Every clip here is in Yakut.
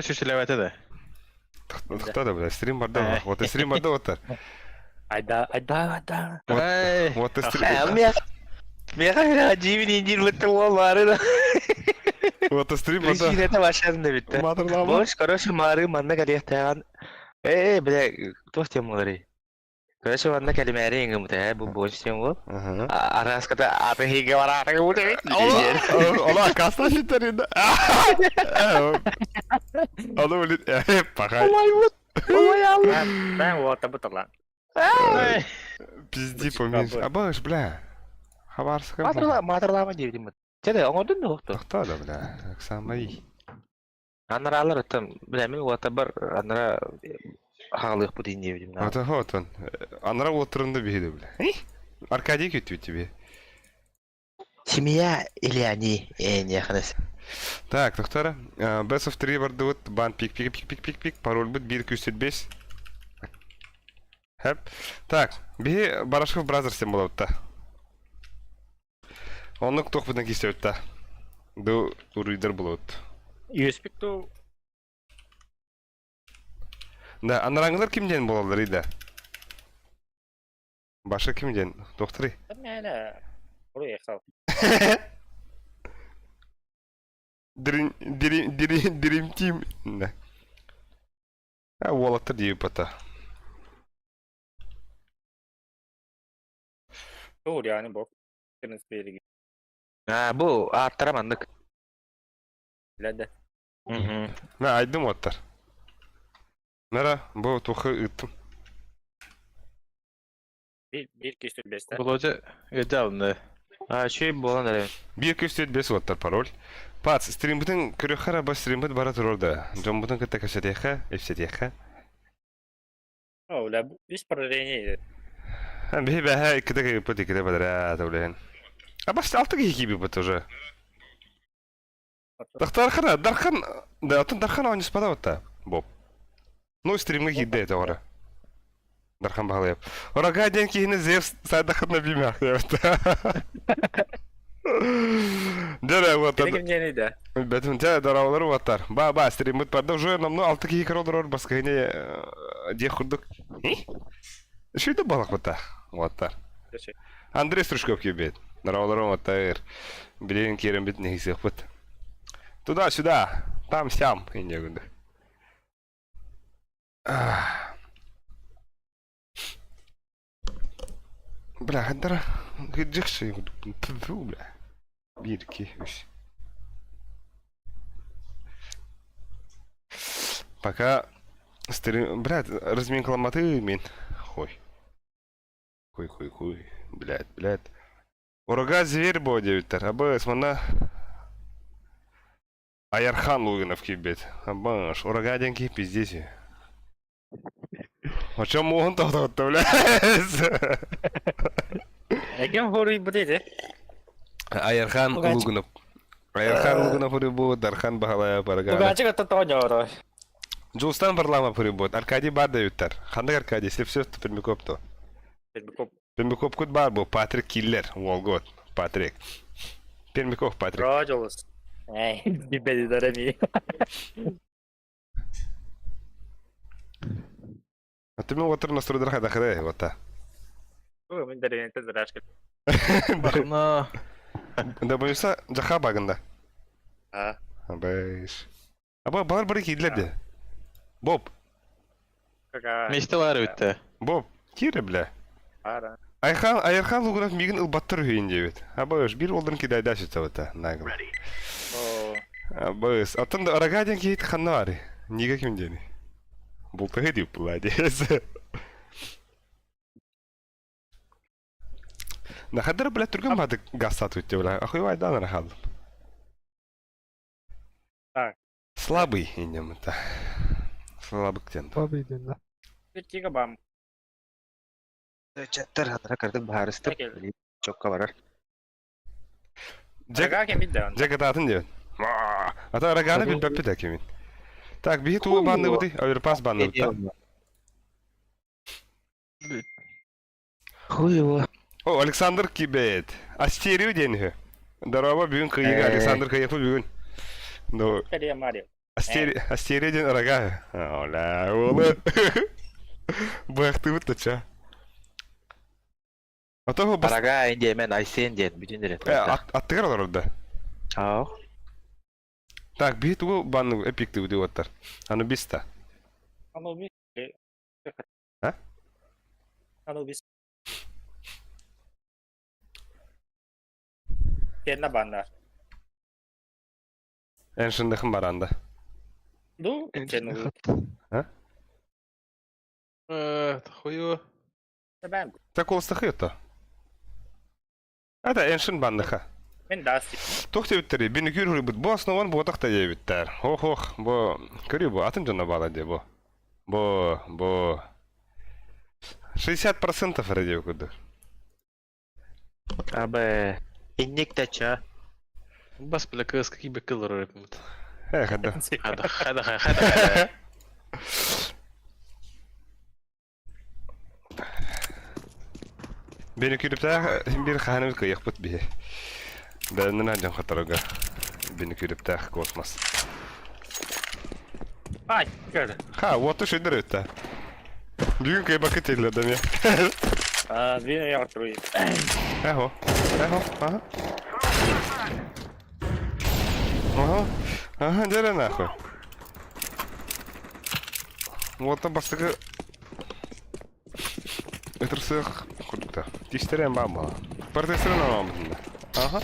Сүсүлэбэтэ да. Тохтоо да бля, стрим барда. Вот стрим барда оттар. Айда, айда, айда. Вот стрим. Меха дивин индир бытты олары да. Вот стрим барда. Причина вашарында битте. Матырлама. Бош, короче, мары манна калиахтаган. Э, бля, туох темалары. Короче, манна кэлимээри иҥымыта ээ, бу больше тем бол. Араската аты хиге бараары бу Ола акаста шиттерин. Ону блин, пахай. Мен уота бутала. Пизди поменьше. Абаш, бля. Хабарска. Матырла, матырлама диэбитим. Чэ, оҥордун да охто. Тохтоо да, бля. Оксана. Анаралар оттон билэмин уотабар анара хаалыахпыт ин диэбитим. Ата хотон. Анара уоттарында биһиде бля. Аркадий күттү тебе. Семья или они, не Так, тохтара. Best of 3 бардыбыт. Бан пик пик пик пик пик пик. Пароль бит 1 205. Хэп. Так, биһи Барашков Brothers диэн буолабыт Оннук туох бытан киирсэбит да. Ду уруйдар булабыт. Үөспүт ту Да, анараңылар ким диэн буолаллар да. Баша ким диэн? Докторы. Мэлэ. Уруй эхал. Дрим дрим дрим дрим тим. Да. А уолаттар диэбит бата. Тууряны бок. Кырынспириги. А, бу ааттара маннык. Билэдэ. Мэ айдым уоттар. Нара, бу тухы ыыттым. Бир бир киһи бестэ. Володя ыдалны. А, үчүгэй буолан эрэ. Биир көстүөт бес уоттар пароль. Пац, стримбытын көрүөххэ эрэ, стримбыт бара турар да. Дьоммутун кытта кэпсэтиэххэ, ипсэтиэххэ. О, бля, үс прорение Биһи бэһэ иккитэ кыйыппыт, иккитэ бэдэрээ үлэһин. А бас алты киһи киирбиппит уже. Дархан, Дархан, да, атын Дархан оонньуспата батта, Боб. Ну, стримҥэ киирдэ этэ оҕора. Дархан Баһылайап. Орога диэн киһини Зевс сайдахытына биимэхтээбит. Дьэ, вот. Кини кимнээний да? Бэтим, дьэ, дороолору уоттар. Ба, ба, стриммит барда уже номну алты киһи көрө олорор баскыһыне диэх курдук. Шүйді балақ бұта, уоттар. Андрей Стручков киирбит. Дороолору уоттар. Билигин киирэн бит нэһисиэхпит. Туда-сюда, там-сям, инде күндү. Бля, хаддара кырдьыксы бля. Биир, икки, үс. Пока стрим... Блядь, разминкаламматы мин. Хуй. Хуй, хуй, хуй. Блядь, блядь. Урага зверь буо диэбиттэр. Абы манна Аярхан Лугинов киирбит. Абаш, урага диэн киһи пиздец. О чем муоһун тохтотто, блядь? Экем хоруйбут ити. Аярхан Лугинов. Аярхан Лугинов урубут, Дархан Баһалаев аргана. Тугачык отто тооньоро. Жулстан Варламов урубут. Аркадий бар дәйүттер. Ханнык Аркадий? Слепсев Пермяков то. Пермяков. Пермяковкут бар бу. Патрик Киллер. Уолгот. Патрик. Пермяков Патрик. Рожолус. Эй, билбэди дарами. А ты мен отыр настройдар хайдахыры, вот та. Мен дәренете зрашка. Бахна. Да боюса жаха багында. А. Бэш. Аба бар бары киирдилэр Боб. Кака. Миэстэ баар эбит Боб, киирэ бля. Ара. Айхан, Айархан Лугунов мигин ылбаттар үһүйүн диэбит. Абыш, биир уолдарын кидайда сүтсэбитэ, нагло. Абыс, атын да арага диэн киһит ханна баарый? Нига ким диэни? Бултаһы дип була диэс. Нахадыр, блядь, түргэн баадык газ сатып бля. Охуевайдан рахалдым. Так. Слабый инем это. Слабый диэн. Слабый диэн да. Тига бам. Чаттар хатара кырдык баһаарыстык чокка барар. Дьэ, дьэ кытаатын диэбит. Ата араганы билбэппит кимин. Так, биһи тугу банныбытый? Оверпас банныбыт да? Хуй его. О, Александр Кибет. Астерио диэн үһү. Здорово, бүгүн кыйыга Александр кыйыпы бүгүн. Ну, Астерия диэн рога. Оля, уолу. Быахтыбыт тача. А то бас... Рога диэмен Айсен диэн бүтүн диэн. Аттыгар олорор да. Аа. Так, биһи тугу банны эпиктибит уоттар. Анубиста. Анубис. А? Анубис. Кенна банда. Эншиндыхын баранда. Ду, кенна. А? Хую. Так олыстахы это. Это эншин банныха. Мен дас. Туох диэбиттэрий, бинүкүүр хуруйбут бу основан буотах да диэбиттэр. Ох-ох, бу көрүү бу атын дьоно баала дии бу. Бу, бу 60% эрэ диэбит курдук. Абы инник тача. Бас бля кыыс какие бы кыллар өрөпмүт. Э, хада. Хада, хада, хада, хада. Бинүкүүрүптээх биир хаһан кыайыахпыт биһи. Бэйэннэн дьон хоторого. Бинүкүүрүптээх космос. Ай, көр. Ха, вот уж и дыры-то. Бүгүн кыайбакка тиэллэр да эмиэ. А, две я открою. Эхо, эхо, ага. Ага, ага, дьэ нахуй. Уоттан бастакы ытырсыах курдукта. Тиистэрэ баан буолла. Протестерин анаабытын да. Ага.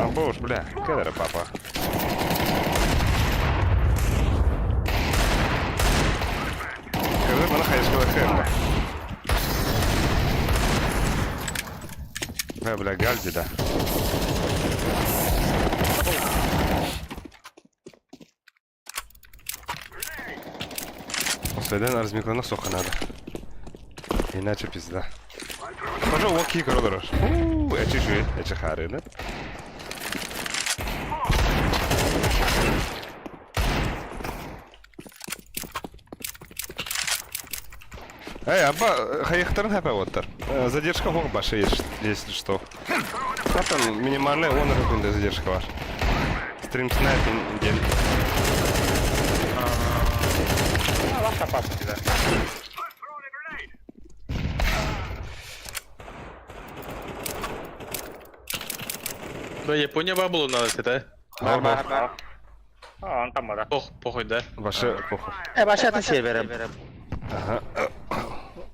Або уж, бля, кэлэрэ папа. Кэлэр мана хайыскала хэммэ. Бля, бля, гальди да. Осведен размиклана соха надо. Иначе пизда. Пожалуй, уол киһи көрө олорор. Уу, эчи үчүгэй, эчи хаарыны. Эй, аба, хайыхтарын хэпэ уоттар. Задержка хоқ башы, если что. А там минимальная он секунда задержка бар. Стрим снайпинг диэн. Да, Япония бабулу надо это. Бар бар. А, он там, да. Пох, похуй, да. Башы похуй. Э, башатын сиэр берем. Ага.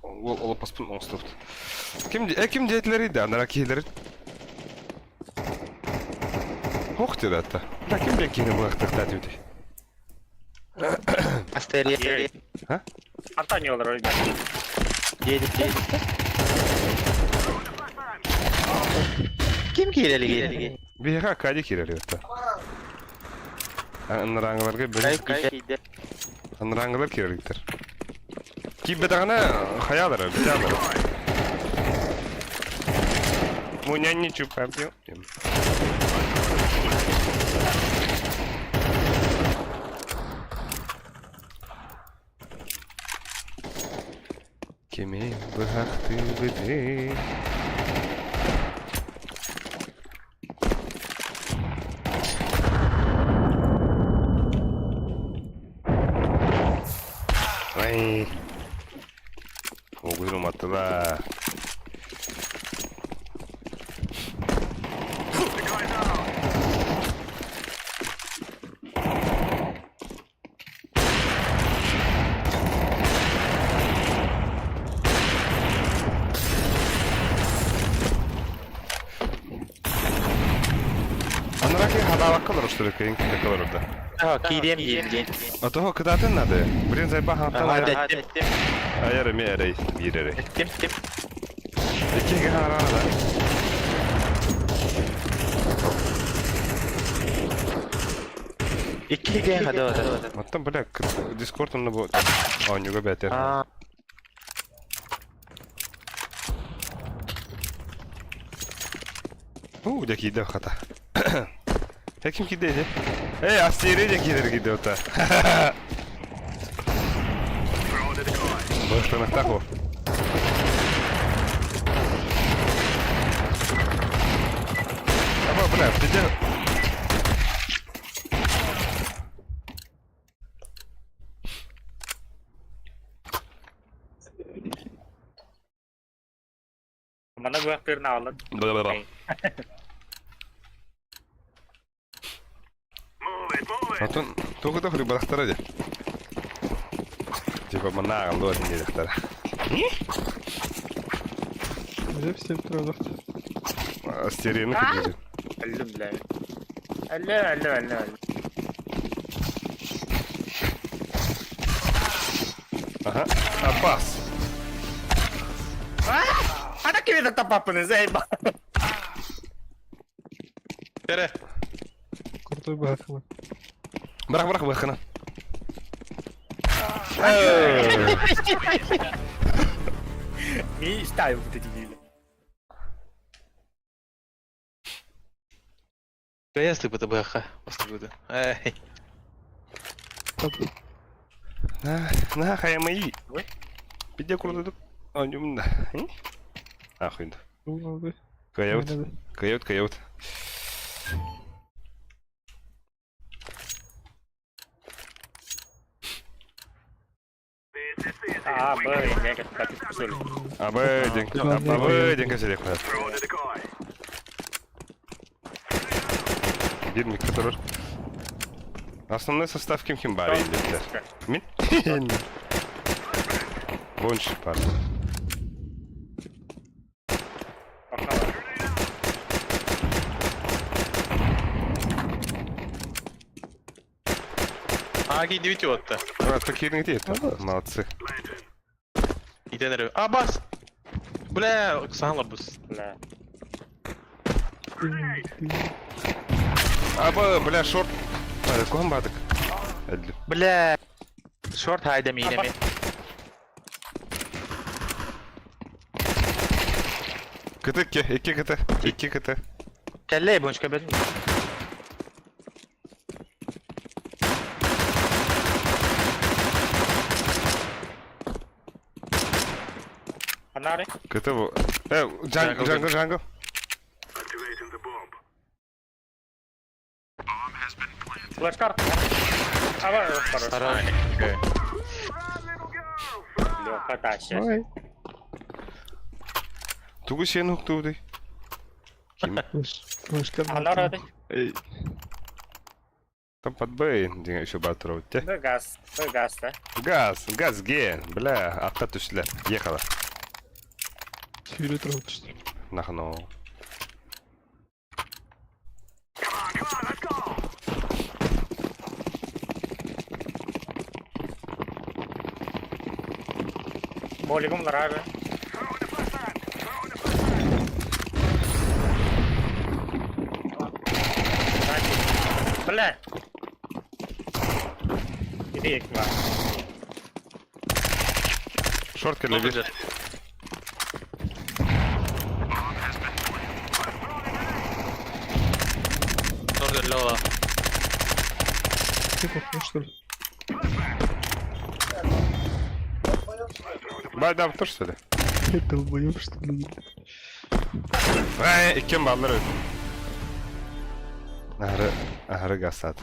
Ол олоппоспун оҥостубут. Ким э ким диэтилэрий да анара киһилэрин? Ох диэт атта. Да ким диэн киһини булахтахтаат үтэй. Астерия. А? Антонио олорор. Диэдит. Ким киирэлиги? Биһиэхэ Акадий киирэлиги атта. Анарааҥыларга били Анарааҥылар киирэликтэр. Киирбэтэҕинэ хайаалара, бүтээлэрэ. Мунянни чупапью. Кими быһахтыыбытый? Ай. Оҕуйрум аттыла. Анараки хадаабакка олорор кыйын кытта олорор да. Киириэм диэн. Отоһо кытаатын наада. Блин, зайба хантан Ага, айар эмиэ эрэй, биир эрэй. Тим тим. Икки хараана да. Икки хада. Оттон, бля, Дискорд онно бу оонньууга бээтэр. Уу, дьэ киирдэ хата. Э, ким киирдэ ити? Эй, Астерия дьэ киирэр киирдэ ота. Быһыктаныктаах ол. Аба, бля, дьэ. Мана быахтыырын аҕаллар. Отон тугу да хрыбарахтара дии. Типа манна аҕаллыа диэтэхтэрэ. Уже все трудов. Стерины кирдиир. Өллүм бля. Өллө, өллө, өллө, өллө. Ага. Аббас. Ана кими тапаппыны, заебал. Кэрэ. Крутой бахма. Бырах бырах бырахына. Не ставил вот эти дебилы. Кыайа сыпыта быһахха. Бастыбыты. Эй. На хайамай. Ой. Пиде курдук. Онюм да. Ахуйда. Кыайабыт. Кыайабыт, кыайабыт. А, Б, я как так использую. А Б, день. А Б, день кэсэлиэх. Биир микроторор. Основной состав ким ким баар диэбиттэр. Мин? Бонч баар. А, киирдибит уотта. Киирдиҥ Молодцы. Итэн эрэ. А, бас! Бля, Оксана бус. Бля. Аба, бля, шорт. Куһан баадык. Бля. Шорт хайда миинэми. Кыты икки, икки кыты, икки кыты. Кэллэй бунчка бэл. Анаары. Кыты бу. Э, jungle, jungle, jungle. Флешкар. Аба, хорош. Леха тащишь. Ой. Тугу сиэн уһуктубутуй? Ким? Флешка. Анаары. Там под Б диэн еще баар турабыт те. Б газ. Б газ, да. Газ, газ ге, бля, атта түстүлэр. Ехала. Сүүрэ турабыт. Нахно. Молигум ларары. Бля. Иди к вам. Шорт кэллэ. Тордер Лёва. Ты кухню, что ли? Бай, да, тоже что ли? Ты долбоёб, что ли? Ай, иккиэн бааллар эбит. Аһары, аһары газтаат.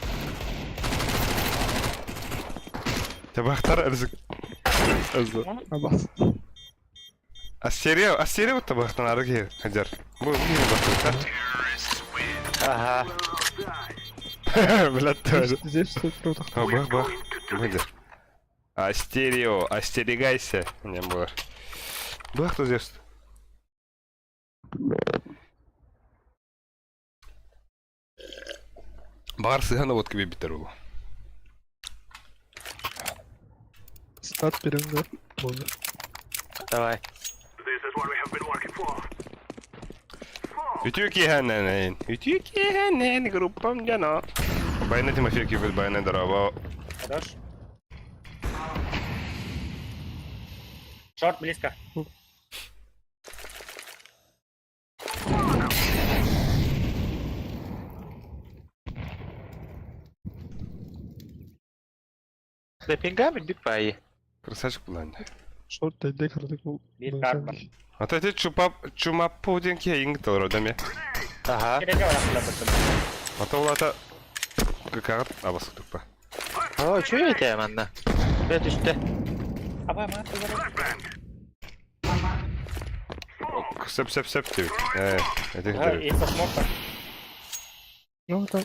Табахтар ырзык. Ызы. Абас. Ассерия, ассерия вот табахтан ары киһи хадьар. Бу бу бастыктар. Ага. Блядь, тоже. Здесь что круто. О, бах, бах. Будет. Астерио, остерегайся. Не было. Бах, кто здесь? Баар сыһана вот киби битер ол. Стат берем, да? Можно. Давай. Үтүө киэһэнэн, үтүө киэһэнэн группам дьоно. Байна Тимофей киирбит байна дорообо. Хорош. Шорт близко. Да пингами бит пай. Красавчик булан. Шорт дайдек кырдык бул. Бир карта. Ата эти чупа чумаппу диэн киһи иҥ толору даме. Ага. Кереге барахла бытым. Ата улата кыкаҕыт абас туппа. О, чё это манна? Бля, түстэ. Аба, ма, Сөп сөп сөп диэбит. Ээ, ити Ага, кытары. и со смоком. Ну там.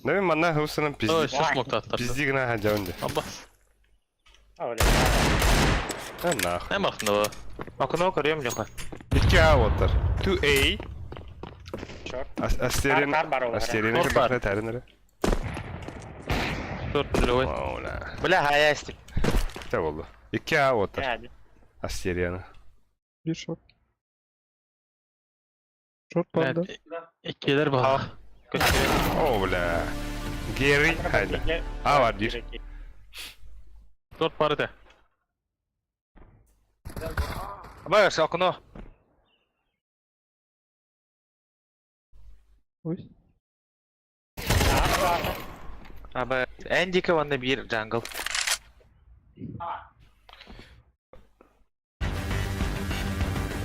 Да мен манна хусанан Ой, пизди. все смог таттар. Пизди гына хадьабын де. Абба. А, бля. Да нахуй. Не махнула. Окно көрүөм Леха. Икки А оттар. 2A. Черт. Астерин. Кар- кар бар олар. Астерин Торт бар. кырдахна тәрин эрэ. Төрт нулевой. Ола. Бля, хайа истим. Тэ болду. Икки А оттар. Бля, Астерияны. Bir short. Short бар да. Иккилер бар. О, бля. Герри хайда. А бар дир. Төрт бар ите. Бай, окно. Ой. Аба, Эндика ванна бир джангл.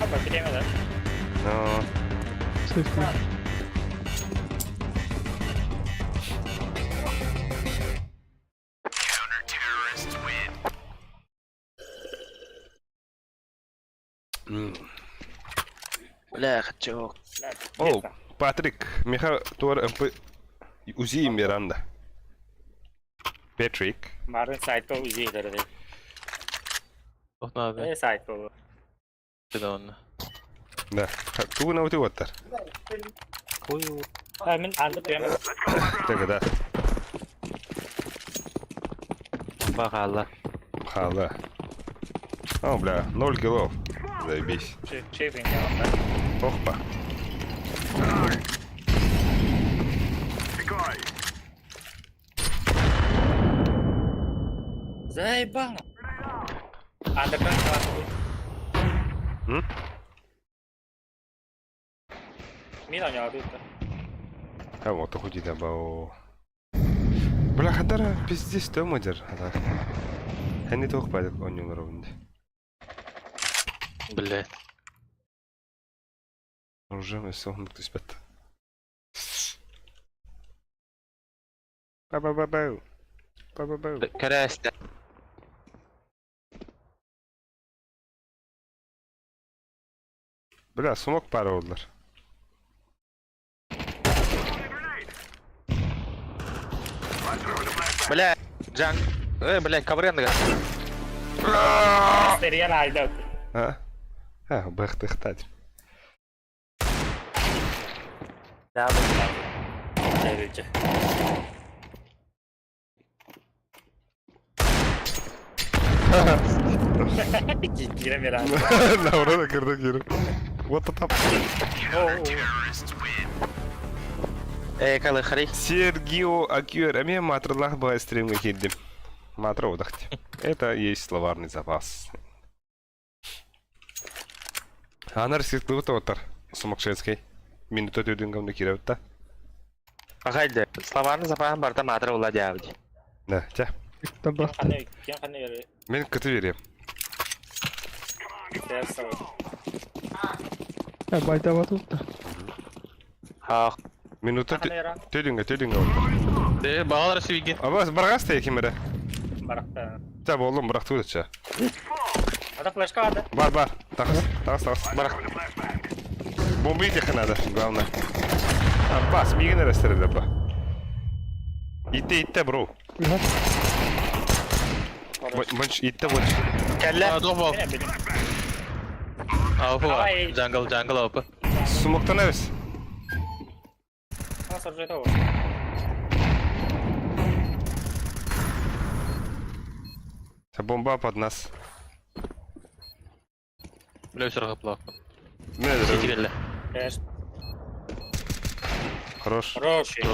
Аба, время, да? Ну, Сейф. Бля, хочу. Бля, О, пизда. Патрик, Миха туар МП Узи Миранда. Патрик. Марын сайтка узи дерди. Ох, надо. Э, сайтка. бу. Да онна. Да. Тугу на оттар. А, мен анды прямо. Так, да. Бахалла. Хала. О, бля, 0 килов. Заебись. Чейвин я да. Охпа. Заебал. Анды прямо. М? Мина не орут. А вот худи да бау. Бля, хадара пиздец дома дер. Хәни тоқ байдық ойнолар обынды. Блять. Оружие соғындық түспәтті. Ба-ба-ба-бау. Ба-ба-бау. Кәрәсті. Бля, смок пары oldular. Бля, джанг. Э, бля, ковренга. Сериал айда. А? А, бахтыхтать. Да, бля. Короче. Кире Миранда. Лаура да кырды кири. What the fuck? Э, калы хари. Сергио Акюэр. А мен матралах бай стримге келдим. Матра удахти. Это есть словарный запас. Анар сиртлы отар. Сумакшенский. Минута төдін гамны кирәүтта. Ахайды. Словарный запас барта матра ула дявди. Да, тя. Там бар. Кандай, кем кандай Мен кыты берем. Я байда бар тут. Ах. Минута Кандай ра? төдінге төдінге отар. Де, бағалар сүйген. Абас барғаста екемере. Баракта. Тя болдым бірақ туды Ата флешка ада. Бар, бар. Тағыс, тағыс, тағыс. Барак. Бомба их надо, главное. А, бас, мигін әрәстірілі ба. Итте, итте, бро. Бонч, итте, бонч. Кәллә. А, доқ бол. Мен билим. Ауфы бар. Давай. Джангл, джангл ауфы. Сумоктан әбіс. А, соржета вот. Бомба под нас. Бля, сұрға плақ. Мен Сетигелі. Эш, Хорош. хороший.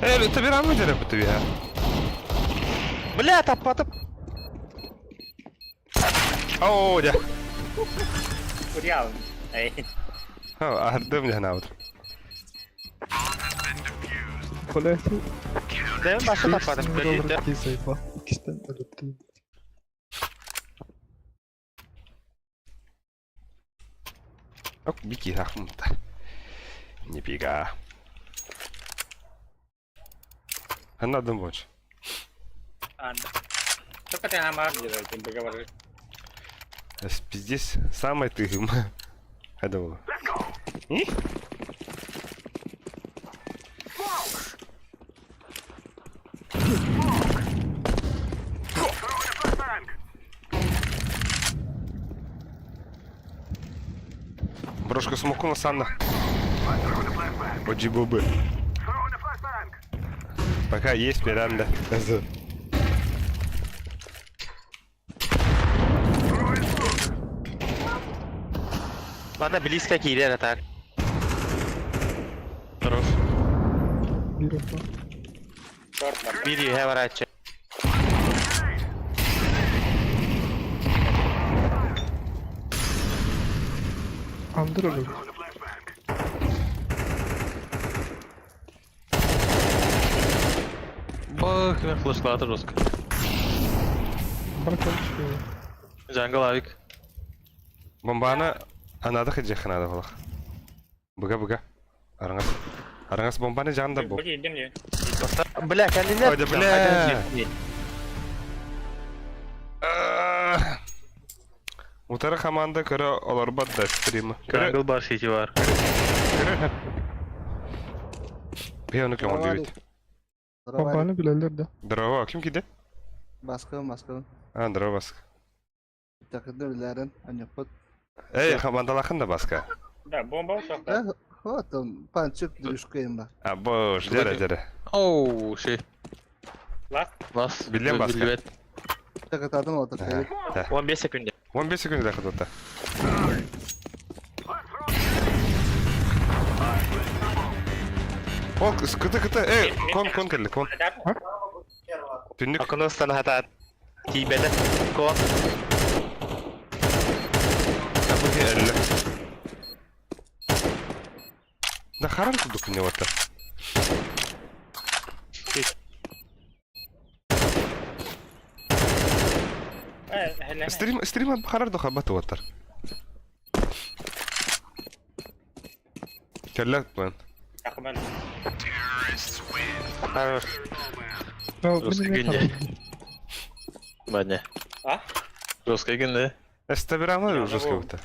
Эй, ты берамы дереп тебе, а? Бля, таппатып. О, дя. Курял. Эй. Ардым дя наут. Kolay. Demin başta tapmadım. Доллар заебал. İkisinden öldürdüm. Ок, бики рахмта. Не бега. Анадым больше. Анда. Только ты хамар делал, ты договор. Пиздец, самай тыһым. Хайда буолла? Брошка смокуна санна. Оджибобы. Пока есть Миранда. Манна близко киирэр атак. Хорош. Биир опа. Биир үһэ барааччы. Андыр өлөр. Бах, мен флешлата жестко. Баракан түспүө. Jungle авик. Бомбаны анады хыджахын ада болах. Быга быга. Араңас. Араңас бомбаны жағында бу. Бля, кәллилер. Ой, да бля. Утары команда көрө олорбот да стримы. Көрө Jungle бар, сити бар. көрө. Бе оны көңүл дебит. Бомбаны билэллэр да. Здорово, ким киде? Баскын, баскын. А, здорово, баска. Такында билэрин, аньяппыт. Эй, командалахын да баска. Да, бомба ушах. Да, вот он, панчык дүшкөйм бар. А, бош, дәрә, дәрә. Оу, ши. Лас. Лас. Билен баска. Билбет. Такатадым ота Да. 15 секунд. 15 секунд дахат ота. Ол кыты кыты, эй, кон кон келди, кон. Түннүк. Окуностан хатаат. Тиийбэтэ. Кон. Абыги әлле. Да харам курдук не ота. Стрим стрим харар доха баты оттар. Кэллэ план. Хорош. Жестко гинде. Бадня. А? Жестко гинде. Эстабирамы жестко быта.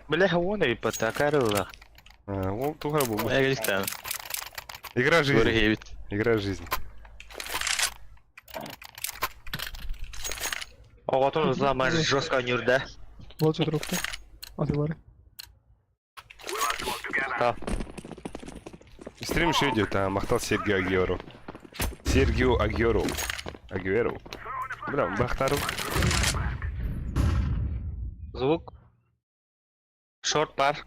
Бля, он и потакарыла. Ол тугара бу. Эгеликтен. Игра жизни. Көрө Игра жизни. Оҕотун узлама жестко нюрда. Волча дропта. Атылары. Стрим еще идет, а махтал Сергио Агьеру. Сергио Агьеру. Агьеру. Бля, Бахтару. Звук. Шорт бар.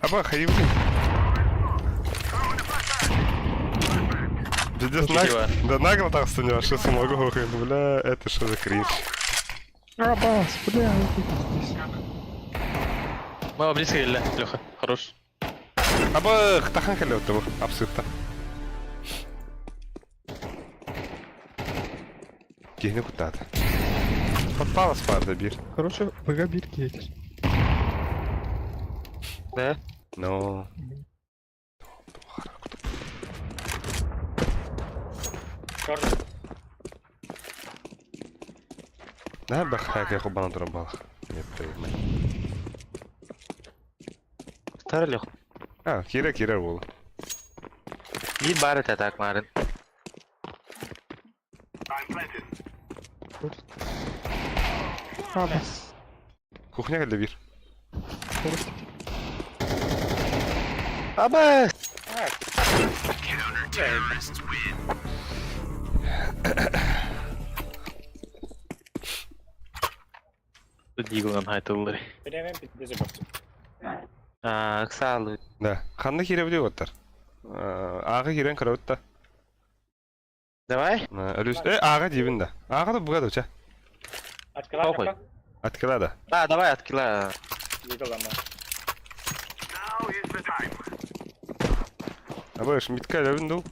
Аба, хайвы. Пиздец, наг... Да нагло так не что смогу, бля, это что за кринж? А, бас, бля, это здесь. Мама близко келди, Леха. Хорош. Аба, тахан келе өттү бу, абсурдта. Кихни куттады. Подпала спарды бир. Короче, ВГ бир кетер. Да? Но. Да, бахак, я хубана турабал. Нет, Тар Лех. А, кира кира бол. Bir бар это так марын. А, бас. Кухня келди бир. Хорош. Аба! Диглан хайтылдыр. А, ыксалы. Да. Ханны кире биле оттар. Ага кирен караутта. Давай. Ölüs. Э, ага дибин да. Ага да буга да уча. Похуй. Откыла да. Да, давай откила. Аба, шмитка лебин ду.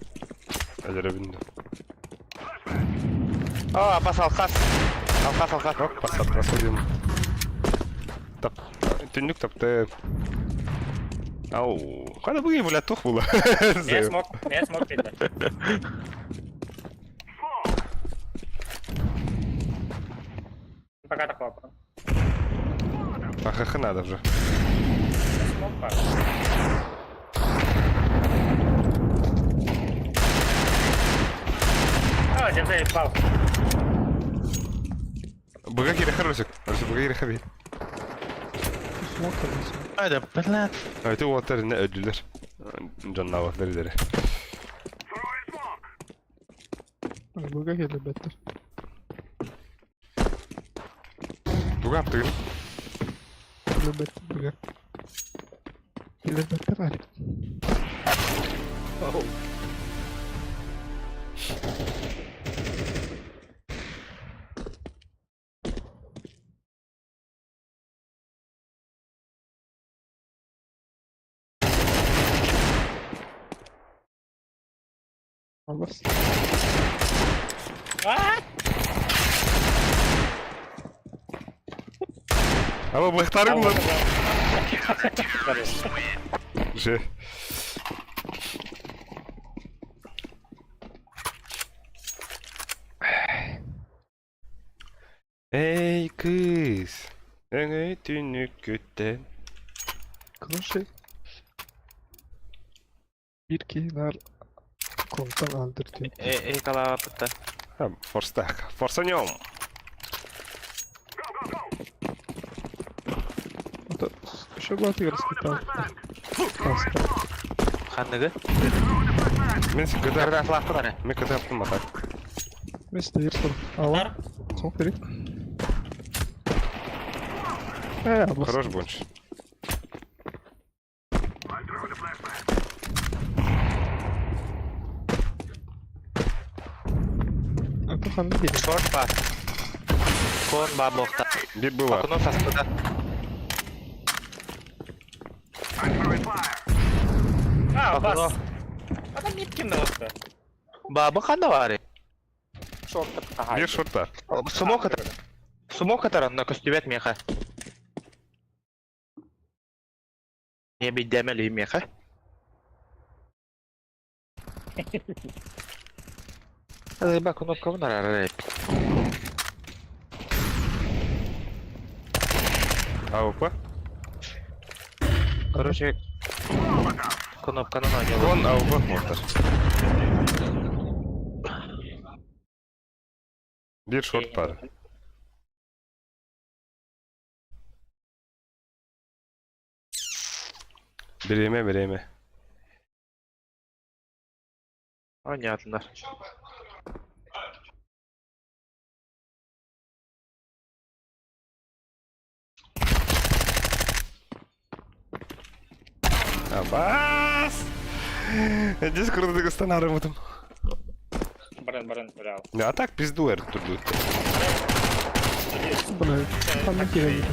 Лебин ду. О, апас алкас. Алкас, алкас. Оп, пасат, расходим. Тап. Түннүк тапты. Ау, хана быгы бля тух була. Не смог, не смог видно. Пока такого. Ахах надо уже. Смог пар. А, я заебал. Быга кире Русик. Русик быга кире хаби. Смок аласың. Айда, блядь. Айты уолаттар не өдүлөр. Дьоннаабаттар илери. Быга келбеттер. Туга аптыгын. Келбеттер быга. Келбеттер али. Абас. Ама быктарың lan. Же. Эй, кыз. Өңөй түнүк күттен. Короче, bir kenar komutan öldürdü. Э, э, калаапытта. Ha, Форстак. Форсанем. Это еще была раскитал. Таска. Ханныгы? Мен сен кыда. Карда флахтылары. Мен кыда аптым атак. Место ерсор. Ала. Смок бери. Абас. Хорош бонч. Это ханны келе. Шорт бар. Кон бар бохта. Бир была. Окно саспыда. А, Окно. бас. Адам миткин oldu. Бабы ханна бар. Шорт Бир шорттар. Смок атар. Смок атар, но көстүбэт меха. Не бидемели меха. Ба кнопка внарар. АВП. Короче, кнопканы нанял. Кон АВП мотор. Бир шорт бар. Биреме, биреме. Понятно. Абас! Здесь круто станары бутым. Баран, баран, браво. А так пизду эр турду. Бля, ханны келе.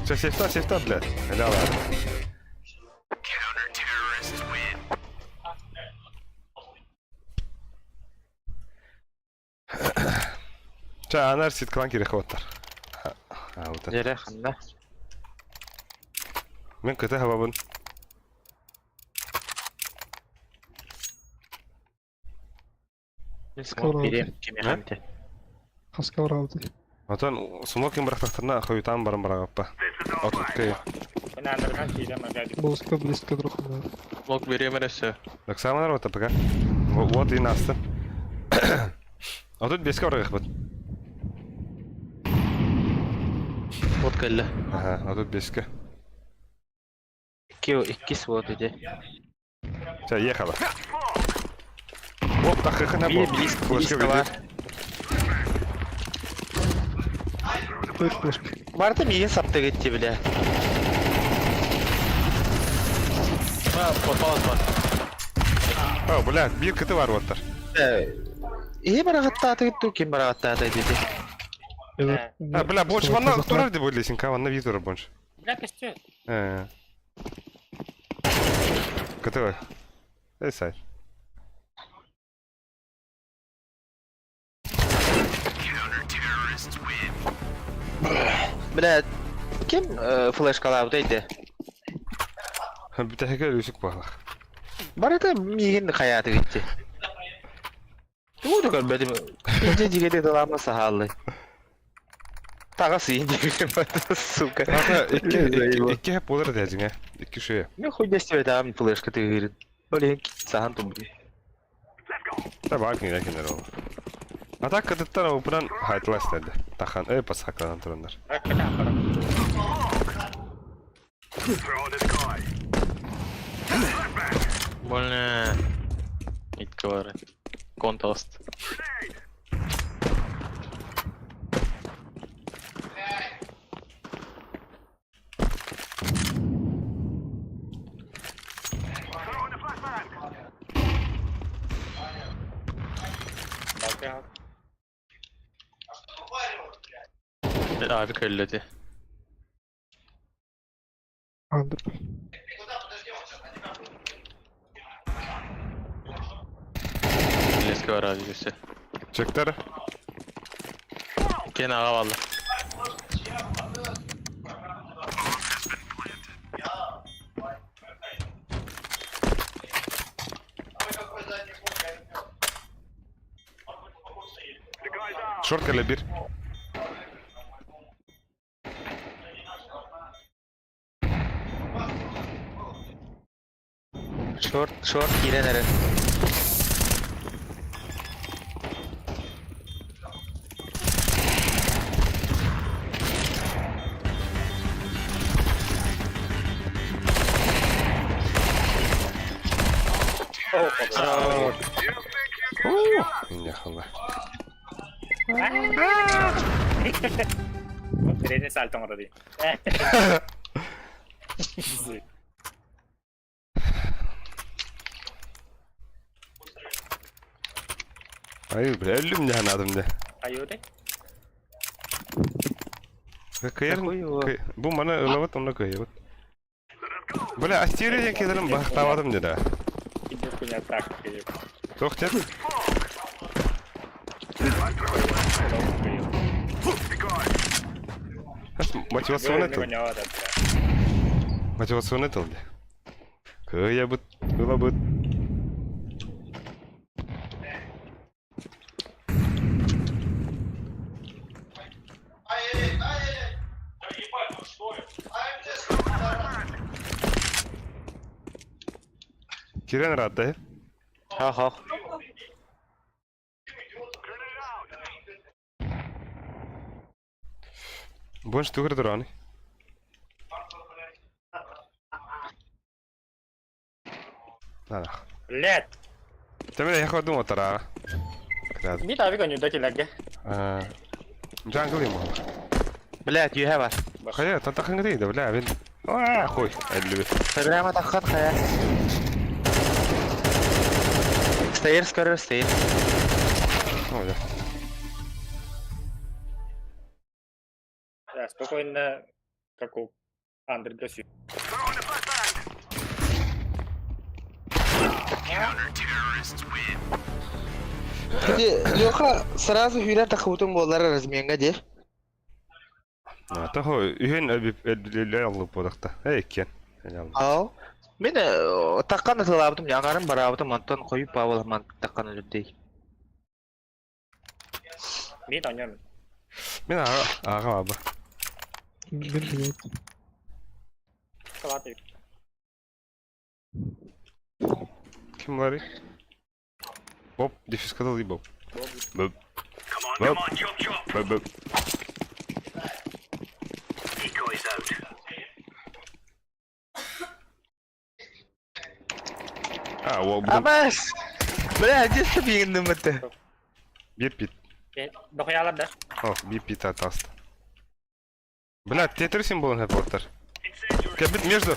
Все, сефта, сефта, блядь. Да ладно. Ча, анар сит клан керек оттар. А, вот это. Дере ханна. Мен кыта хабабын. Смок берем, кеме хамте. Хаска уралды. Отон смокин бірақтақтарына хойутан барым барағаппа. Отутка. Ben andırgan kiyeceğim acayip. Близко, близко друг к другу. Смок берем все. Так саманар вот пока. Вот и насты. А тут беске орғақ бит. Вот кэллэ. Ага, а тут беске. Икки икки свод иде. Все, ехала. Оп, так их на Бие бок. близко, Флешка близко бар. ведет. Төрт флешка. Барда миин сапты кетти бля. А, попал бар. О, бля, бир кыты бар оттар. Э барагатта кетту ким барагатта деди. Evet. А, бля, больше ванна турар деп ойлайсың, ка ванна витер больше. Бля, костю. Э. Кыты бар. Эй, сай. Бля, ким флешкалаабыта ити? Бүтэһигэ өлүүсүк буолар. Барыта миигин хайаатык ити. Тугу да көрбөтүм. Инде дьигэти тылаама саһааллый. Таҕас иин диэбитим, сука. Ата икки икки хэп буолар этэ дьиҥэ. Икки шея. Мен хуй дэстибэтээҕим флешка тыгыырын. Ол иһин саһан турбут. Та баар кинилэр кинилэр ол. Атак кытыттан опынан хайтылас деді. Тахан эй пасхакланан тураннар. Больно. Итки бар. Контаст. Abi kölledi. Андер. Leski var abi göster. Чектер. Gene ağa valla. Шорт кэлэ бир. Шорт, шорт киирэн эрэр. Иньяхала. Тренер сальто оҥорор дии. Ай, бля, өллүм дьаһан адым де. Айуды? Кыйар, бу маны ылабыт, онно кыйыбыт. Бля, астири диэн кэлэрин баһыктаабатым деді. Туох дед? Мотивационный тыл. Мотивационный тыл. Кыйабыт, ылабыт. Кирен ыраатта Ха-ха. Бонш тугар дураны. Блядь. Тэмэ яха дум отара. Би тавик онюда килерге. Джангл юм. Блядь, you have Хайа, татахын гэдэг, бля, мен. Аа, хуй, әллүбүт. Прямо таххат хая. Стейр, скоро стейр. О, да. Да, спокойно, как у Андре Гасю. Леха сразу хүрэ тахыбытын буоллар разменга дир. Того үһүн эллэ алып бодакта. Эй, кен. Ау. Мен таккан ытылаабытым, яңарын бараабытым, онтон хойуп баабыл ман таккан өлүрдей. Мен ойноймун. Мен ага ага аба. Мен Салаты. Ким бар? Боб, дефис сказал и Боб. Боб. Боб. Боб. Боб. А, ол бұдан Абас! Бля, десіп еңдім бітті. bir пит. Дохуялар да. О, bir пит атасты. Бля, тетрис символын хэп оттар. Кэбит между.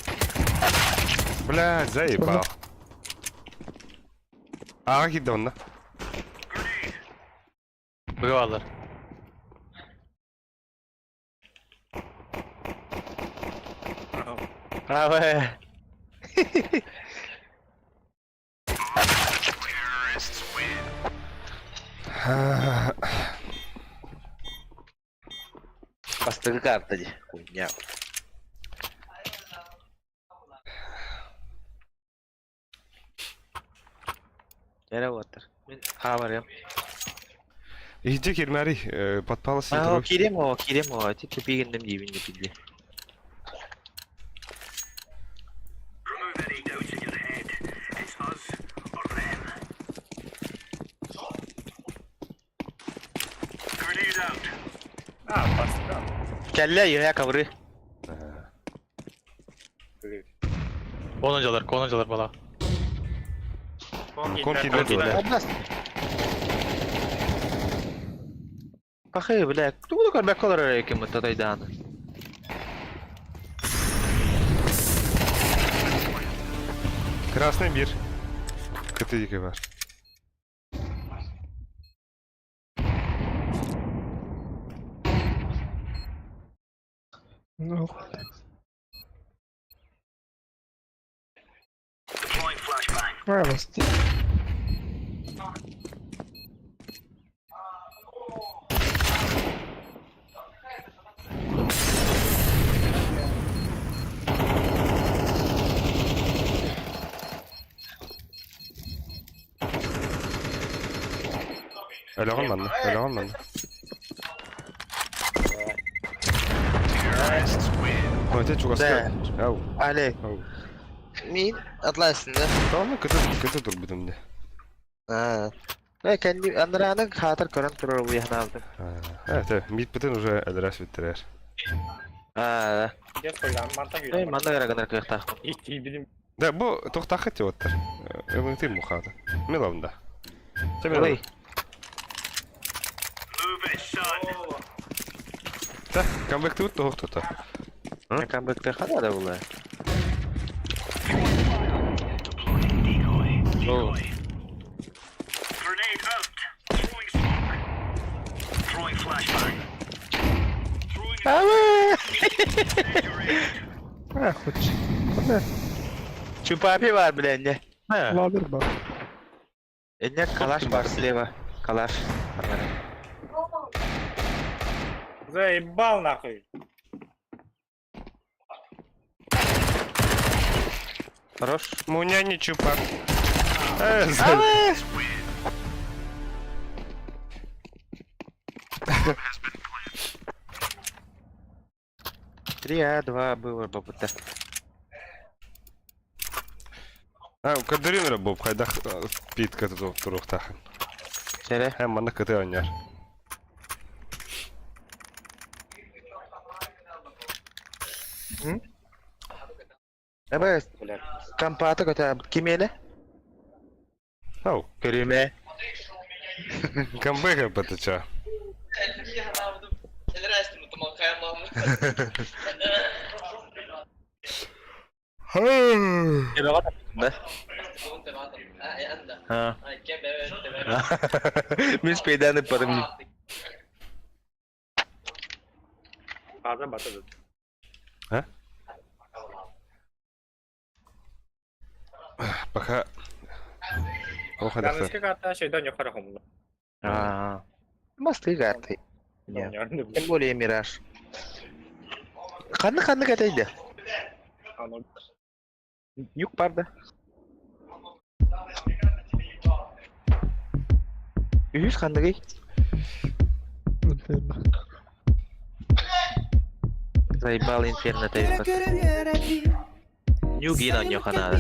Бля, заебал. Ага, кидді онна. Бывалар. Абы. Бастакы карта дии. Хуйня. Эрэ уоттар. Мин хаабарыам. Иһдьэ кирмэри подпала Аа, киириэм оо, киириэм оо. Ити тупигинным диибин да билли. А, баста. Кэллэ, үөһэ ковры. Кононжалар, кононжалар бала. Кон киирбэт дуо? Пахы, бля, тугу да көрбөккө олорор эбиккин бытта тойдааны. Красный бир. Кытыйыка бар. Ну, Радости. Өлөҕүн манна, өлөҕүн манна. Ой, чугаска. Ау. Але. Ау. Мин атласында. Tamam кыты кыты турбутум де. Аа. Э, кэнни андарааны хаатар көрөн турар уйаһнаабытым. Evet, мит бытын уже элрас биттирер. Аа. Дьэ, куллаан мантан Э, күүрэн. манна гара гынар кыахтаахпын. Итии Да, бу тохтахыт оттар. Ылынты мухата. Милавында. Ой. Та, камбэк тут тохтота. Камбэкте хана да була. О. А, хоть. Да, Чупапи бар, бля, не. ладер бар. Энне калаш бар слева. Калаш. Заебал нахуй. Хорош. Муня не чупа. Э, за- Три А два было бабыта. А, кадырин рабоб, хайдах питка тут турухтахан. Сере. Хэм манна кыты оняр. Эбэ, компата көтө кимиэле? Ау, Көрүмэ. камбэк батыча. Да. А. Мин спейданы парым. База бата. А? Пока. Ох, Даныска карта şeyden yukarı homlu. А. Мосты карты. Тем более Мираж. Ханны ханны катайды. Юк барда. Үһүс ханныгый? Инферно. Заебал инферно тайпат. Нюгин оньо ханада.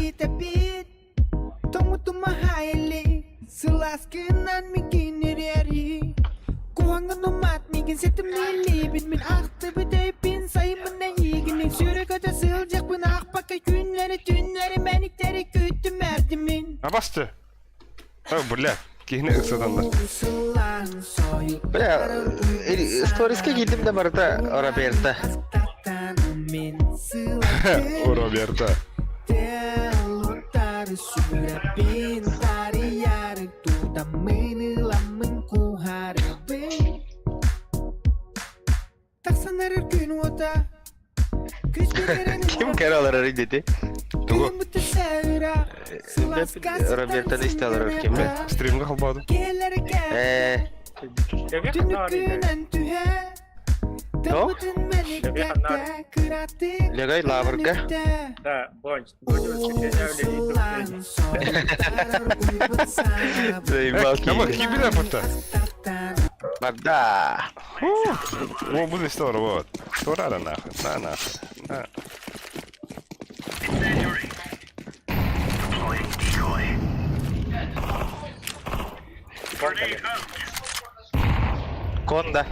Абасты. Ой, бля, кихне ыксадандар. Бля, сториске киирдим да барыта Роберта. О, Роберта. Ким кэрэ дети? Тугу. Робертаны исте олорор ким бе? Стримга халбадым. Э, То? Легай лаврга. Да, бонч. Заебал Кама кибиле бута. Барда. О, будет здорово, вот. Турара нахуй, на нахуй, на. Конда.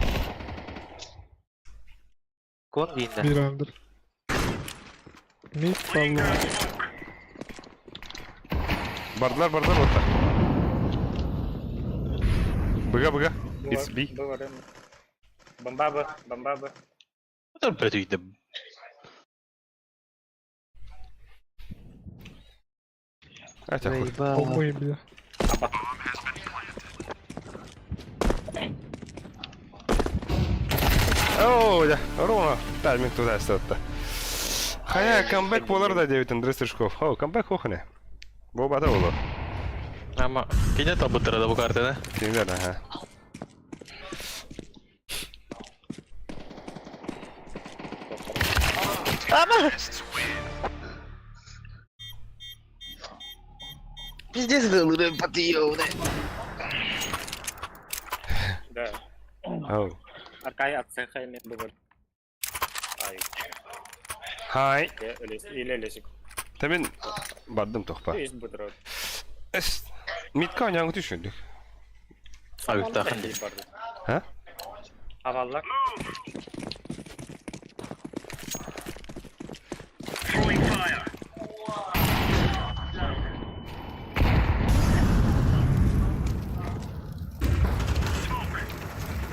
Кон дейін. Bir under. Mid balon. Бардылар, бардылар, вот так. Быга, быга. It's B. Бомбаба, бомбаба. Блядь, А тебя хуй. Ой, бля. О, да, ровно тайминг туда статта. Хая, камбэк болар да 9 Андрей Стрижков. О, камбэк хохне. Боба да боло. Ама, кине табыттыра да бу картаны. Киндер, ага. Ама! Пиздец, ылырым потыёвны. Да. Оу. Аркай отцеха имеет бывает. Ай, Хай. или лесик. Та мен бардым тохпа. Есть бутерброд. Эс. Митка няңы түшүндүк. Агыктахан. Ха? Аваллар.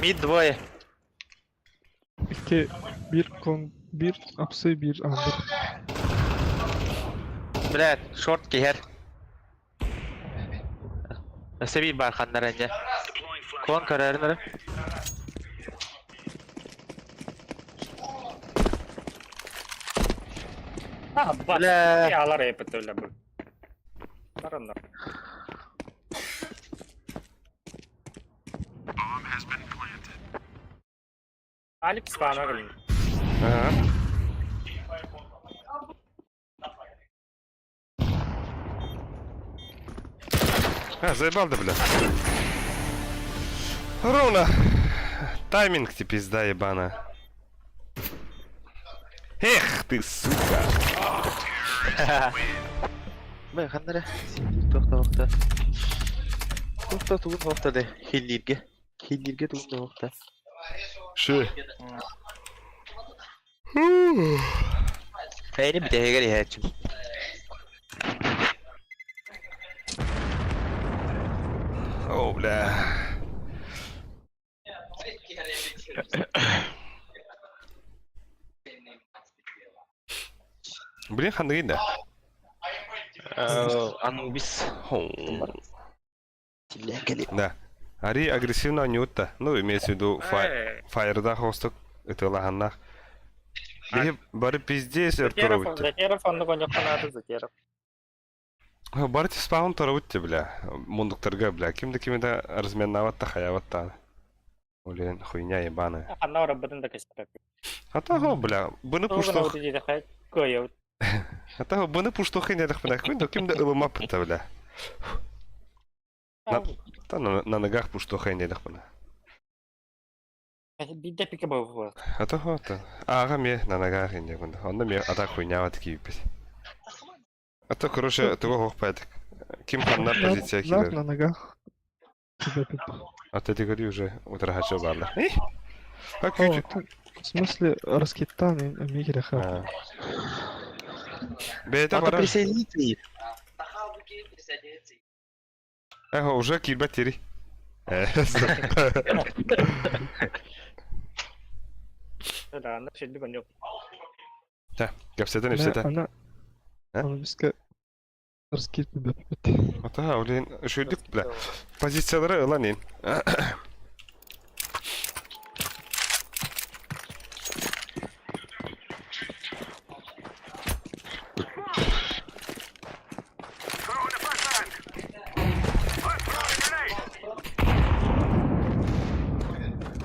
Мид двое. 2 1 kon 1 apsı 1 under. Блядь, шорт киһэр. Өссө бар ханнар энне. Кон көрөрүн эрэ. А, бас. Бля. Алар эпит өлө бу. Баранна. Алекс пана кылын. Ага. А, заебал да, бля. Ровно. Тайминг ты пизда ебана. Эх ты, сука. Бля, ханнар эрэ. Тохто тохто. Тохто тугун тохто де. Хиллирге. Хиллирге тугун тохто. Ши. Фейри битэ хэгэр иһээччим. О, бля. Блин, хандыгын да. Анубис. Да. Ари агрессивно нютта. Ну, имеется в виду фаерда хосток. Это лаганнах. Биһи бары пиздец өртөрөбүт. Затеров онны коньяк Затеров. Бары спаун торобут бля. Мундуктарга, бля. Кимде кимде разменнават та хаяват та. Блин, хуйня ебаная. Анна орабытын да кесипеп. А того, бля, быны пуштох. Көйөт. А того быны пуштох не дах бля. Кимде кимде ылыма пыта, бля. Та на ногах пуштох не дах бля. Бидде пике бу. А того та. Ага ме на ногах не гунда. Онда ме ата хуйня вот кийбит. А то, короче, того хохпайдык. Ким ханна позиция Лав килер. на ногах. Тебя пип. А ты говори уже утрахачы барлар. А О, күч. ты- В смысле, раскитан Мигеля ха. Бета Надо бара. присоединиться. Эхо, уже килбет тери. Да, анда шелби коньяк. Та, кепсетен ипсетен. Она... А? Она биска раскит тебя пип. Ата, блин, шүйдүк, бля. Позициялары ылан ин.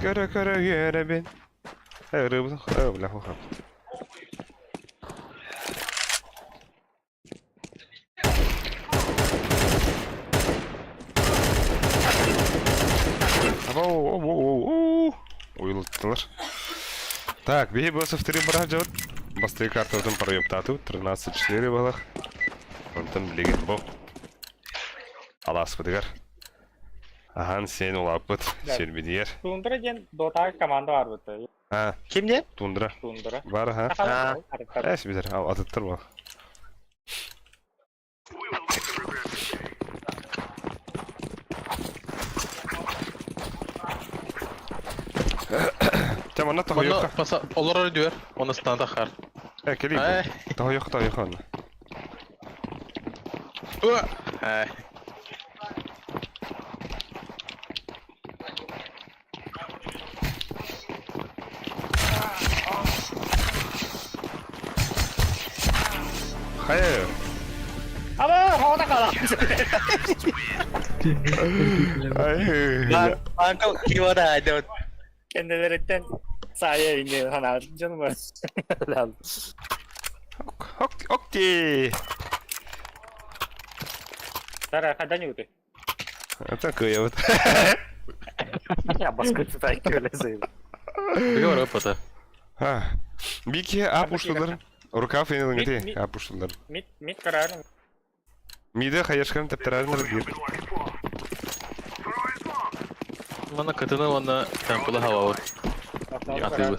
Көрө көрө көрө бен. Э, рыбы, э, бля, хуха. Уйулуттулар. Так, биһи босов 3 бара дьон. Бастыы картабытын проептатыбыт. 13-4 балах. Онтон билигин бу алааспытыгар аһаан сиэн улааппыт сирбитигэр. Тундра диэн Дотаҕа команда баар быта. А, Ким диэн? тундра. Тундра. Бар аха. А. Эс билэр, атыттар бар. Чэ, манна Онно тоһуйуохха. паса олорор дүөр, оны станда хар. Э, кэлии Э. бу. Тоһуйуохха, тоһуйуохха онно. Э. Хайа. Ама, хоҕото хаала. Ай. Анкл кивода айдот. Кэннилэриттэн саайа инне санаабыт дьонум бар. Ок, окей. Тара, хайдан юты? Это кыйабыт. Я баскыты көлөсөй. Быга бар опыта. А. Бики апуштулар. Рукав инелиңити апуштулар. Мит мит карарын. Миде хаяшкан тептарарынар бир. Мана кытыны онна темпла хава. Атыбы.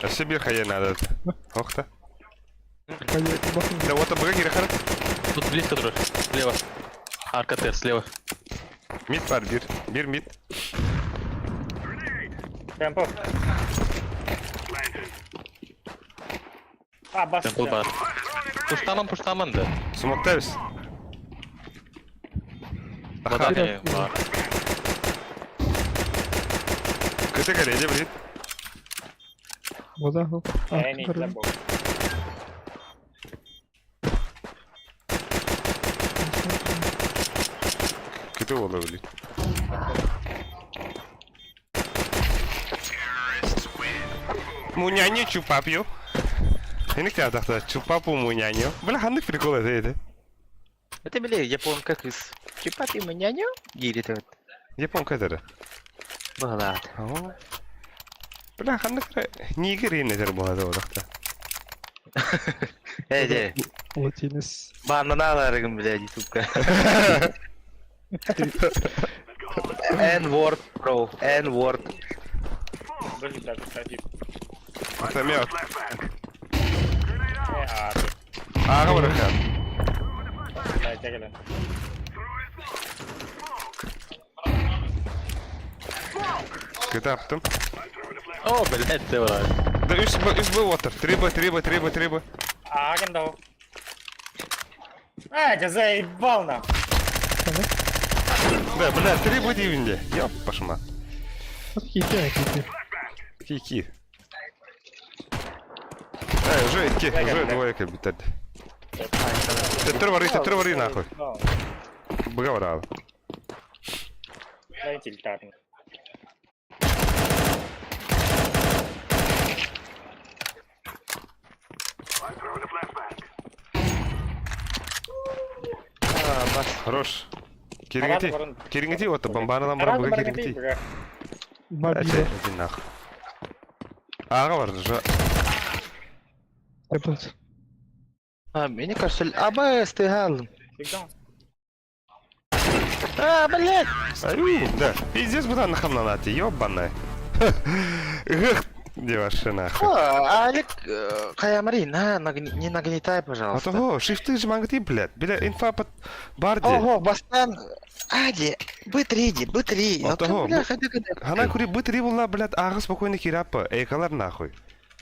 Өссө бир хая надо. Охта. Да вот быга кире харат. Тут близко друг. Слева. Арка Т, слева. Мид бар бир. Бир мид. Темпо. А, бас. Темпл бар. Пуштаман, пуштаман да. Смоктайбыз. Вода Аха. не бар. Кыты каледе блин. Вода хоп. Э, не, забыл. Кыты ола блин. Муняню чупапью. Эник тахта чупапу муняню. Бля, ханнык прикол это это. Это били японка кыз. Чипати маняню? Дири вот. Японка это. Баглат. Бля, ханнык нигер инетер болады орақта. Э, де. Латинес. Бананаларыгым, блядь, ютубка. N-word, bro. N-word. Тамя. Ага, бараха. Кытаптым. О, блядь, ты брат. Да үс Б, үс Б отыр. 3 Б, 3 Б, 3 Б, 3 Б. А, кем дал? А, тебя заебал на. Да, бля, 3 Б деймінде. Ёп, пашма. Кики, кики. Кики. Эй, уже икки, уже двойка битеді. Теттер бары, теттер бары нахуй. Быга баралы. Дай тильтарный. Хорош. Кериңети. Кериңети вот бомбанадан бара быга кериңети. Бабида. Иди нахуй. Ага бар, жа. Опять. А, мне кажется, АБС ты галым. А, блядь! Аю, да. Пиздец, буда нахамнанати, ёбаная. Эх, деваша нахуй. О, Алик, Каямари, на, не нагнетай, А пожалуйста. того, шифты же мангти, блядь. Бля, инфа под барди. Ого, Бастан, Ади, быстрее, быстрее. А того, бля, ходи, ходи. Хана кури быт була, блядь, ага спокойно кирапа. Эйкалар нахуй.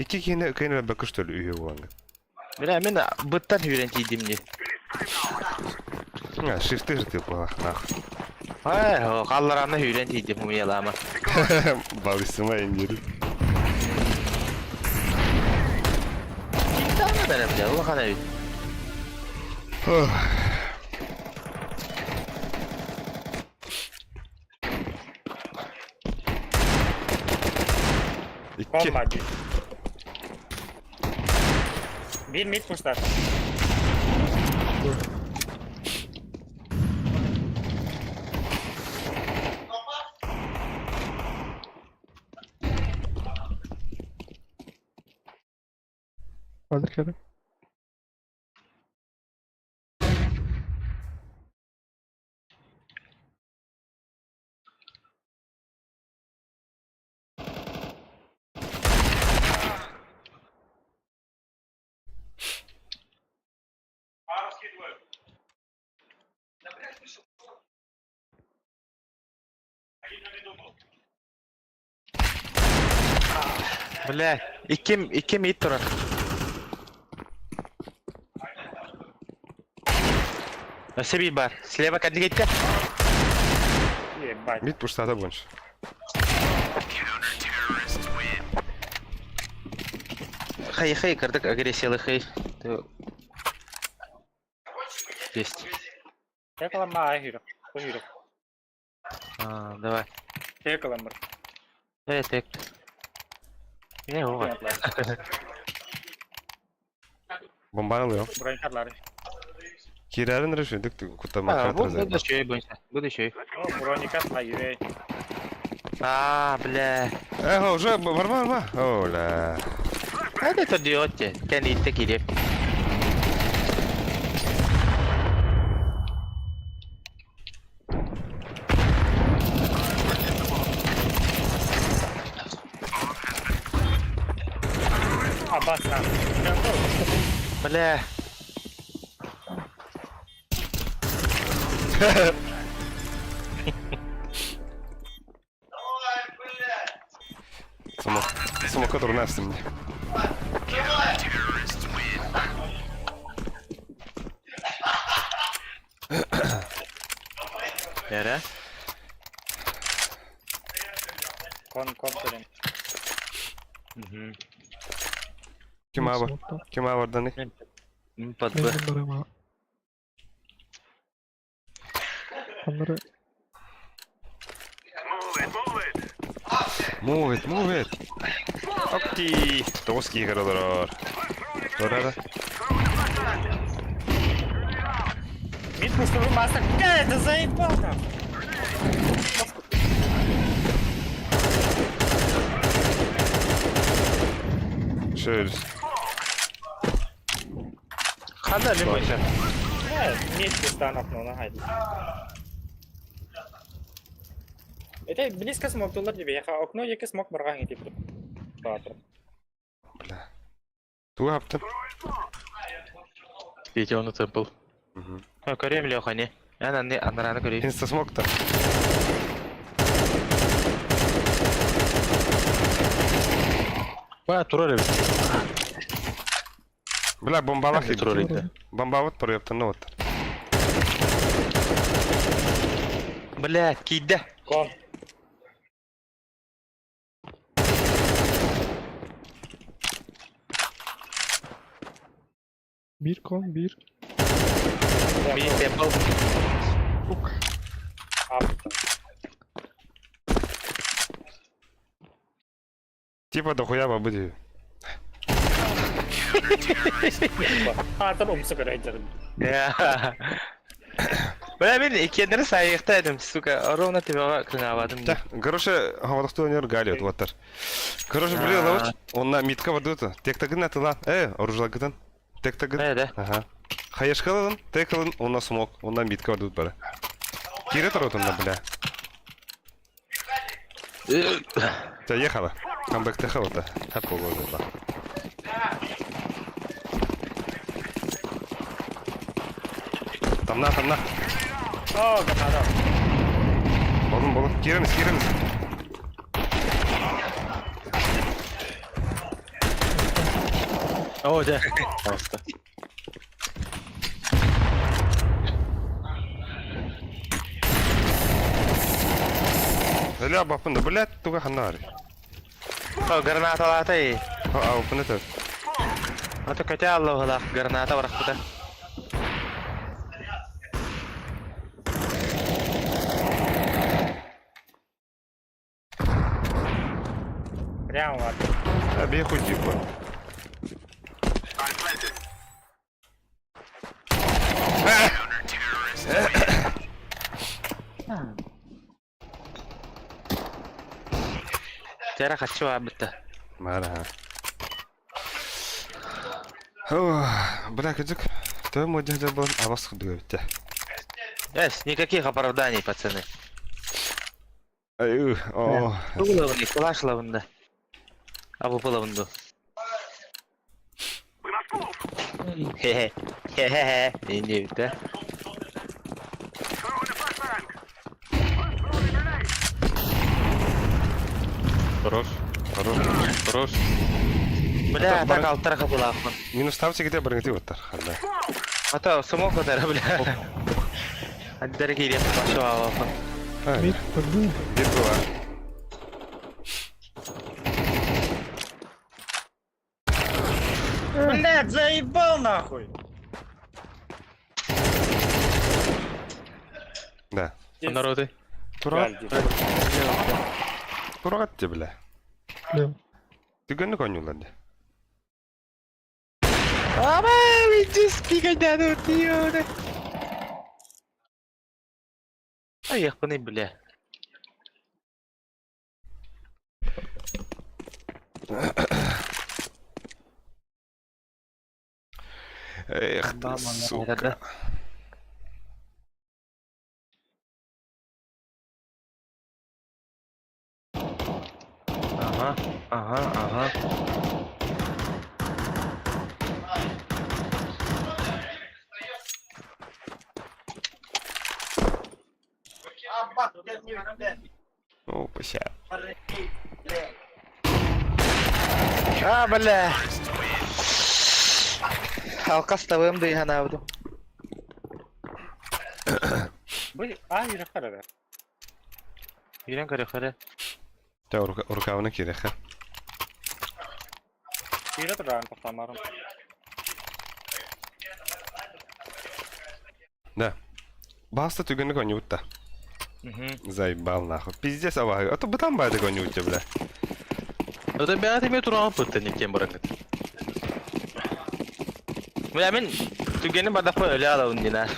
Ики кине кине бакы что ли үйе боланга. Бля, мен быттан үйрен тиді мне. А, шифты же ты была, нахуй. Ай, қаллараны үйрен тиді мумиялама. Балысыма индири. Тильтаны бәрі, бля, улахана бит. Икки. Кон баар. Биир мид пустар. Kaldır kere. Бля, икки мид турар. Өссө биир бар. Слева кэннигиттэ. Ебать. Мид пуштата больше. Хай хай, кырдык агрессиялы хай. Есть. Текалама айхирок. Кухирок. А, давай. Текаламыр. Э, тек. Не, ова. Бомбаны ылыам. Бронькарлары. Киирэрин эрэ үчүгэйдик куттаммакка Бу атырызайбат. еще бойся. Будущий. О, броника аюэй. А, бля. Эх, уже барма барма. Оля. Это то делать. Кэннитте кирип. Абаса. Бля. Самок. Самокат турнавсым мне. Эрэ. Кон кон көрен. Мгм. Ким аба? Ким абардан? Под Б. Мен барам а. Onları Move it, move it. Окей. Тоғыз киігір олар. Орара. Мид пустовый мастер. Бля, это заебал там. Шөйріс. Ханда мен бойынша. Бля, мид пустанов, но на Это близко смог доллар тебе. Я окно яки смог барган тип. Баатыр. Бля. Туга хаптын. Петя, он темпл. Көрем Леха, не? Ана не анараны көрейін. Инста смок та. Ба, турар эбит. Бля, бомбалах Турар ебит. ити. Бомбавыт бар ептен, ну вот. Бля, кийді. Кон. bir kon bir. Мин темпл. Ап. Типа дохуя бабы. Атыр умсы көрәйдер. Бля, мен иккиэннэри сайыхта эдим, сука. Ровно тебя кыҥаабатым. Да, короче, хавалахту өнер галиот, вот тар. Короче, блин, лавыч, он на митка вадута. Тектагын атыла. Оружлагытын. Тектагын. Да, да. Ага. Хаешкалын, текалын, он на смок, он на митка вадут бара. Кире таротын на, бля. Заехала. Камбэк тэхала-то. Хаппа да. Тамна, тамна. О, граната. Болун, болун. Кириңиз, кириңиз. О, да. Пожалуйста. Ля, бапында, блядь, туга ханнары. О, граната латай. А, опын это. Ата көтө алла граната барахпыта. Прямо вот. А бей хуй типа. Тера хочу абыта. Мара. Бля, кыдык. Той мой дядя был, а вас худой. Эс, никаких оправданий, пацаны. Ай, о. Тугулабын, калашлабын да. Абы булабын ду. Хе-хе. Хе-хе-хе. Не да? Хорош. Хорош. Хорош. Бля, так алтарха булаахпын. Минус ставьте где баргати вот да. А то смог удар, бля. Дорогие ребята, пошел алафа. Мид, подбил. Где была? Блядь, заебал нахуй! Да. Народы. Турат. Турат тебе, бля. Лево. Ты гоню коню, ладно. Аяқпыны, бля. Эх ты, сука. Ага, ага, ага. О, пася. А, бля. Алкас табым да иханабыдым. Бу, а, юрахара да. Юрен көрө Та рукавына керек, ха. Юра туран тоқтамарым. Да. Баста түгені коню утта. Угу. Заебал нахуй. Пиздец, авай. А то бы там байды коню утте, бля. Это бя тебе туран пытты никем барангат. Бля, мен түгені бардақпа өлі алауын дина.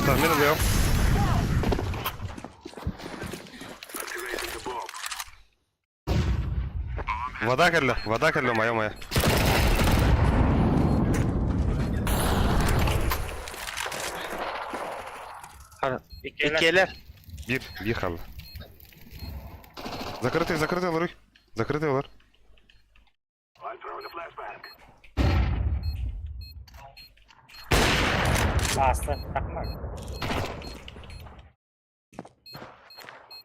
Тоқта, мен ылыйым. Вода кэллэ, вода кэллэ, моя моя. Иккелер. Бир, бир қалды. Закрытый, закрытый, Ларый. Закрытый, Лар. Асты, тақмак.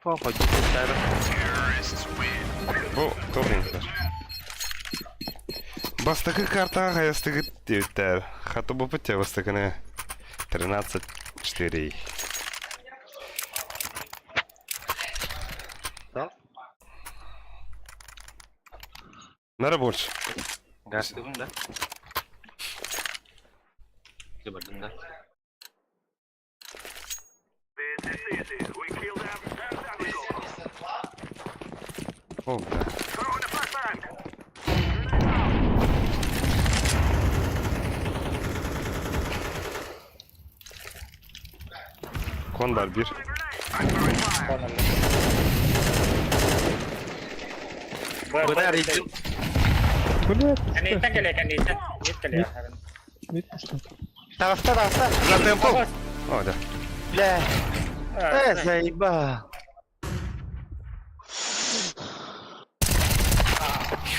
Похуй, Бу, топ-интер. Бастакы картаға қаястығы деуттер. Хаты бұ бітте бастакыны 13-4. Да? Нара больше. Гастыгын да? Бардым да. О, бля. Кон бар bir. Бына рейдим. Блядь, Каниттан келе, каниттан. Мид келе. мид пошла. Таҕыста, таҕыста. За темпл. О, да. Бля. Э, заебал.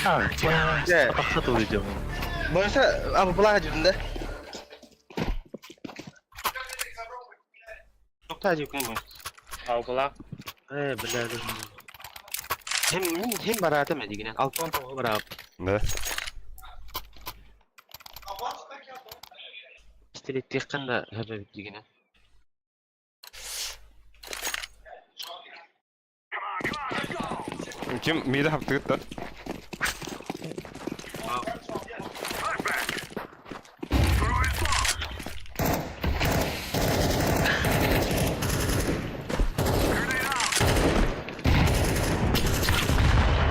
Бля. Тақсат идем. Бойса, абы булаға жүрдім да? Тоқта жүрген ғой. Ау бұлақ. Э, бля, Хем, хем баратым дегенен. Алтон тоғы барап. Да. Пистолет қанда хөбөбүт дегенен. Ким миирэ хаптыгыт да?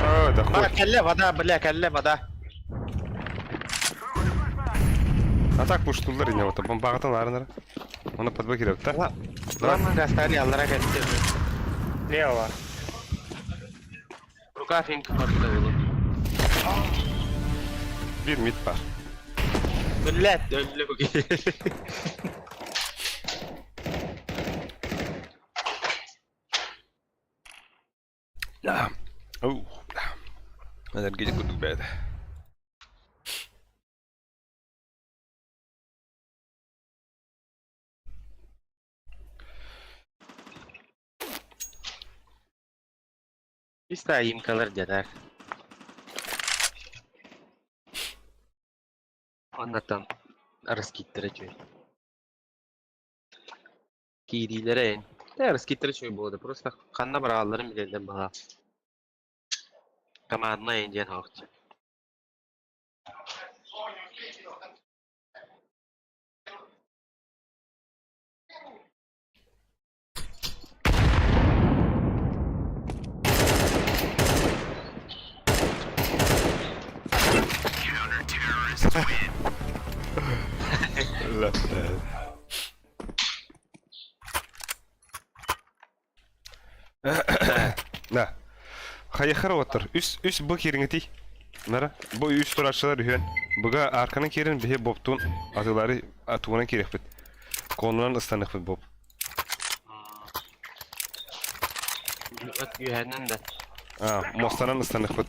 О, да Ба хоть. кэллэ вода, бля, кэллэ вода. А так пуштулар ине вот бомбағытан арынара. Оны подбы керек та. Давай. Ламан гастари аллара кэллэ. Лево. Рука финк барда булу. Bir mid бар. Блядь, өллө бу. Оу, бля. Энергетик курдук бэйэтэ. Чисто имкалар дедер. Оннаттан раскиттere чөй. Киириилэрэ эн. Тэ раскиттere чөй буолда. Просто ханна бараалларын билэллэр баҕа. Командна эн диэн хоохчу. Да. Хайахар оттор. Үс үс бу кириңити. Нара бу үс турачылар үһүөн. Буга арканын кирин биһи боптун атылары атуынан кириэхпит. Конунан ыстаныхпыт боп. От үһэнэн да. А, мостанан ыстаныхпыт.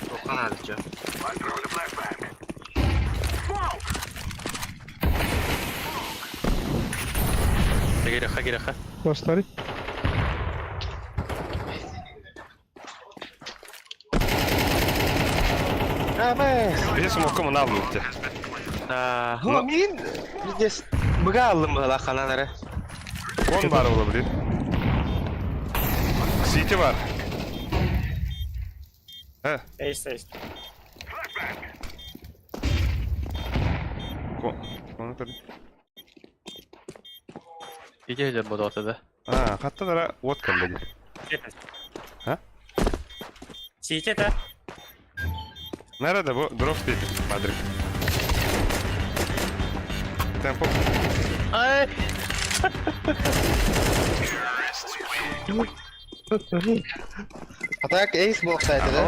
Тоққан адыча. Кириэхэ, кириэхэ. Класстары. Биһи смокка мына аллыбыт. Хо мин здесь быга аллым была хананары. Кон бар ола блин. Сити бар. Э, Эйс, эйс. кон. Кону көрдүм. Ити дьэ бодоото да. А, хатта дара от кэллэ дии. А? Сити это. Nerede bu? Drop dedi. Madrid. Tempo. Ай! А так эйс буолсайты да?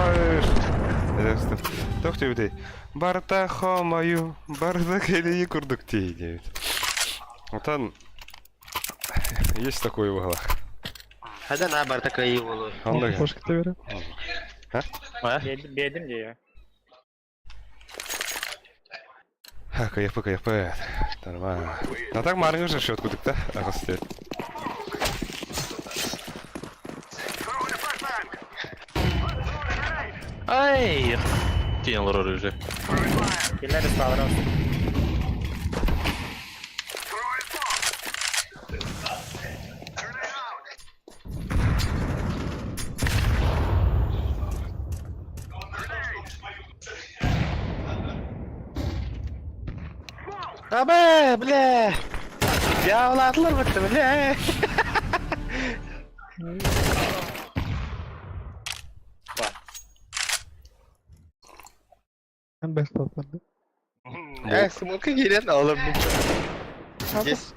Тох диэбитий. Барта хомою, барта кэлии курдук тии диэбит. Отан есть такой в углах. Хада на барта кайы болу. Оннук. Флешка берем. А? Биэдим дии. Ха, кайфы, кайфы. Нормально. А так марыңы же счет кудык да? Ағыс дед. Ай! Тиэн олорор уже. Киллер ставрос. Абэ, бля! Дьяволаатылар бытты, бля! Hem best atlardı. Э, смока киирэн олор бу. Здесь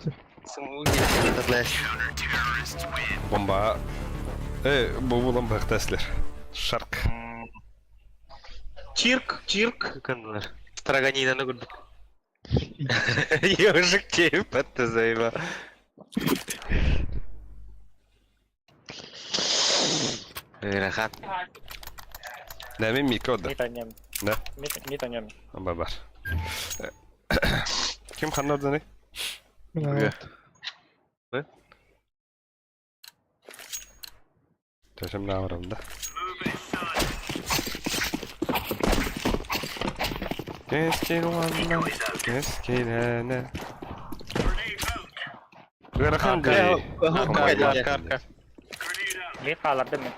смока киирэн татлаш. Бомба. Э, бу булан бахтаслер. Шарк. Чирк, чирк, каналар. Строганинаны көрдүк. Ежик кейп атты заеба. Рахат. Да, мен микро да. Мид о нем. Да. Мид, мид о нем. Ба бар. Ким ханна орданы? Мына Төшем нааварам да. Кескил уанна, кескилene. Ыарахан Арка, дии. арка, арка, арка. Биир хаалардым мин.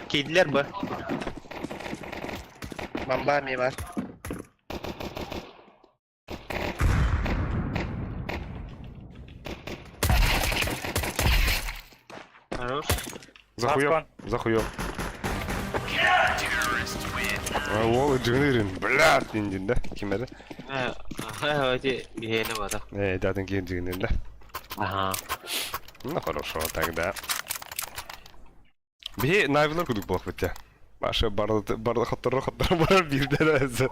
Киирдилэр бу. Бамба эмиэ бар. Хорош. За хуём, за хуём. Уол дьыгынырын, блядь, диндин да, ким эрэ? Эти биһиэнэ бата. Э, датын киһи дьыгынырын да. Ага. Ну хорошо тогда. Биһи Навилар кудук буолбут я. Маша барды барды хотторо хотторо барар биирдэ эрэ.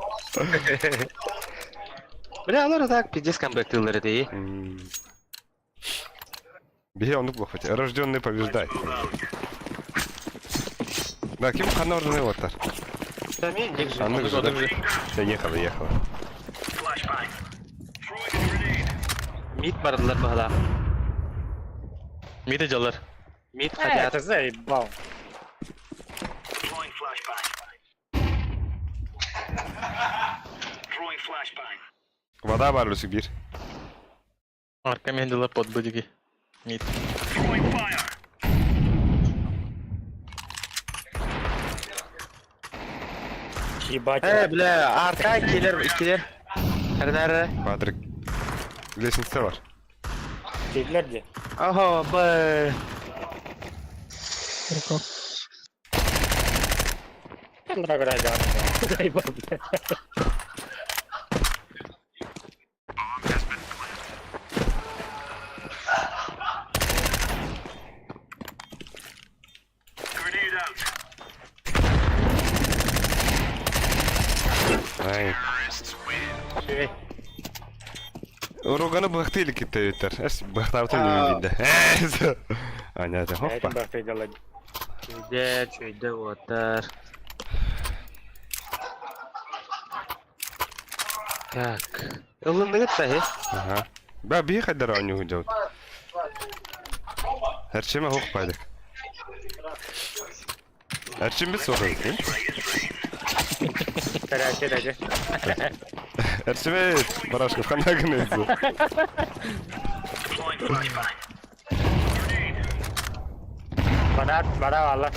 Бля, олор так пиздец камбэктыыллар этэ. Биһи оннук буолбут. Рожденный побеждает. Да, ким ханна ордены оттар? Аннык же, да? Все, ехала, ехала. Мид бардылар баһылаах. Мид дьаллар. Мид Э, хотят. это заебал. Вода бар үлүсүк биир. Арка мен дьаллар под быдыги. Мид. Ебать. Э, бля, арка килер, иккилер. Хәрнәрі. Патрик. Лестница бар. Киирдилэр дии. Ого, б. Рука. Заебал, бля. Ай. Роганы быхты или китте Эс быхтабытын билбейді. Аня, хоппа. Чүйдэ, чүйдэ, уоттар. Так. Ылындыгыт та, he? Ага. Ба бии хайдар оонньуу дьабыт. Эрчимэ хух байдык. Эрчимбит суох эбит. Короче, даже. Эрчимэ Барашков ханна гынайсы. Бара, бара алла.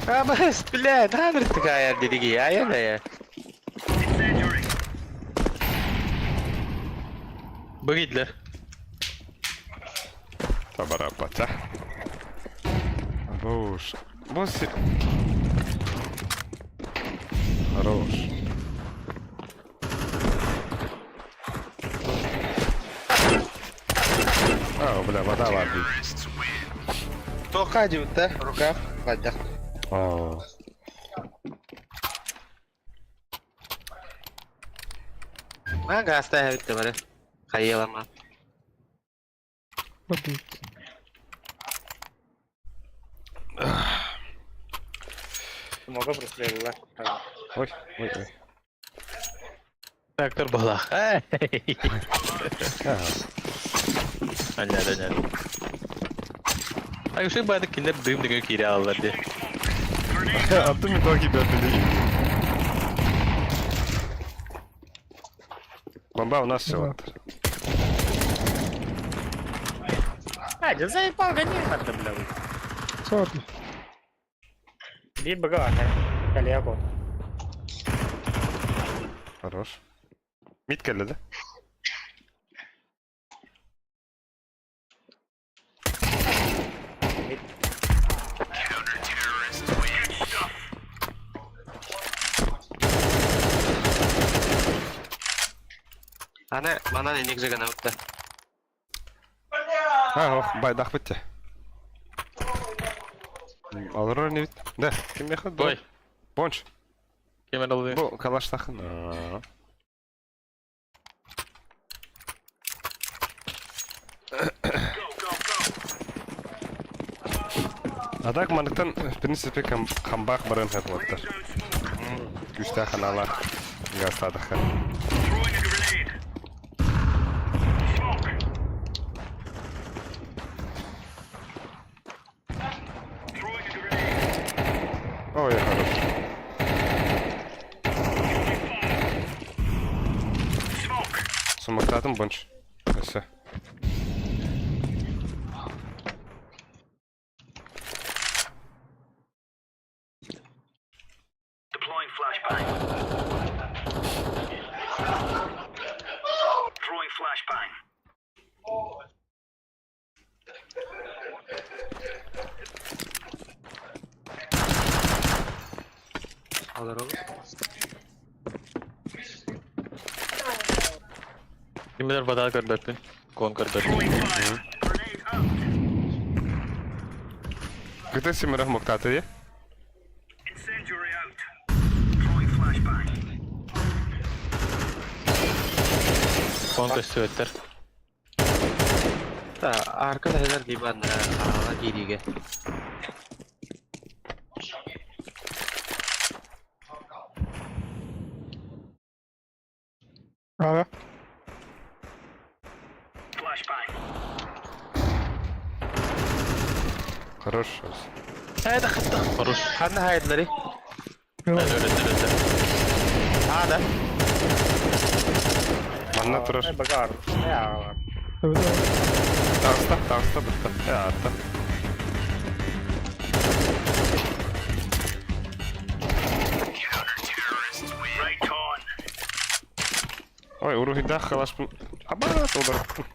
А, бас, бля, нагыр такая дедиги, а я да я. Быгидлер. Табарапата. Хорош. Босс. Хорош. А, бля, вода бар Тоқа дебіт руках, бадақ. А. Ма гаста бітті бары. Хайелама. Воды. Могу прострелила. Ой, ой, ой. Трактор была. Ага. Аня, аня. А еще байды киндер дым деген кире алалар де. Аттым мен токи бәрді. Бомба у нас все вот. А, да заебал, гони надо, бля. Сорри. Биир быга, коллегу. Хорош. Мид келді да? Аны, манан энек жегін ауытты. А, ох, байдақ бітті. Алырар не бит? Да, ким яхы? Ой, Бонч. кемер алды. Бу калаштахын. А так маныктан, в принципе, камбак барын хатваттар. Күстә ханалар. Гастадыха. Ой, хорош. Сумактатым бонч. Все. Олоробут. Кимилер бадаа көрбөппүн. Кон көрбөппүн. Кытыр симирах муктаата дии. Кон көстүбэттэр. Та арка таһыгар дии бааннара хаала киириигэ. Ага. Хорош. Хорош. Ханна хайдылары? Öyle öyle. Аада. Манна турар. Багар. Я. Таҕыста, таҕыста бытта. Э, аатта. Ой, уруһуйдаах халашпын. Абаас ударыттым.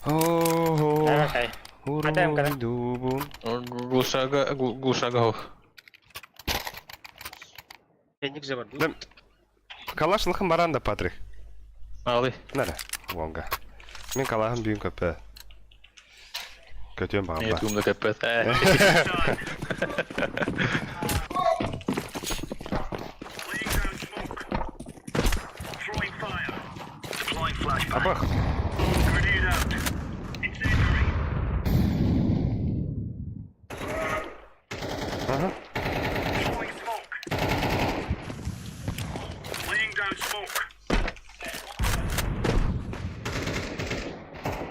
Ого. Окей. Уруһуйдуубун. Глушага, глушага. Кенник же бар. Да. Калаш лыхын баран да, Патрик. Алы. Нара, вонга. Мин калаһым бүүн көпө. Көтүөн Не баҕа. туумда көппөт. Абах. Ага.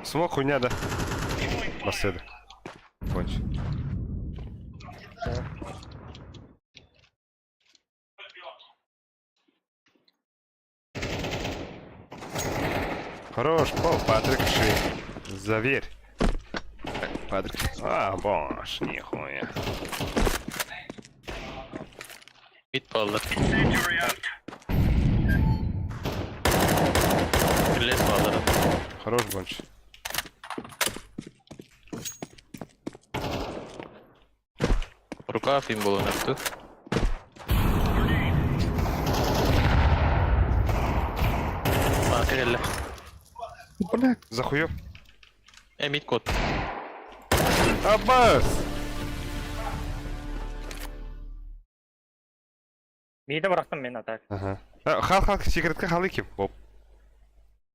Смок хуйня, да. Басседі. Конч. Хорош, пол, Патрик Ши. Заверь. Патрик. А, бош, нихуя. Мид баллар. Лес баллар. Хорош, Бонч. Рукав им было на Бля. Бля, Захуев. Мид код. Аббас! Миди бырахтым мен атак. Ага. Хал хал секретке хал ким. Оп.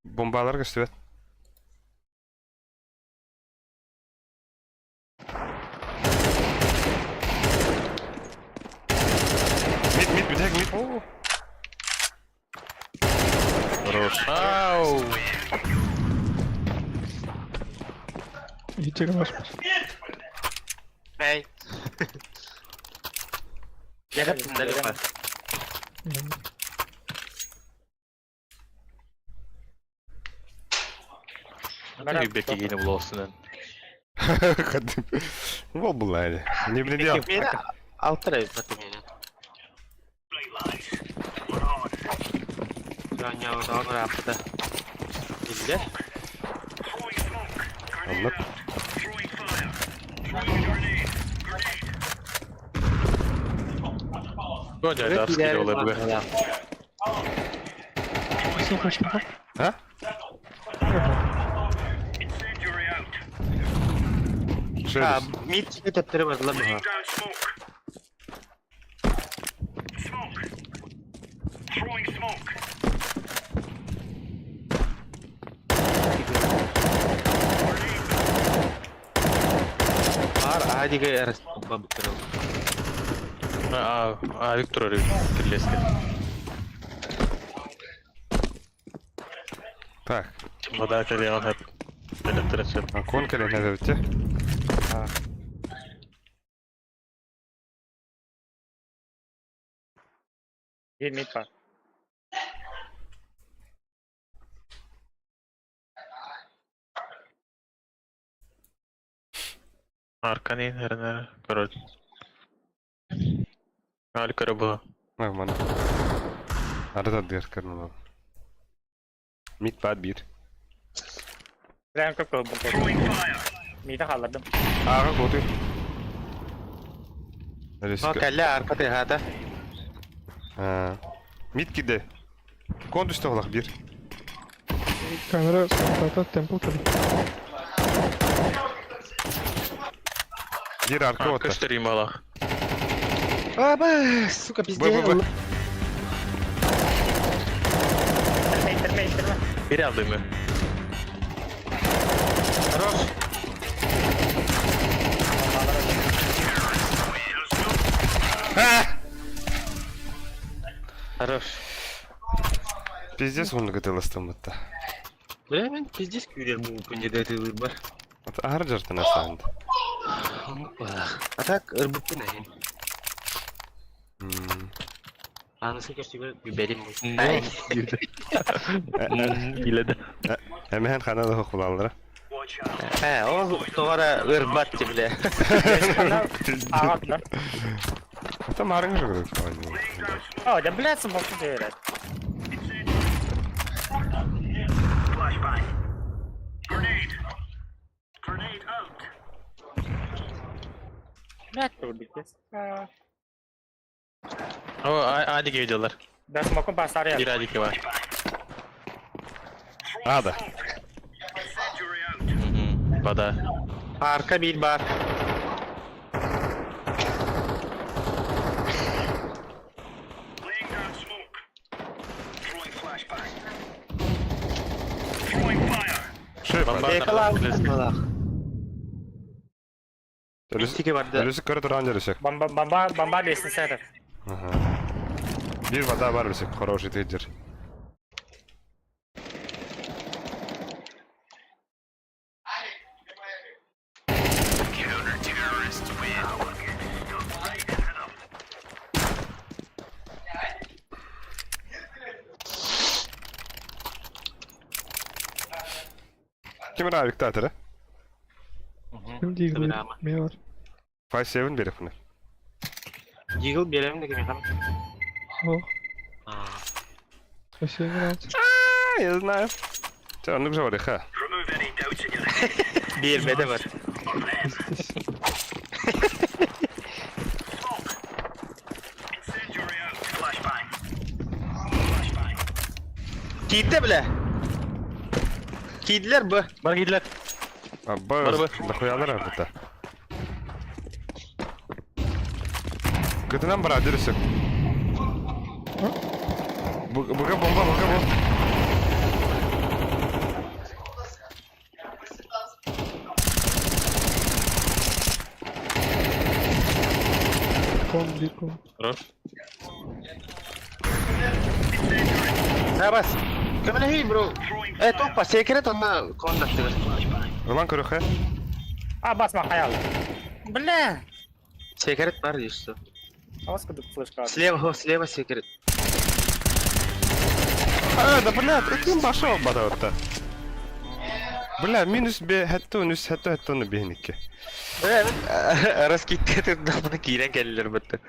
Бомбалар көстүбэт. Мид, мид, мид, мид. О. Хорош. Ау! Ичиге баш. Эй. Я далеко. Беки гейне булосунан. Бол булали. Не блин Алтара потом. Рапта. Билде. Аннык. Гоня, да, скидывал БГ. А? А, мид тептере бардылар буга. Бар адиге эрес бабыттыр. А, а, Виктор кирлеске. Так, Вода калиан хат. Электричет. а кон кэлен эбэбитте. Бир мид бар. Арканин хернер король. Али көрө Нормально. Арада дыр көрнө. Мид бат бир. Прям көп көп бұл. Миди халадым. Ага, готы. О, кэллэ арка тыһаата. Мид киде. Кон түстэ олох бир. Камера смотата темпл кэлин. Бир арка А, отта. көстөр ималах. Аба, сука, Б, Б, Б. пиздец. Ittirme ittirme ittirme. Bir aldım mı? Хорош. А! Хорош. Пиздец он гытылыстым бытта. Бля, мен пиздец күүрер бу күнде это бар. Ахар жартын асанды. А так ырбыппын әйін. Анысы көрсүгө берем. Биледі. Әмәһән хана да хукулалдыра. Ә, ол тоғара ырбат ти бля. Ага, Там арың жогор. О, да блядь, смог делать. Блядь, убить. О, Адике видеолар. Да смогу басар Bir Адике var. Ада. Бада. Арка бил бар. Шөй Бомба. Бекала. Ölüsü Тике барды. Ölüsü көрө туран жүрүсөк. Бомба, бомба, бомба лестница. Ага. Бир вода бар билсек, хороший тыджер. Ким раа виктатора? Ким Deagle не бар? 5-7 берек мына. Дигл берем деген механ. О. Вообще не нравится. А, я знаю. Ча, ну же ха. Бермеде бар. Здесь. Кийді бля. Кийдилер б. Бар кийдилер. Ба, Бар бы. нахуялар арбыта. Кытынан бара жүрүсөк. Буга бомба, буга бомба. Кон, бир кон. Хорош. Сабас. Көмөлө бро. Э, топа, секрет онна кондактыгыр. Ылан көрөхө. А, басма хаял. Бля! Секрет бар дейсіз. А вас куда флешка? Слева, слева секрет. А, да блядь, этим башал бада. Бля, минус бе хәтта үнүс хәтта хәтта оны бихникке. Бля, мен раскитте бұны киирен келилер бітті.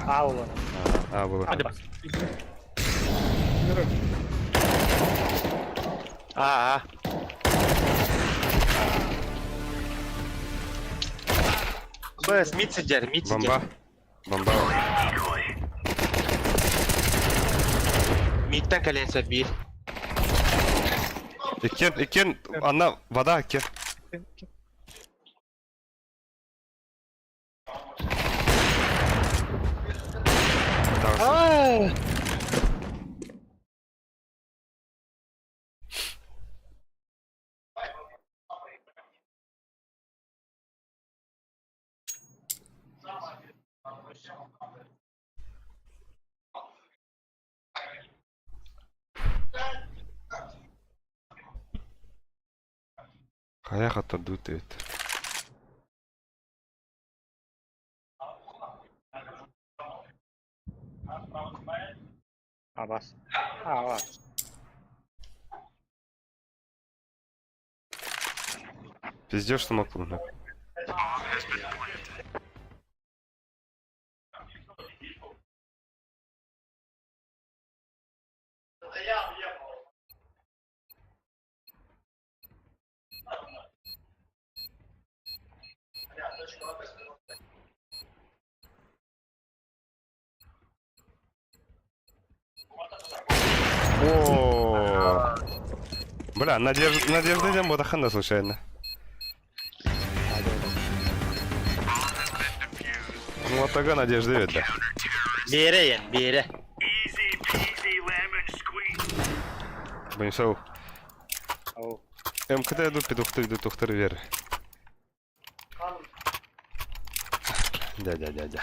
А, улан. А, было. Hadi. А, а. Б, мид сидер, мид сидер. Бомба. Бомба. Мидтен кәленсе бир. Икен, икен, анна вода, икен. Аа. Хайа хатта дут эт. Абас. Абас. Пиздешь, что мог помню. О, Бля, Надежда, Надежда идем, вот хана случайно. Вот такая Надежда ведь, да. Биэрэ ен, биэрэ. Бонисау. Ау. МКТ иду, петухты иду, тухтыр вер. Дядя, дядя.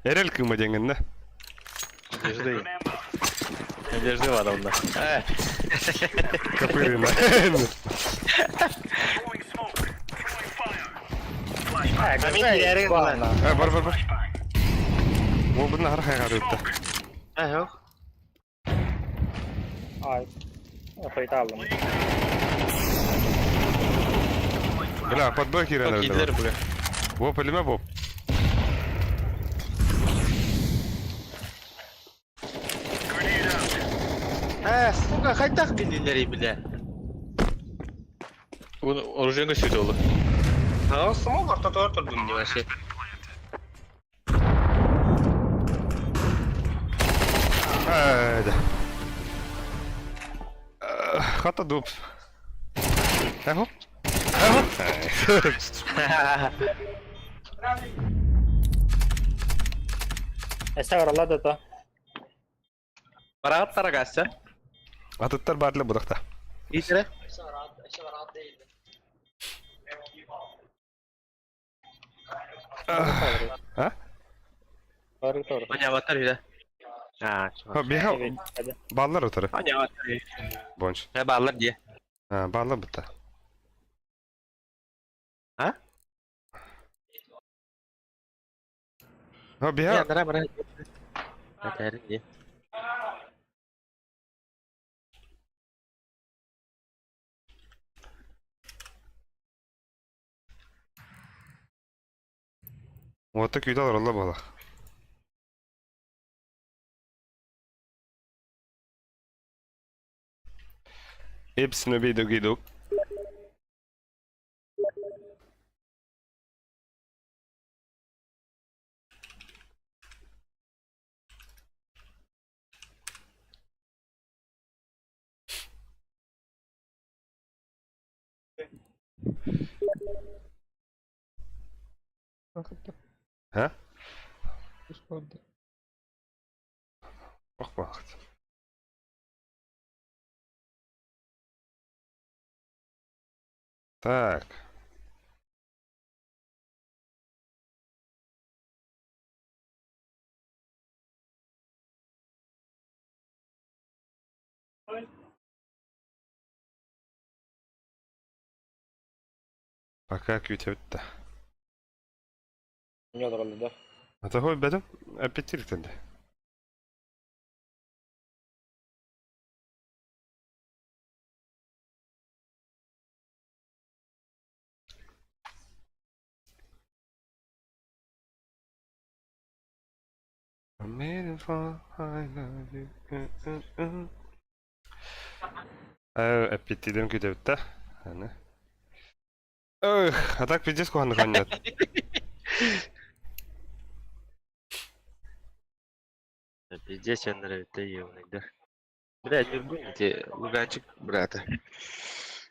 Эрэл кыма деңин да? Надежды. Надежды Ивановна. Копырина. Э, бар, бар, бар. Ол бұны ар хайға өтті. Э, yok. Ай. Хайта алдым. Бля, подбой кирен Кидлер, бля. Воп илме боп. Э, сука, хайдах билинери бile. Bunu оружие сүт oldu. Ha, смог ортотор турдум не вообще. Айда. Хата дуб. Эхо? Эхо? Эсә оралла да та. Барагат тарагасы. Атыттар барлы будақта. Итере. А? Бары тор. Аня батар үдэ. А, Ха, биха баллар отыры. Аня батар. Бонч. Э, баллар дие. А, баллар бітті. А? Ха, биха Андара бара. Батар дие. Ота күйді алар бала. Hepsini bir döküydük. Ха? Bak bak. Так. Пока күйте бітті. Не оралла да. Ата хой бәдім, әпеттеліктенді. I'm waiting for I love you. Әппеттелерім күйте бітті. Әне. Эх, а так пиздец кухонный нет. Пиздец, он нравится, ебаный, да. Блядь, не гоните, луганчик брата.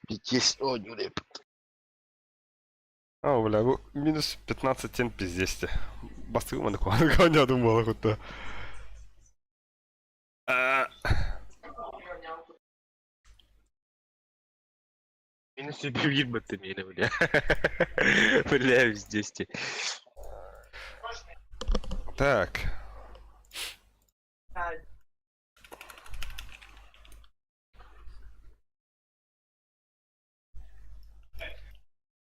Пиздец, о, нюреп. А, бля, бу минус 15 тен пиздец. Бастығы маны кухонный конядым бола құтты. Минус убил ты меня, бля. Бля, пиздец. ты. Так.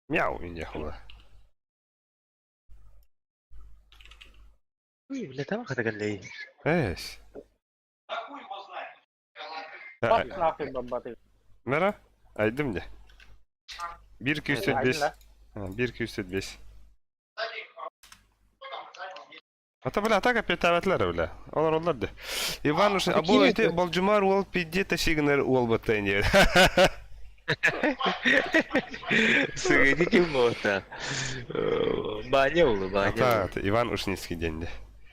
Мяу, не хула. Уй, бля, там хатагаллей. Эс. Бах нахуй бабаты. Мера? Айдым де. 1 Айдым 205. да. 1 205. Ата бля, атака петаветлер бля. Олар олар де. Иван уж або ити болжумар уол пидде ташигнер уол баттайн дер. Сыгыди ким болта. Баня улы, баня. Ата Иван Ушницкий денде.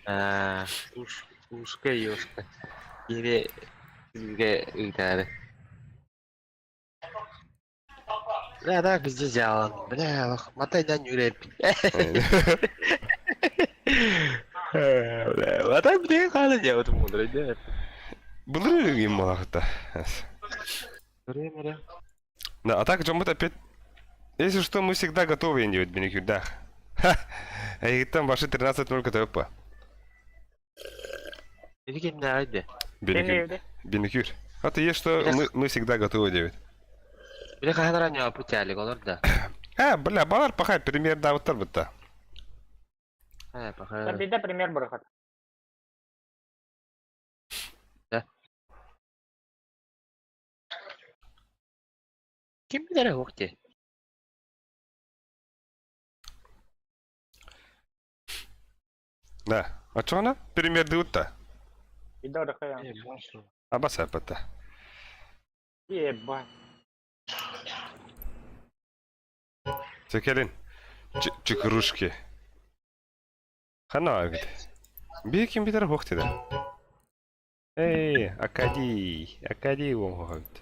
А, уш, ушка ёшка. Или сизге ыйтары. Бля, так везде сделан. Бля, матай да нүреп. Бля, матай бля хала делать мудрый, да. Былыр им малахта. Время, Да, а так Джамбут опять... Если что, мы всегда готовы, не беникюр, да. Ха! И там ваши 13-0 КТП. Или кем не айды. Беникюр. Беникюр. А ты есть что, мы всегда готовы, Дэвид. Бля, ханара не опутяли, голор да. А, бля, балар пахай, пример да вот та. Э, пахай. Биде пример барахат. Да. Ким билер хокте? Да. А что она? Пример дают-то. Биде барахая. Абаса пата. Ебать. Секелин. Чекрушки. Хана агит. Беким битер хохте да. Эй, Акади, Акади вон хохт.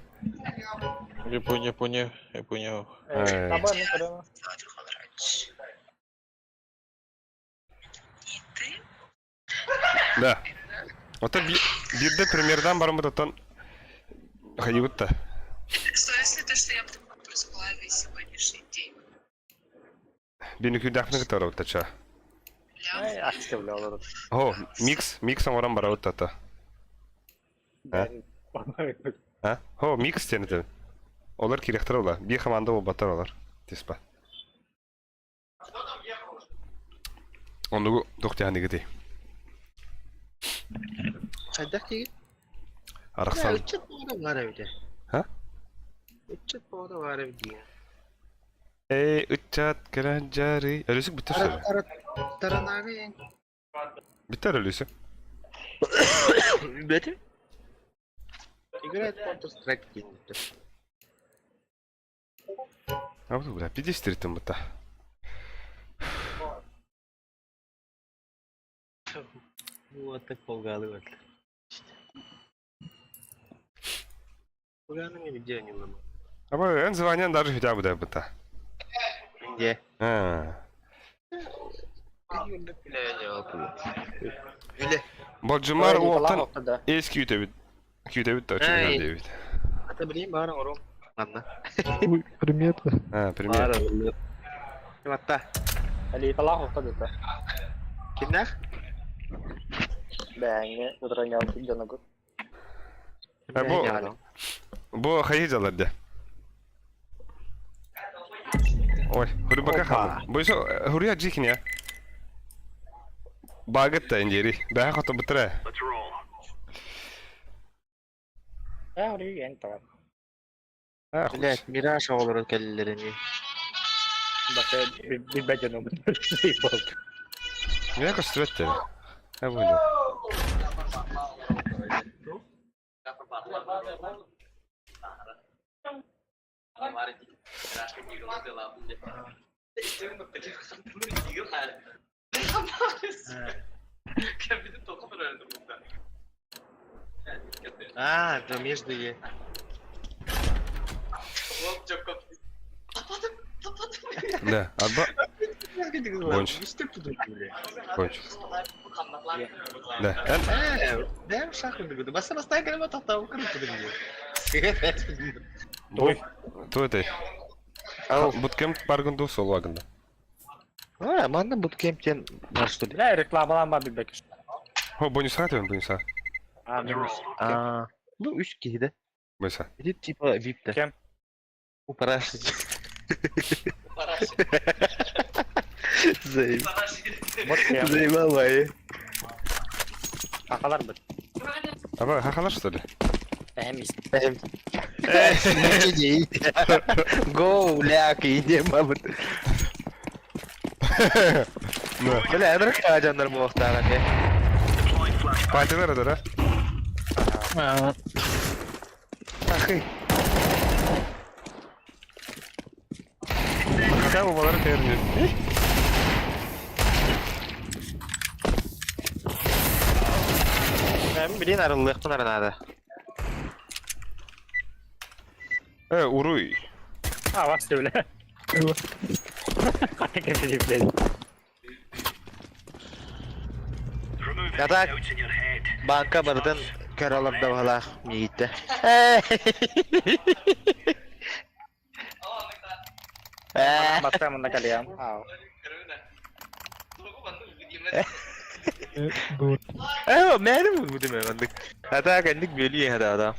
Я понял, понял, я понял. Таба не көрөм. Да. Ото бирде примердан барымытаттан хайыбытта. Что если то, что я проспала весь сегодняшний день? Бинүкү дахны кытарабытта ча. Бля, Акча бля олар. О, микс, микс оңорон барабытта. А? А? Хо, микс тенете. Олар кирехтер ола. Би команда болбаттар олар. Тиспа. Онугу доктяны гити. Хайдах киги? Арахсан. Үчет боғда бар әбіде. Ха? Үчет боғда бар әбіде. Эй, үтчат кыранжары. Өлүсүк биттер сөбө. Таранагы. Биттер өлүсүк. Бети? Играет Counter Strike дейін. А вот бля, 53 там бата. Вот так полгалы вот. Полганы где они ломают? А бу эн званян даже хотя бы да бата. Где? А. Үле. Болжумар уолтан Да. эс күүтөбүт. Күүтөбүт да Эй. чүгүн дейбит. Ата билейм барын ором. Ладно. Ой, примета. А, пример. Ким атта? Али талах оқтады да. Кимнах? Бәңе, утыран жанагы. А, бу бу хайы жалар да. Ой, хурбака хам. Бу исо хурия жикня. Багыт та индери. Бәһә хото бутра. Ә, үрген тагын. А, Блять, Мираж оғылыр кәлілеріне. Башы бир бәҗәнү. Я костретте. А бу. А, да между е. Да, аба Бонч. Бонч. Да. Эн Э, Баса бастай кәліме тоқтауы бу ту этой. Буткемп баргынду сол вагында. А, манна буткемптен бар что ли? Бля, рекламаланма бир бәкеш. О, бонуса тен бонуса. А, А, ну үш киһи Бонуса. Или типа вип-то. Кем? У параши. Заебал. вот кем. Заебал, ай. Хахалар быт. Аба, хахалар что ли? Эһэм ис. Го, ляк, иди, мабыт. Бля, эдер хаажандар буохтааҕа не. Патилар да? Ахы. Хотя бы балары тернет. Мен билин арыллыахпын аранаада. Э, уруй. А, вас ты, бля. Как это блядь? А так, банка барытын көр олордо баһалаах миигиттэ. Э, Баста мында калиям. Ау. Гуд. э, мээрим бутум эмандык. А так, энник бөлүү эһэ да.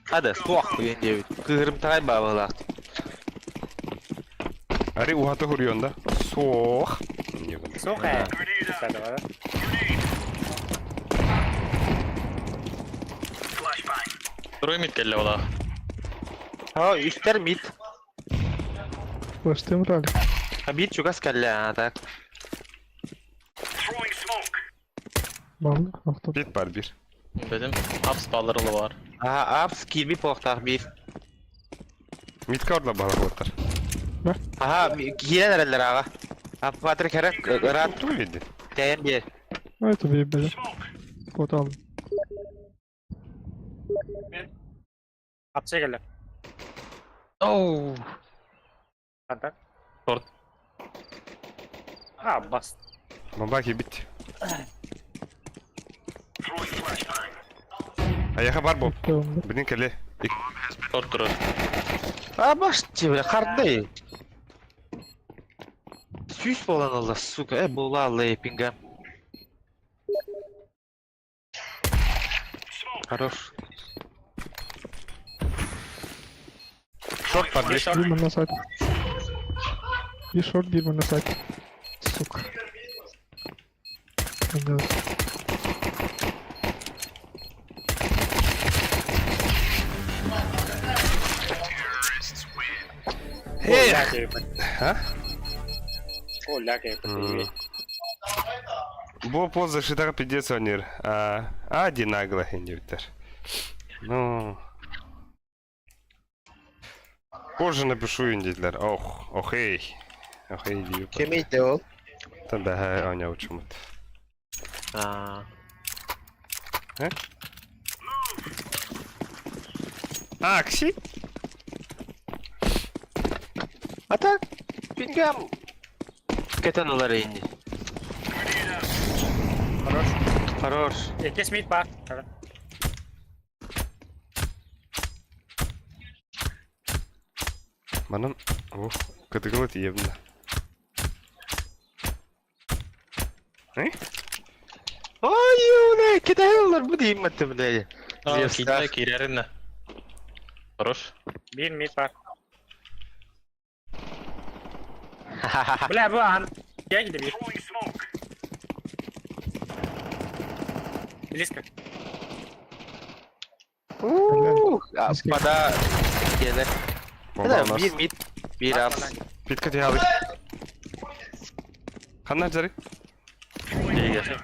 Хада, суох буйан диэбит. Кыһырымтаҕай баабалаах. Ари ухаты хуруйон да. Сох. Суох ээ. Второй мид кэллэ буолаа. Ха, үстэр мид. Флештым ралли. А бит чугас кэллэ, а так. Баллы. Авто. Бит бар бир. Бедим. Апс баллары бар. Аха, апс кирби похтаах биир. Митка орла балар Аха, киирэн эрэллэр аҕа. Аппатыр кэрэ рат Ту види. тэйэн биэр. Ну это выебали. Вот он. Апча кэллэ. Оу. Ханта. Торт. А, бас. Бамбаки бит. Аяха бар боб. Билин келе. Торт турар. А баш тебе харды. Сүүс буолан ылла, сука. Э, була алла пинга. Хорош. Шорт бар бир. Бир на сайт. Bir short, bir на сайт. Сука. Да. Эх. А? О, ляга, это Бу пол защитага пиздец онир. А, один нагло хендивтер. Ну. Позже напишу индидлер. Ох, охей. Охей, дип. Кемейде ол? Там да, аня учумут. А. А, кси? А так, пингам. Кетен олар инди. Хорош. Хорош. Икки мид бар. Манан, ох, кытыгылы тиебінде. Э? Ой, уна, кетен олар бу дейм атты биле. Киирэ киирэринэ. Хорош. Бир мид бар. Бля, бу ан. Я гиде бир. Близко. Ух, пада келе. Бомба у нас. Бир мид, бир апс. Питка тиялык. Ханна жары? Киирэ.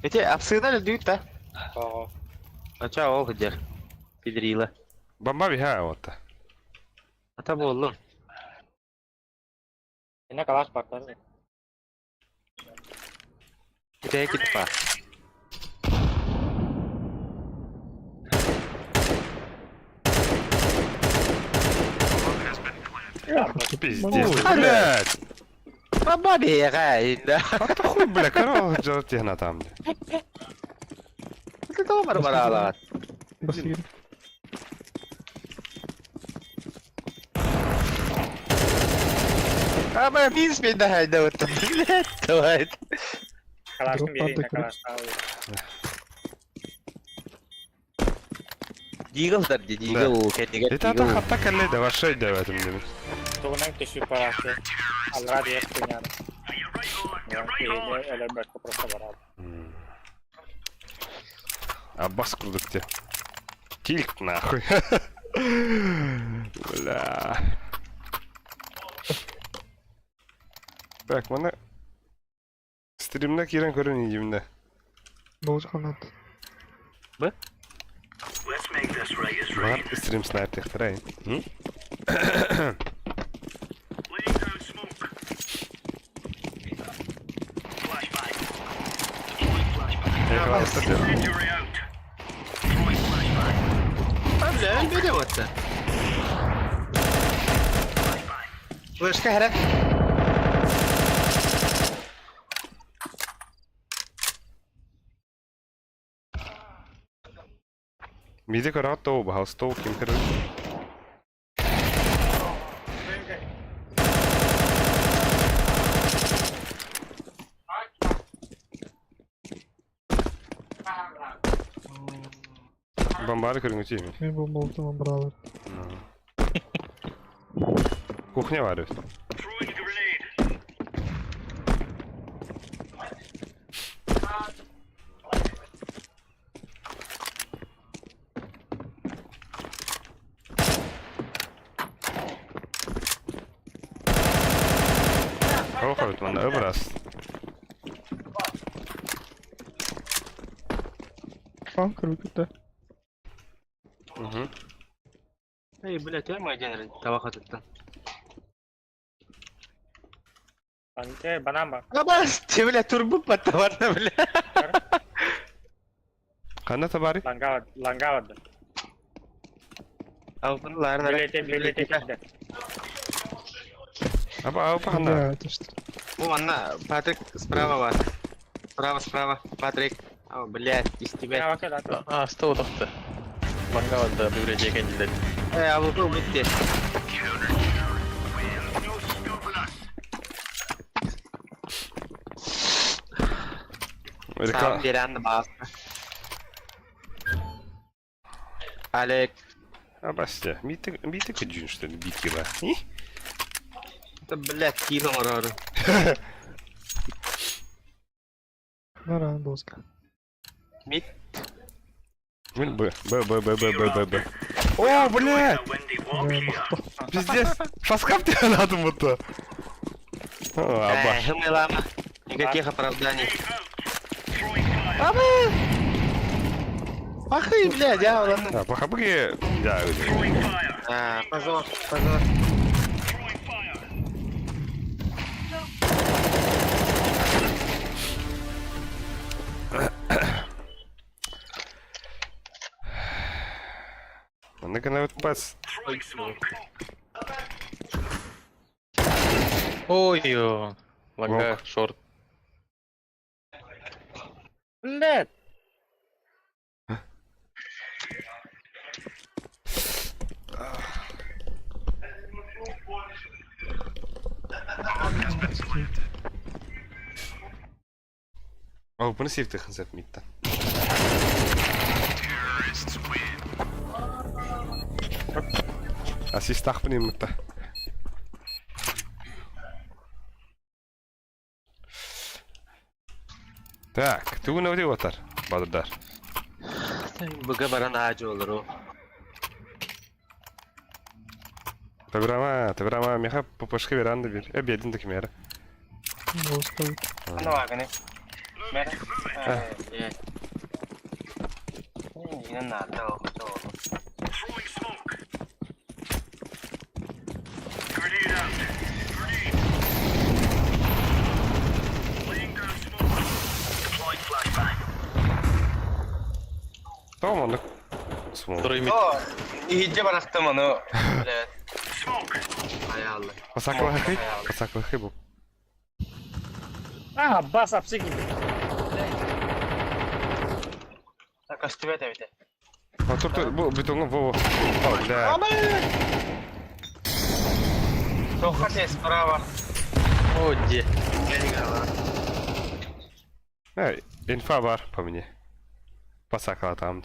Эти апсыгынан үлдүгүт да. Ого. Ача ол хыдер. Пидрила. Бомба биха ота. Ата боллун. Эне калаш бар. Ите кит па. Пиздец. Блядь. Баба бега инда. А то хуй, бля, корова жар там. Это бар барала. Басыр. Ама мин спин хайда вот. Блядь, давай. Калаштын бири Дроп калаш. Дигл дар ди, Дигл кэннигэр Это ата Дигл. хатта кэллэ да вообще өйдөөбөтүм дибин. Тугунан түшү парахты. Алра диэх хуйняны. Өлөрбөккө просто бараад. Аббас курдук те. Тильт нахуй. Бля. Так, маны стримна киирэн көрөн иһиимнэ. Болжанат. Б? Бар стрим снайптехтара. Бля, өлбөтө батта. Флешка хәрә. Миди көрөт тоу бахал стоу ким көрөр. Бомбары көрүҥүтүй. Мен бу молотом брал. Кухня бар эбит. Ох, манна ыбырас. Хан көрүктэ. Мгм. Эй, бля, тема один табак атыттан. Анте банан бар. Абас, те, бля, турбу паттаварна, бля. Ханна табари? Лангавад, лангавад. Алтын ларын Библиотека, библиотека. Аба, аба ханна. Да, это что? Бу манна Патрик справа бар. Справа, справа, Патрик. О, блядь, из тебя. А, стол тохты. Лангавад библиотека дииллэр. Э, абы битте. Сам Реклама. берен басты. Алек, Абасте. Мити мити күдьүн что ли битки ба. И? это, блядь, кило морору. Наран доска. Мид. Мин Б Б Б Б Б Б Б Б. О, блядь! Да, махто. Пиздец! Фаскап тебе надо будто. О, аба. Э, хымылама. Никаких оправданий. Абы! Ах и, блядь, я ладно. Да, пахабыги. Да, А, позор, позор. Маннык пас. Ой, ё. Ланга, шорт. Блядь! О, бұны сейфтехин сәп миттен. Ассист тахпын иммитта. Так, тугун өте отар, бадырдар. Быга баран аажы olur o. Табирама, табирама, меха пупашка веранды бир. Э, бедин дики мера. Доска. Ана ваганы. Мера. Э. Инан наада о. Tamam онда. Смол. Второй мид. О, иһирдьэ барахтым ону. Блядь. Ай Алла. Пасаклахы, пасаклахы бу. А, бас апсики. Так, астыбет эбите. А тут бу бетонга во. О, бля. Тоха справа. О, де. Э, инфа бар по мне. Пасакла там.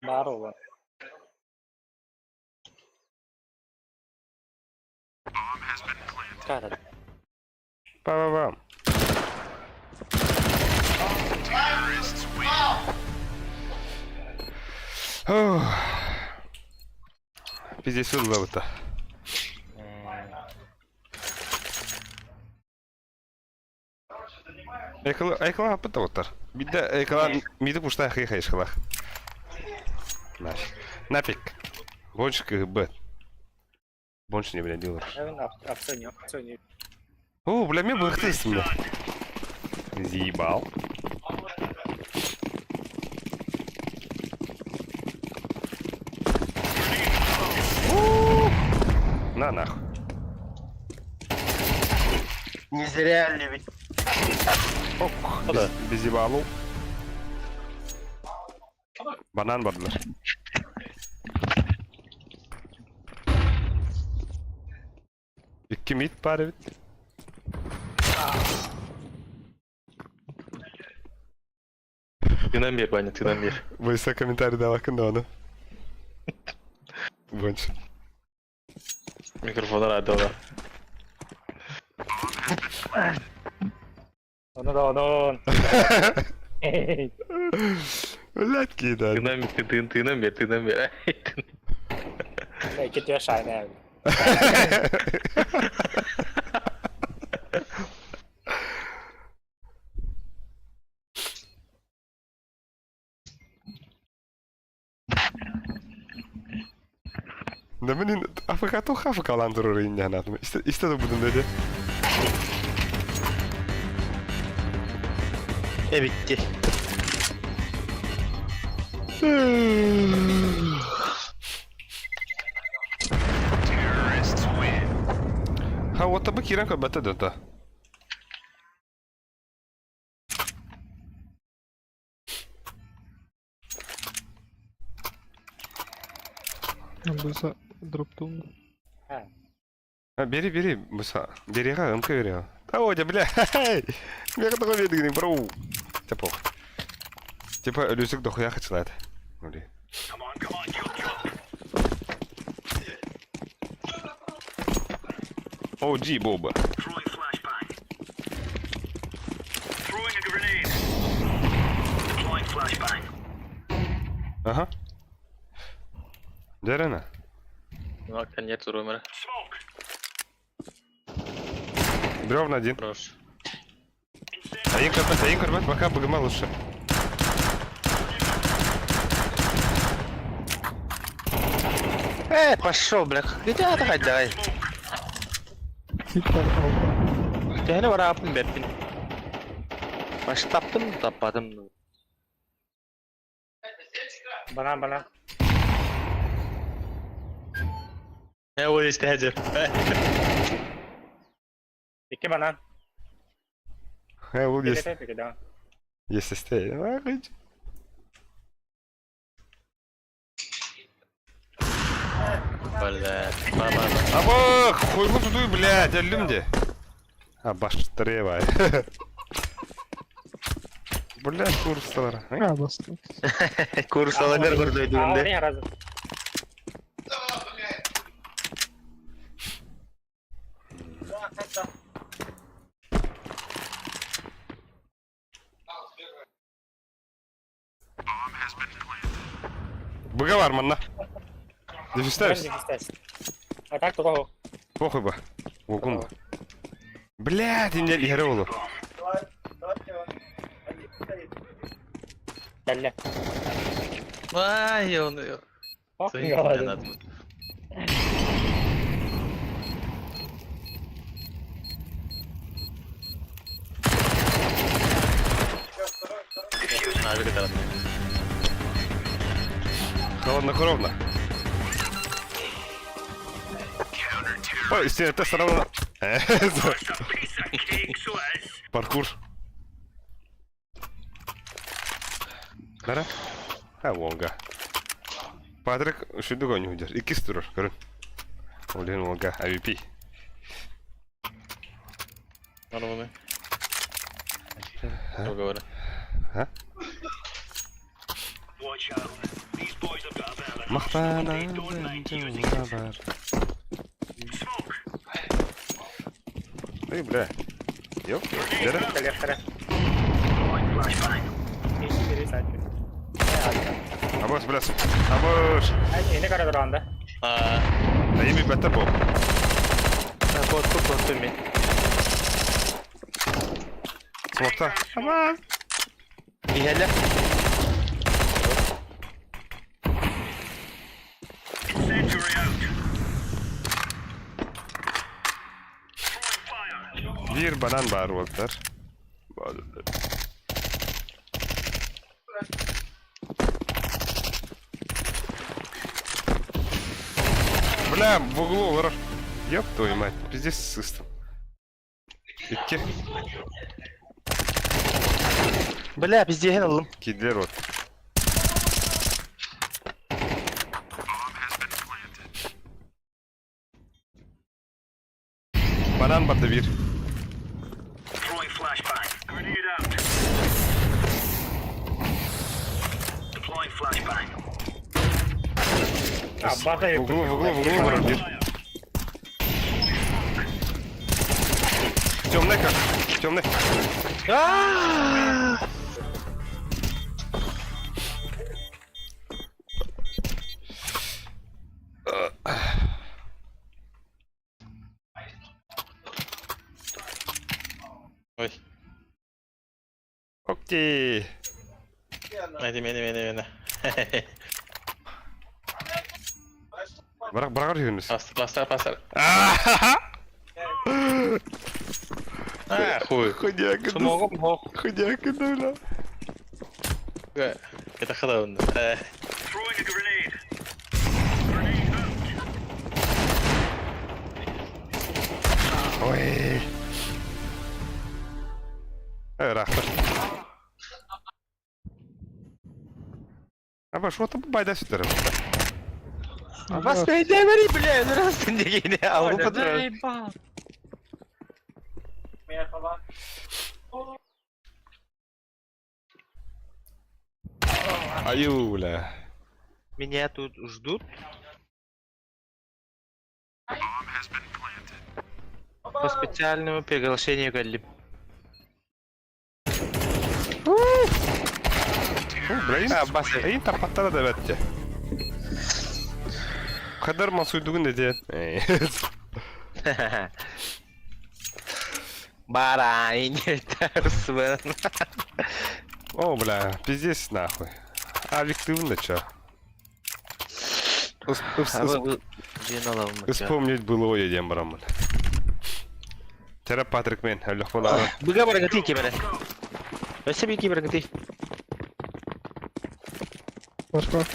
Баар ола. Кара. Па-па-пам. Пиздец ыллабыта. Айкыла аппыт да Бидде айкыла миди пушта хый хайышкылах. Нафиг. Нафиг. Больше КГБ. Больше не, бля, делаешь. О, бля, мне бахтайся, бля. Заебал. На нахуй. Не зря любить. Ох, без, без ебалу. Банан бардылар. Икки мид бар эбит. Тынан бер, Ваня, тынан бер. Бойса комментарий дала кындоны. Больше. Микрофон радиола. Ону да онон. Блядь, кида. Тынан бер, тынан бер, тынан бер. Икки шайна. Да мин АФК тух АФК ландырыр инде Исте исте будун dedi. E bitti. Ha вот табы кирен көбәтә дөтә. Буса дроптун. А, бери, бери, буса. Бери, га, МК бери. Да одя, бля. Бери такой видный, бро. Типа. Типа, люсик дохуя хачылат. Ули. О, Джи, Боба. Ага. Дерена. Ну, конец румера. Бревна один. Хорош. Один карбет, один карбет, пока БГМ лучше. Пошел, бля. Где давай, давай. Хиттер алта. Төһөнү барааппын бэрпин. Баштаптым, таппадым. Банан банан. Я вот здесь хеджер. Икки банан. Ол есть. Да. Есть сесте. Бля. Мама. Аба, хуйгу тудуй, блядь, әллүм де. А, баштыребай. Блядь, курсталар. А, басты. Курс алагар көрдөйдүгүндө. А, разы. Быга бар манна. Дефистайс. А так того. Похуй ба. Гукум ба. Блядь, инде иһэрэ болу. Бәлле. Ай, он... Ох, Холоднокровно. Ой, это все равно. Паркур. Нара? А, Волга. Патрик, шүдүк ойнуу дер. Иккис турар, көрүн. Олен Волга, AVP. Нормально. Договор. А? Махтанабын дьылҕабар. Эй, бля. Ёп, бері. Кэлиэхтэрэ. Икки бери сайт. Абас, бля. Абас. Ини кара туранда. Аа, Айми бәтер бол. Куотку куоттум мен. Смокта. Абас. Иһэллэр. Биир банан баар уолтар. Бля, в углу олорор. Ёб твою мать, пиздец сыстым. Икки Бля, пиздиэһин ыллым. киирдилэр вот. Банан барда биир. А, бата В углу, в углу, в углу барар биир. Темный как? Темный. Ой. Окей. Мэни, мэни, мэни, мэни. Бырақ бырағар жүрміз. Пастор, пастор, пастор. А, хуй. Хуняка. Сумоҕум суох. Хуняка, бля. Это хадавын. Ой. Э, рахтар. Аба, что там байда сүтер? Бас бэйдэмэри, бля, нұрастын дегені алып отырар. Аю, бля. Меня тут ждут. По специальному приглашению Галлип. Бля, ин тапаттара да бәтте. Қадар мансуйдугун деде. Барай, О, бля, пиздец нахуй. А, виктивно чё? Вспомнить было едем барамын. Тера Патрик мен, әлі болары. Быга барагаты кемере. Өсө би кибергати. Башка.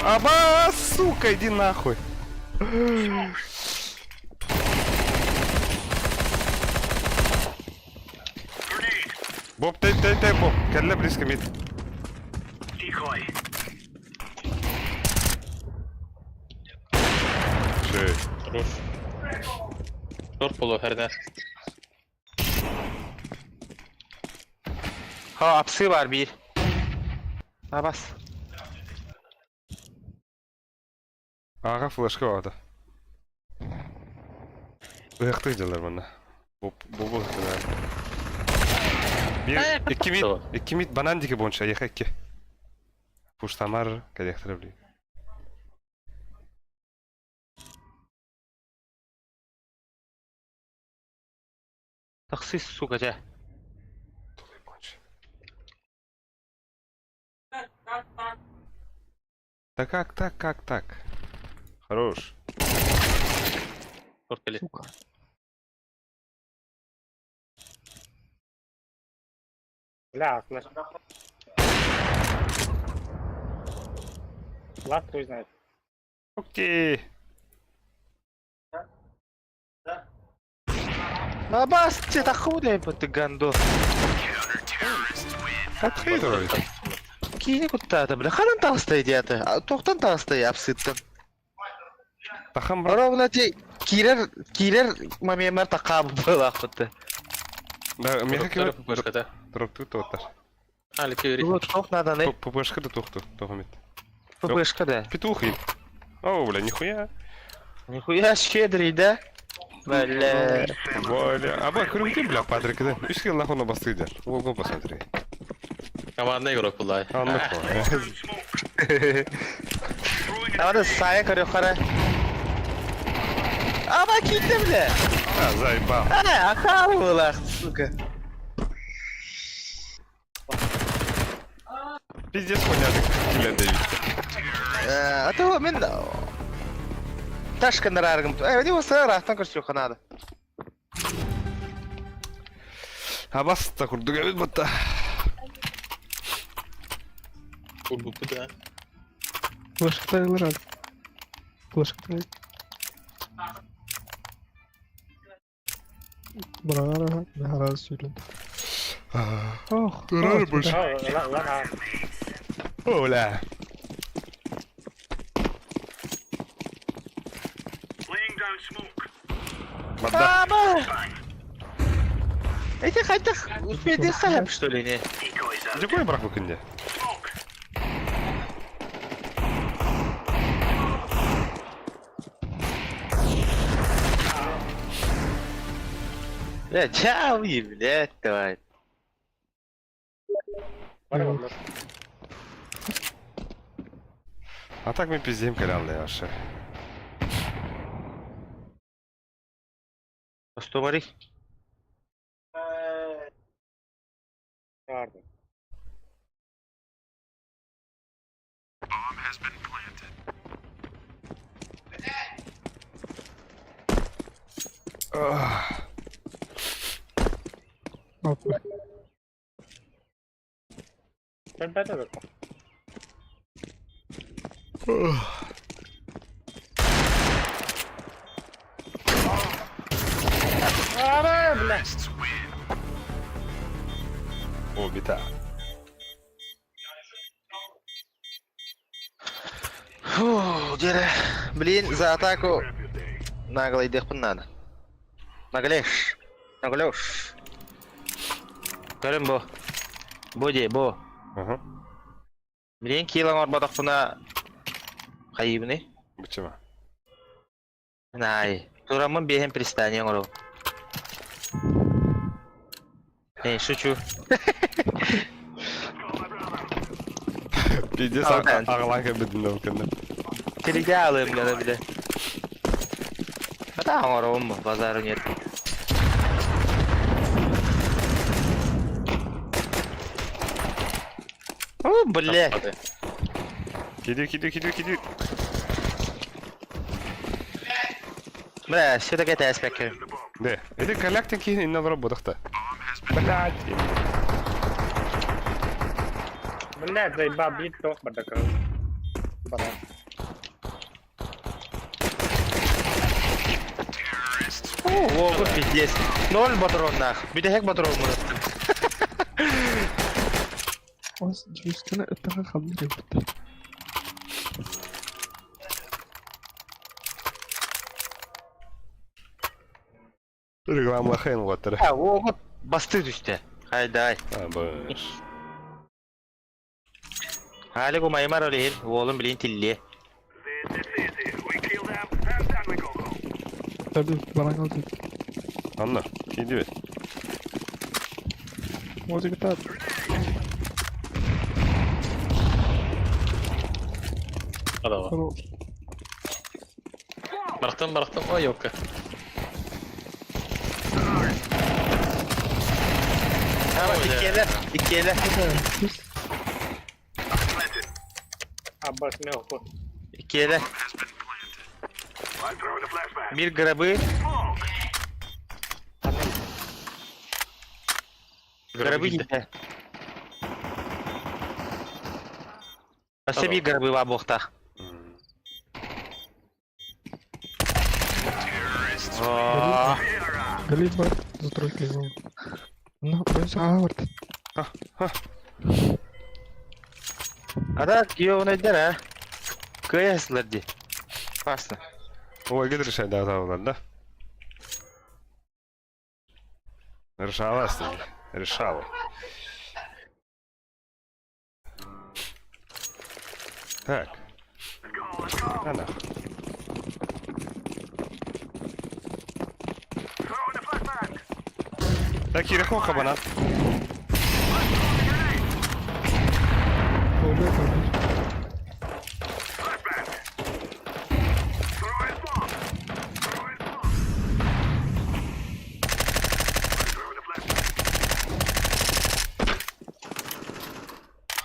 Аба, сука, иди нахуй. Боб, тай, тай, тай, Боб. Кәллә близко мид. Шей. Хорош. Шорт болу хәрдә. Ха, апсы бар бир. Абас. Ага, флешка барды. Ыяқты делар мына. Боб, боб ыяқты. Бир, икки мид, икки мид банан дике бойынша, екі икки. Пуштамар, кәдектірі білейін. Таксы, сука, жа. Толай бойынша. Да как так, как так? Хорош. Шорт кэлли. Сука. Бля, флеш. Влад хуй знает. Окей. Абас, ты тахудай, ты гандо. Отхейдер. Киини куттаата, бля, ханан тағыстай диаты. Тоқтан тағыстай апсыттан. Тахам брат. Ровно ти киирэр киирэр момеммар такаабыт буолаахпыт. Да, миэхэ Туруктар ким ППшката. туруктуу туоттар. Али киири. Туох нааданы? ППшка да туохту, туох эмит. ППшка да. Петух им. О, бля, нихуя. Нихуя щедрый, да? Бля. Бля, а ба, көрүҥтүн, бля, Патрик, да. Үс килл нахуй на бастыйдар. Уолгун посмотри. Командный игрок булай. Аннык Аны сайа көрүөххэ. Аба киирдэ бля. А, заебал. А, акаалы буолаах, сука. Пиздец, понятно, килля Дэвид. А то мин ташка нараргым. Э, не болса рахтан көрсүөххэ наада. Абас та курдук эбит бутта. Курбупу да. Флешка ылар. Флешка Браға нахара сөйлен. Ох, Турар буш. Ла О, бля. Бада. Аба! Эти хайдах успейди халяп, что ли, не? Дикой брак выкинди. Бля, чауи, блядь, давай. Бар А так мы пиздим калянные вообще. Что, Марик? Барды. Алпы. Бәтә бер. Аба, бля. О, бита. Фу, дере. Блин, за атаку нагло идехпын надо. Наглеш. Наглеш. Көрүм бу. Бу де, бу. Ага. Блин, килан орбатақпына хайыбыны. Бычыма. Най. Турамын бехен пристание оңору. Эй, шучу. Пиздец, Алтан. ағылан кәбідін өкінді. Телеге алым гана биле. Ата оңоруум базару нет. О, блядь. Киди, киди, киди, киди. Бля, все-таки это аспект. Да. Это коляктин кихин инна работахта. Блядь. Бля, заебал, бит тох бардака. Бара. О, во, пиздец. Ноль патрон нах. Бүтәһек патрон мурат. Ос жүскені ыттаға қабыл бітті. Реклама хен ватер. А, во, басты түсті. Хайдай. А, баш. Хали кумаймар олихин, уолун билин тилли. Tabii bana kalacak. Анна, киди. Музыка тат. Адава. Барахтан, барахтан. Ой, ёпка. Ама иккиэлэр, иккиэлэр, Аббас мелко. иккиэлэр. Бир гробы. Гробы киирдэ. Өссө биир гробы баар буохтаах. Оо, Галит бар, за тройкой его. Ну, бронь бард. Ата күйеуін өйдер, а? Кыясылар ди. Классно. Ой, решай, да, да, да. Решала, решала. Так. А Так, Кирихо хабана.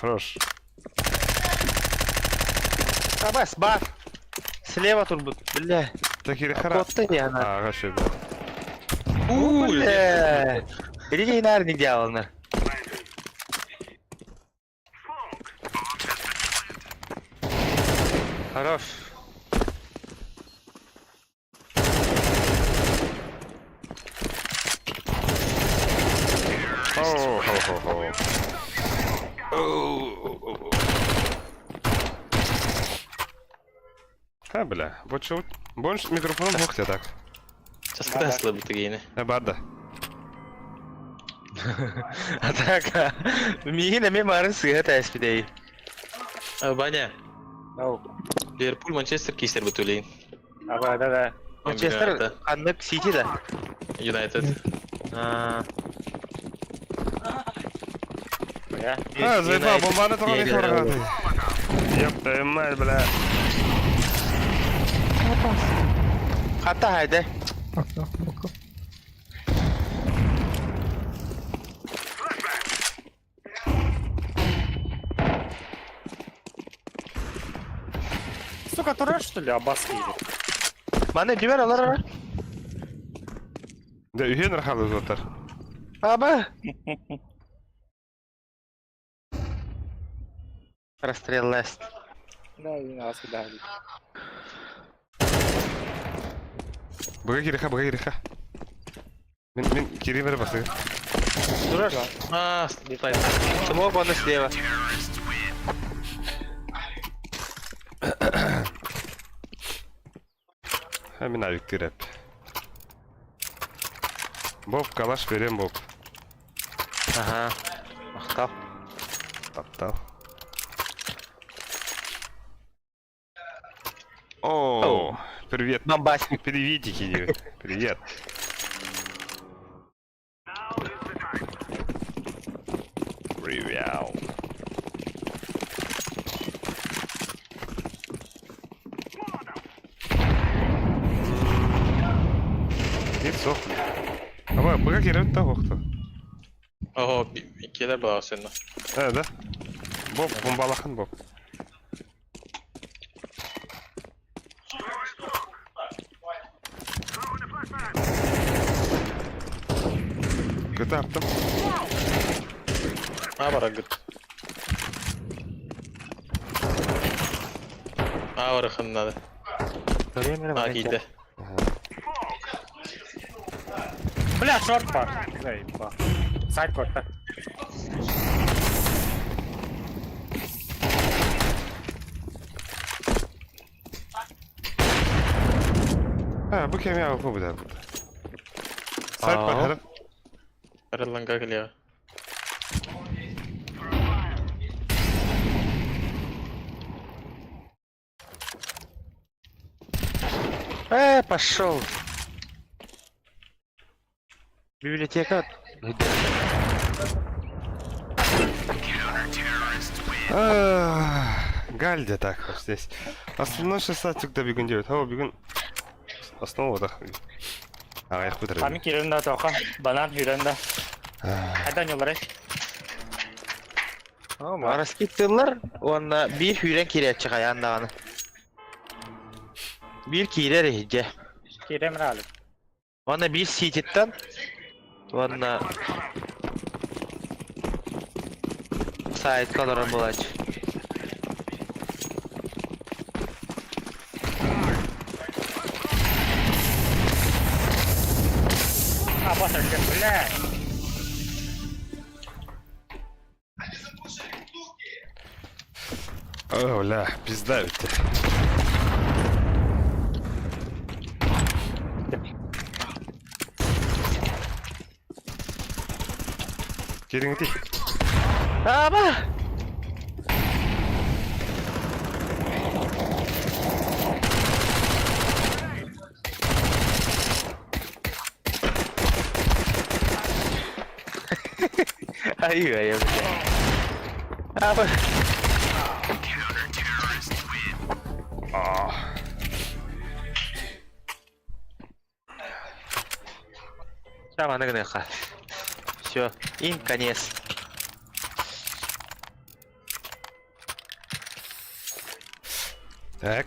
Хорош. Абас, бар. Слева тут будет, бля. Так, Кирихара. Вот ты она. А, хорошо, бля. Бля. Иди не не делал, на. Хорош. Хо-хо-хо-хо. А, бля, больше, больше микрофон бухте так. Сейчас когда слабый тегейни. Бада. А так, миигин эмиэ марын сыыһа тээспитэй. Баня. Ливерпуль, Манчестер киистэр бутулейн. Аба, да, да. Манчестер ханнык Сити да? Юнайтед. А, А, заебал, бомбаны только не хоргаты. Ёб твою мать, бля. Хата хайда. Окно, окно. Сука, тураш, что ли, Аббас едет? Маны дюбер алар. Да, үйен рахалы зотар. Аба. Расстрел лест. Да, и нас да. Бага кириха, бага кириха. Мин, мин, кири бер басы. Дурак. А, слетай. Смог он слева. А мин авик тиреп. Боб, калаш берем, Боб. Ага. Махтал. Таптал. О, привет. Бомбасник. Приветики. Привет. Привет. Нет, сохни. Аба, быга кереп та хохто. Ого, келер была сенна. Э, да? Боб, бомбалахан Боб. Кыта аптым. А, барагыт. А, барахын надо. А, кийде. Бля, шорт бар. Заебал. Сайт корта. А, бу кем я бу да. Сайт бар хара. Арыланга келе. Пошел. Библиотека. Гальде так вот здесь. Основной 16 да бүгін девет. Хау бүгін основа да. Ағаяқ бітірді. Ами кирен да тоқа. Банан хүрен да. Хайдан yolları. Араскиттылар, онна бир хүрен кирет чыгаяндаганы. Бир кирер иже. Кирем ралы. Онна бир сититтен. Онна сайт калорон булач. Аббас бля. О, бля, пизда ведь. Кириҥити. Аба! Ай, ай, ай. Аба. Сейчас маны гыныахха. Все, им конец. Так.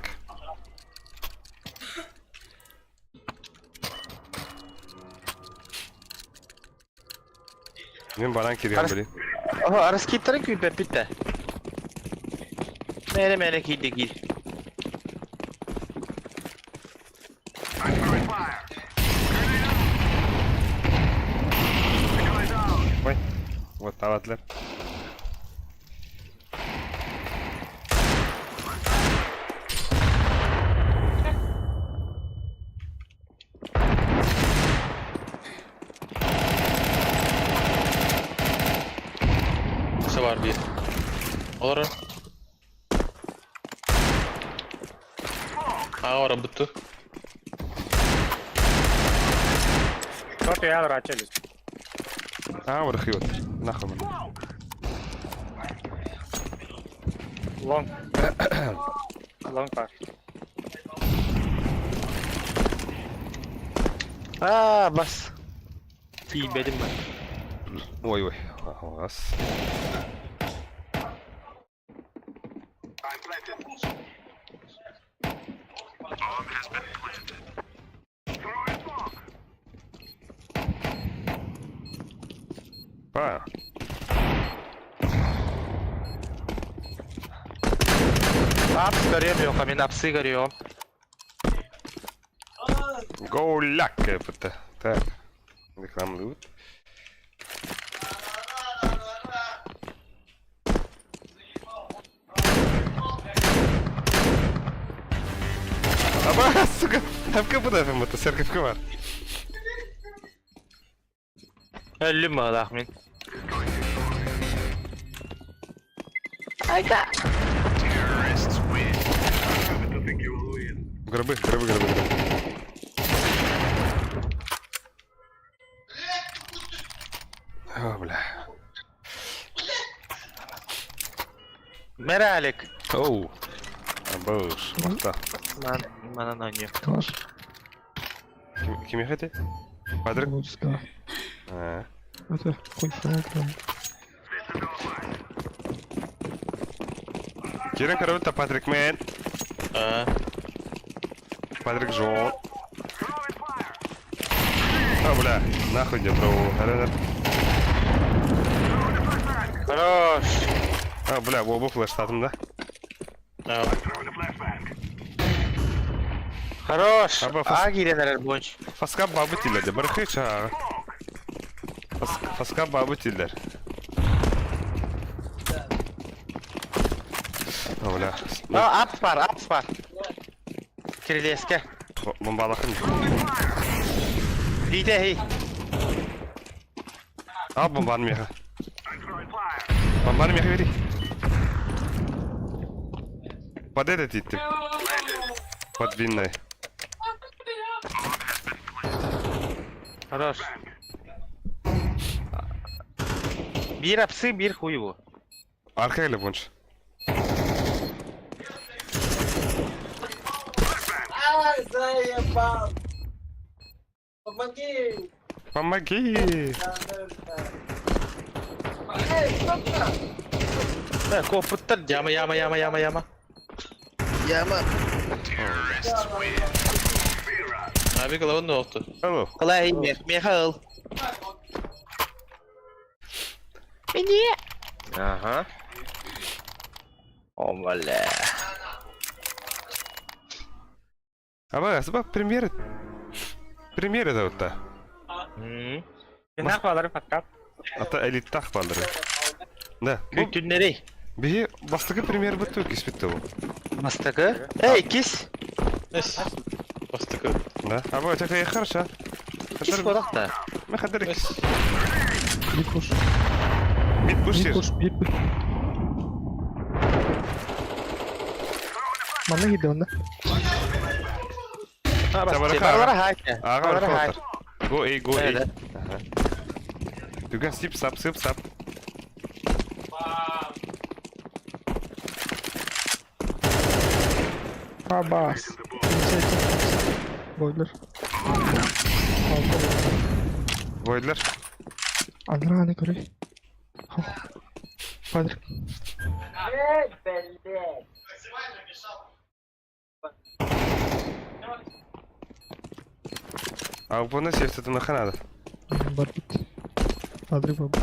Мин баран кириэн били. Оһо, араскиттарын күүппэппит да. Мээрэ мээрэ киирдэ киир. Ой, вот таалатылар. Өссө баар биир. Олорор. Аҕа баран бутту. Шорт я врача лист. Аа, вырхиот. Нахуй. Лонг. Лонг пар. Аа, бас. Тиийбэтим ben. Ой, ой. Бас. Па. Апс көрүөм yok, мен апсы көрүөм. Голяк это. Так. Рекламный Аба, сука, ФК бу это, церковь бар. Өллүм баҕалаах мин. Гробы, гробы, гробы, гробы. О, бля. Мэралик. Оу. Абыш, махта. Ман, манан оонньуу. Калаш. Ким, кимиэхэ этэй? Патрик? Лучска. Аа. Это хуй там. Кирен көрөбүт Патрик мен. Аа. Патрик Жон. А, бля, нахуй где бро. Хорош. А, бля, бу флештатым да. Аа. Хорош. Аба, фас- А киирэн эрэр буонч. Фаска бабы тиллер. Бархы чаа. Фаска бабы тиллер. А, бля. А, апс бар, апс бар. Кирилеске. Бомбалахын. Биде хей. А, бомбаны меха. Бомбаны меха бери. Под этот идти. Под винной. Хорош. Биир апсы, биир хуй бу. Арка или больше? Ай, заебал! Помоги! Помоги! Эй, сука! Да, копыттар. Яма, яма, яма, яма, яма. Яма. Наби головын оқты. Алло. Кылай, Михаил. Мне. Ага. О, бля. Аба, аба, премьера. Премьера да вот М. Нах балары фаткап. Ата элиттах балдыры. Да. Бу Күтүннери. биһи бастакы премьер буту киспитте бу. Мастакы. Эй, кис. Эс. Бастыкы. Да. Аба, чакай хорошо. Кис бодақта. Ме хадырык. Эс. Кликуш. Mid push Mid here. push, mid push. Манна киирдэ манна. Баралара хайта. Аҕа Баралара ортолор. хайта. Go A, go A. Evet. Аха. Түгэн сип сап сып сап. Абас. Бойлер. Бойдылар. Анараа көрүй. Патрик. Алпаны севтетіміхі надо. Барбит. Патрик баб.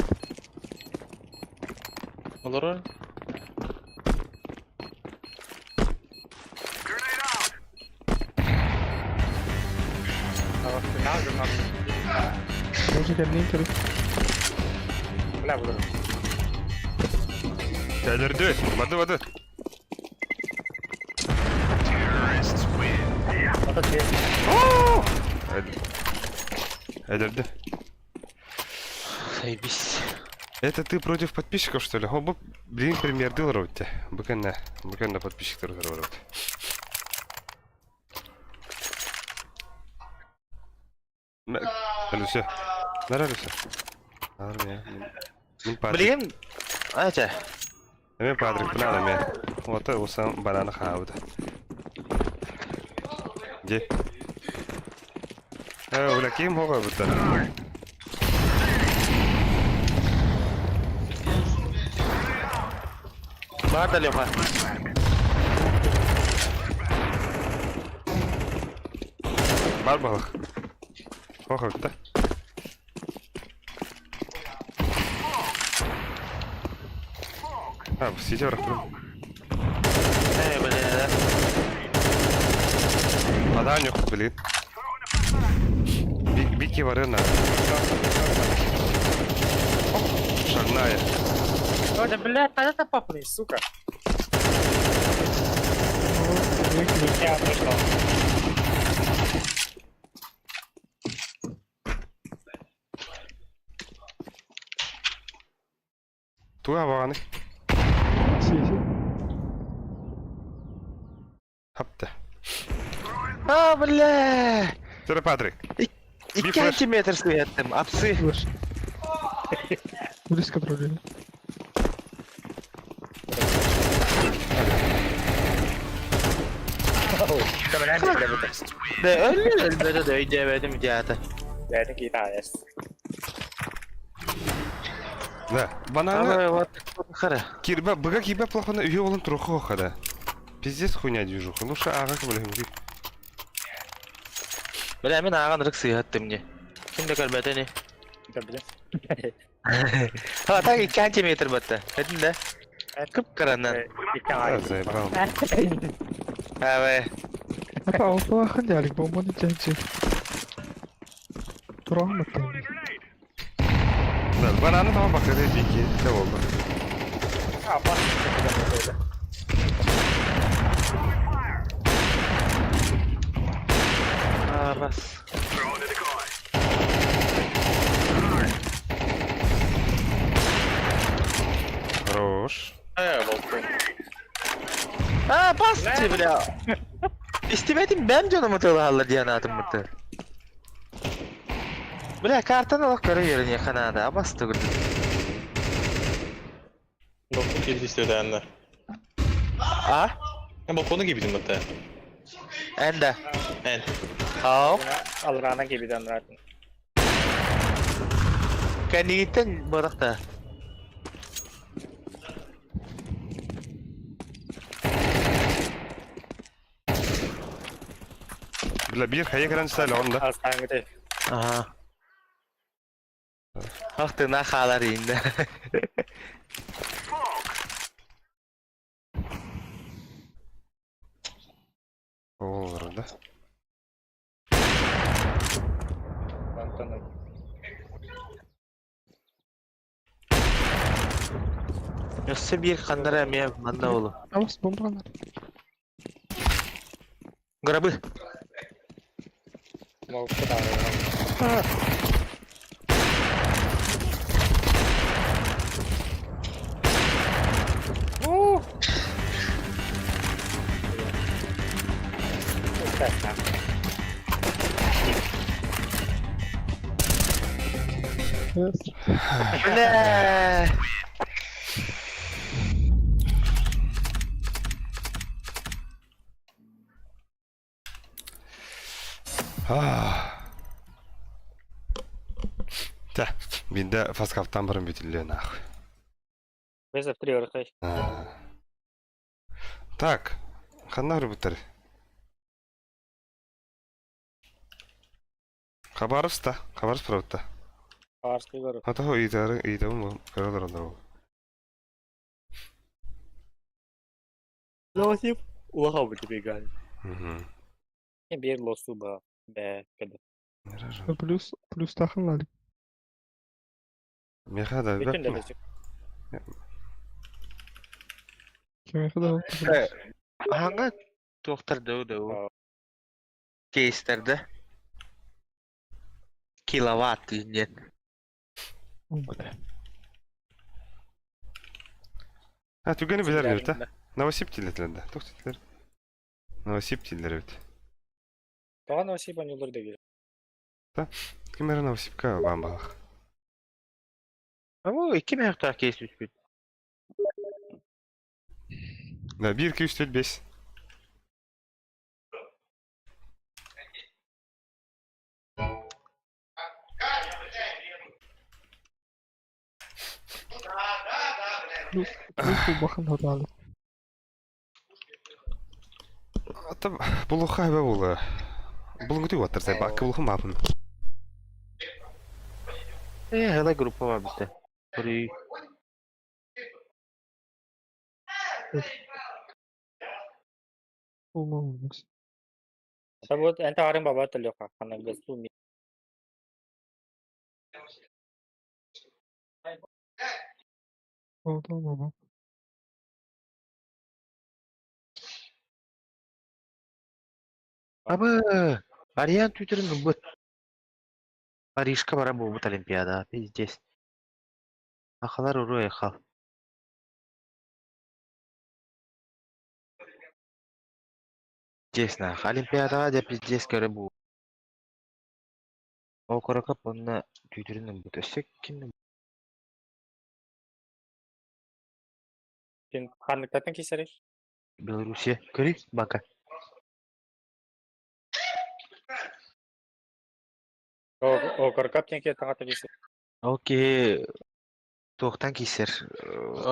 Олорор. Тоже кэллиин көрүй. Бля, буду. Кэлэрдү. Бады бады. Өлөрдү. Заебись. Это ты против подписчиков, что ли? О, бу, блин, премьер дилер өтте. Бүкенне, бүкенне подписчиктер өтте. Алюся. Нар Алюся. Нар мен. Мен Патрик. Билигин Ача. Мен Патрик билан мен. Ота усан бананы хаабыта. Де. Э, ула ким хога бутта. Бар да Леха. Бар балык. Хога бутта. А, сидя бар. Э, бля. Вода нюх, блин. Бики варена. Шагная. Ой, да, блядь, а это папа, сука. Я пришел. Туа ваганы. Сиси. Хапта. А, бля. Тере Патрик. 2 сантиметр сыяттым. Апсы. Флеш. Близко троллили. Да, өллө, да, да, өйдөбөтүм диата. Да, это китаец. Да. Бананы. Ага, вот хара. Кирбе, быга кирбе плохо үйе болын трохы хада. Пиздец хуйня движуха. Лучше ага блин. Бля, мен ааган рык сыяттым не. Ким да көрбөтө не. Да, блядь. А, так 2 сантиметр батта. Этин да. Кып каранан. А, заебал. А, Апа, опа, хандялик, бомбаны тяньте. Туран Да, бананы там бакыры бики. Да oldu. А, пас. А, бас. Хорош. Э, балкон. А, бас, бля. Истебетим бэм жаным тылалар диэн атым бутты. Бля, картаны алып көрө yerine канада, абас түгүл. Балкон gibi istiyordu anne. А? Ben balkonu gibiydim hatta. Энда. En. Ау. Алрана кибиден ратын. Кэнигиттен баракта. Бля, бир хая кран стали он да. Астаңгы Ага. Ах ты на халар инде. Olur да. Антон. Өссө бир кандара эме манда болу. Абас, бомбалар. Грабы. Мол, куда? Бля! Тэ, биирдэ фаскаптан баран бүтүллүөн аах. Вызов три орхай. Так, ханна барбыттар? Хабаровста, Хабаровск барбытта. Хабаровскай город. А то ыйытары ыйытабын көрө олороллор ол. Новосиб улахан бит Мгм. Биир лосу ба бэ кэдэ. Плюс, плюс тахын Меха да Бүтүн да бэп. бэсик. Кимиэхэ да Аһаҥа туохтар да да кейстер да киловатт диэн. А түгэни билэр эбит а? Новосиб тиллетилер да. Туох тиллер? Новосиб тиллер эбит. Тоҕо Новосиб онньууллар дэгир. Ким эрэ Новосибка баан балах. Бу икки мөһөхтөөх кейс түспүт. Да, 1, 2, 3, 4, 5. Плюс, плюс улахан хатаалы. Ата булуха эбэ була. Булуҥҥутуй уоттар сай бакка булухан баапын. Э, хала группа бар битте. Бурый. Olmaz. Сабыт эн таҕарын баба төлүөххэ ханна гасу ми. Oldu baba. Абы Ариан Твиттерин ылбыт. Парижка баран буолбут Олимпиада. Пиздец. Ахалар уруй айхал. Пиздец нах. Олимпиадаҕа дьэ пиздец көрө бу. Окорокоп онно Твиттерин ылбыт. Өссө ким Кин ханныктатын кисэрий? Белоруссия. Көрүй бака. Окоркап тенке таҥата кисэр. Окей. Туохтан киисэр?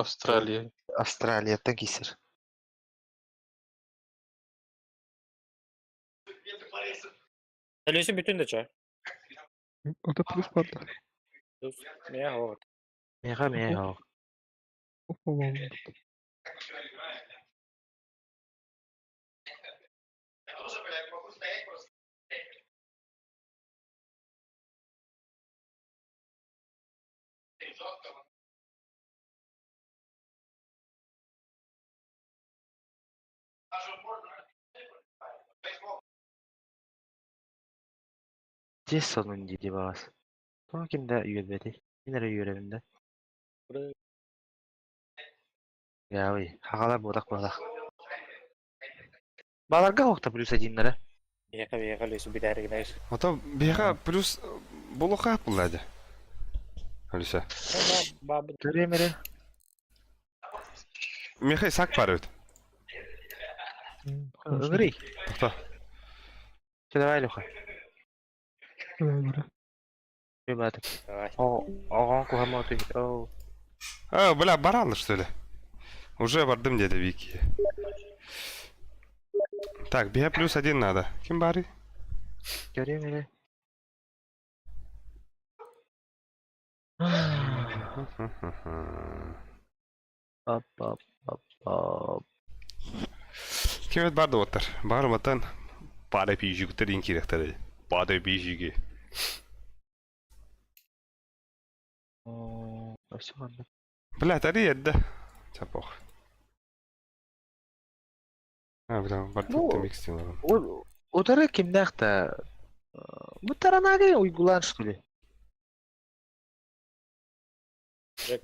Австралия. Австралияттан киисэр. Төлүсү бүтүн да чэ. O da плюс барда. Миэ оҕот. Меха меха. Olmaz. Дьиэс сонун дии баҕас. Тоҕо ким да үөрбэтий? Мин эрэ үөрэбин да. Яый, хаҕалар буотах буолах. Баларга охта плюс одиннара. Биһиэхэ биһиэхэ өлүсү бүтээри гынар. Ото биһиэхэ плюс булуха булла дьэ. Алиса. Бабы Көрүөм эрэ. Михай сак бар эбит. Ыҥырый. Тохто. Чэ, давай, Леха. Ребята. давай. О, оҕоҥ куһаҕан отуй. Оу. А, бля, баралы что ли? Уже бардым дядя Вики. Так, биһиэхэ плюс один надо. Ким бары? Көрүөм эрэ. Ап, ап, ап, ап. Ким эт барды оттар? Бар матан пара пижиктер инкиректер. Пара пижиги. Өссө ханна? Бля, тари едді. Чапох. А, бля, барды Ну, микс делал. Утары кимнээх да бу таранаага уйгулаан что ли? Жек.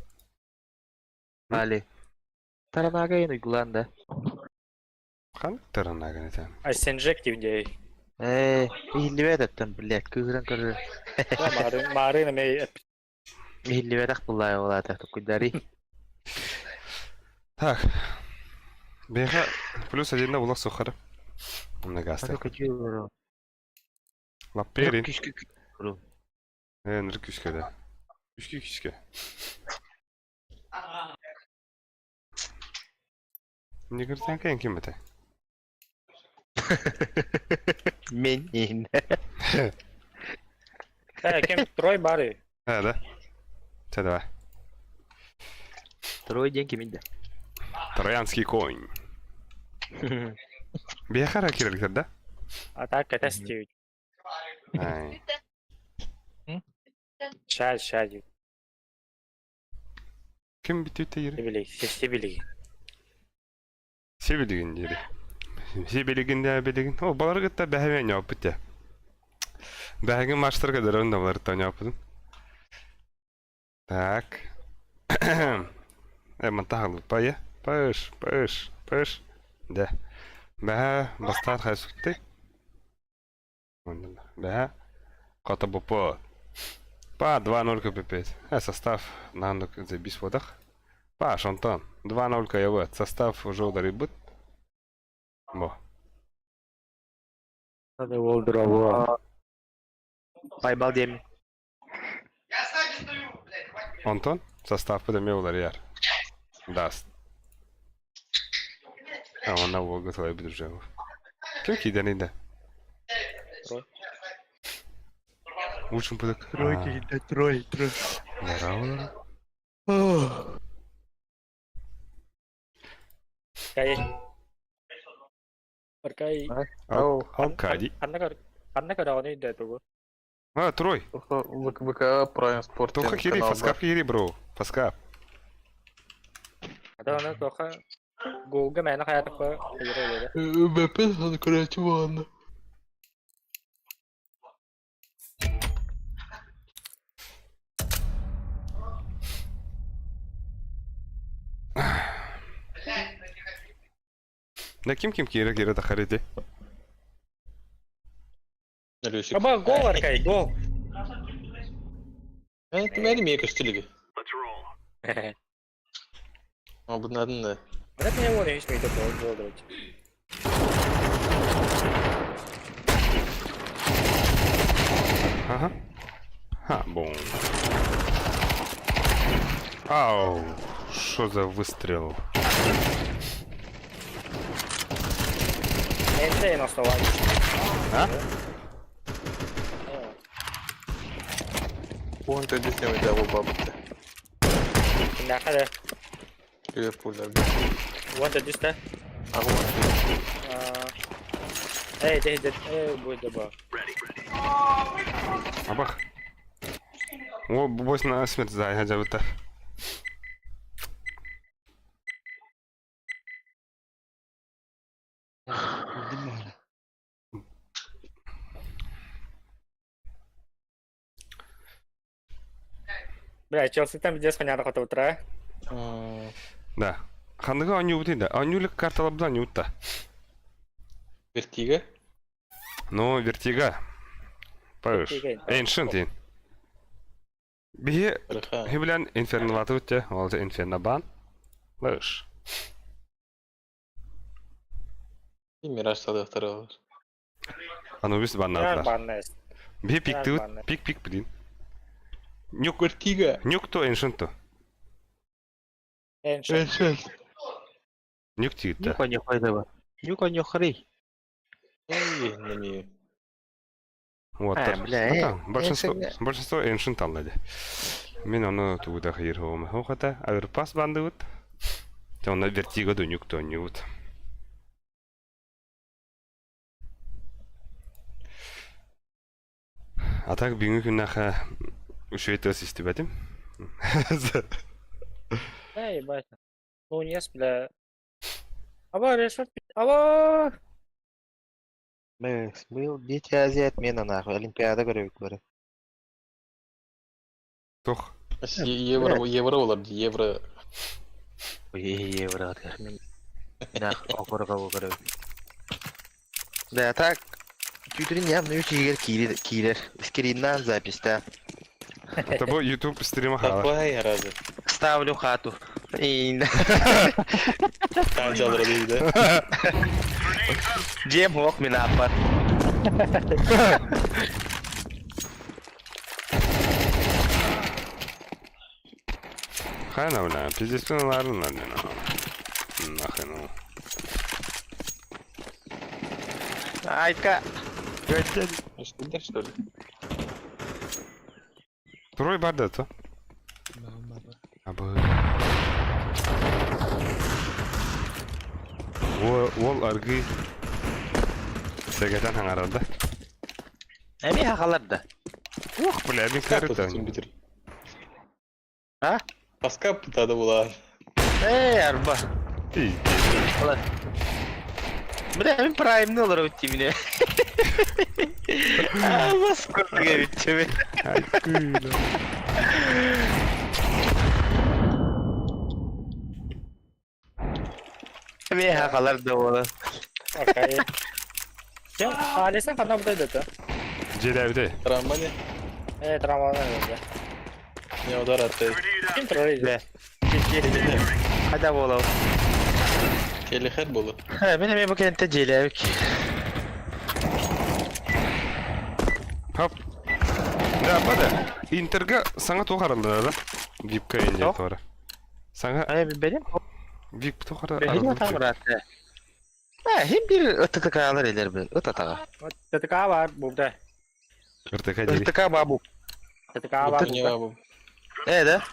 Али. Таранаага уйгулаан да. Ханнык таранаагын этэ? Айсенжектив дей. Ээ, иһиллибэт оттон, блядь, кыыһыран көрөр. Марын, марын эмэ Иһиллибэтэх буллаайа буолаата, туккуйдарый. Так. Бэйэхэ плюс один улах сухары. Многасты. Көтү Лапперин. Күскү Э, ныр күскэ да. Күскэ күскэ. Не көрсәң кем кем бите? Мен ин. Э, кем трой бары. Э, да. Че, давай. Трой день киминде. Троянский конь. Бэйэхэ кирелгер да? А так это стив. Ай. Ща, ща, Ким бүтүтэ ири? Сибили, сибили. Себилигин дири. Себилигин да билигин. О, балар гытта бәһәмә ньоппут я. Бәһәгин маштыр кадar да балар та ньоппутун. Так. Э, монтахал пая. Пыш, пыш, пыш. Да. Бәһә бастар хайсукты. Бәһә. Кота бупо. Па 2-0 КПП. Э, состав на забис водах. Па, Шантон. 2-0 КВ. Состав уже ударит быт. Бо. Байбал деми. Антон, состав подеме уларияр. Даст. А он на угол твой буду Кем кидани да? Учим подак. Трой, трой, трой. Нара Кай. Аркай. Алкади. Ханна көрөҕүнүй да тугу. А, Трой. ВК Prime Sport Тоха кири, фаскап кири, бро. Фаскап. Ата аны тоха голга мээнэ хаятыкка ыйыра ыйыра. БП көрөөчү буолла. Да ким ким кири кири да хариди. Нөлүсүк. Аба гол аркай, гол. Э, түмәри мие көстүлүгү. А буннарын да. Вот это меня вон ещё это гол гол давайте. Ага. Ха, бум. Ау, что за выстрел? Энте на основании. А? Уон төдүс нэмэдэ бу бабытты. Нахада. Ливерпульдар. Вот это да? Агуан. Эй, дей, дей, эй, будет добро. Абах. О, бойся на смерть за хотя бы так. Бля, Челси там где понятно хотя утра. Да. Хандыга аню бутын да. Анюлик картала бда нютта. Вертига. Ну, вертига. Паш. Ancient ин. Бихи Рыха. хиблен инферно латы Ол инферно бан. Лыш. Мираж садыктары бар. Анубис баннадылар. Баннес. Бихи пикти банны. пик пик блин. Нюк Вертига. нюк то ancient то. Ancient. Нюк тигитте. Нюка нюхай да. Нюка нюхрей. Эй, неме. Вот. А, бля, э, Большинство ancient. большинство ancient аллады. Мен оны тугуда хайыр хома. Хохата аверпас бандыбыт. Онна вертига до нюк то нют. А так бүгүнкү күннәхә үшөйтө систебетим. Эй, ебать. Ну, не, бля. Аба, Решфорд, аба! Был Дети Азии отмена нахуй. Олимпиада көрөбүт бары. Тох. Евро, евро болар, евро. Ой, евро атар. Мен нах окорга көрөбүт. Да, так. Компьютерин явно үч иһигэр киирэр, киирэр. Скриннаан записьта. Это бу YouTube стрима хаалар. Такой разве? Ставлю хату. Иин. Таанчалара дейді. Дьиэм суох мин ааппар. Хайна, бля, пиздец, ладно, нахрен. Ну. Айка. Что, что ли? Трой бар да то? Абы. Ол аргы сэгэтэн хаҥарар да. Эмиэ хахалар да. Ух, бля, мин көрүтэн. А? Паска пытады булар. Ээ, арба. Бля, мин праймны олорор тимине. Бас курдук эбит тими. Эмиэ хахалар да буолан. Окей. Кем? Алисан ханна бутay деді. Дьиэлээбитэ. Травма не? Э, травмалар деді. Не удар атты. Ким турар Бля. Хайда буолав. Келихер болу. Мин эмиэ бу кэнтэ дьиэлээбик. Хоп. Да, бада. Интерга саҥа туох арыллара да? Випка инде Туох? туора. Саҥа Ай, билбэтим. вип туох Бэһин арыллыбыт. атаҕыраатта. Э, хим бир ытытыкаалар элер бил. Ыт атаҕа. ТТК бар бубда. Ыртыка дири. Ытыка бабу. ТТК бар. Не бабу. Э, да?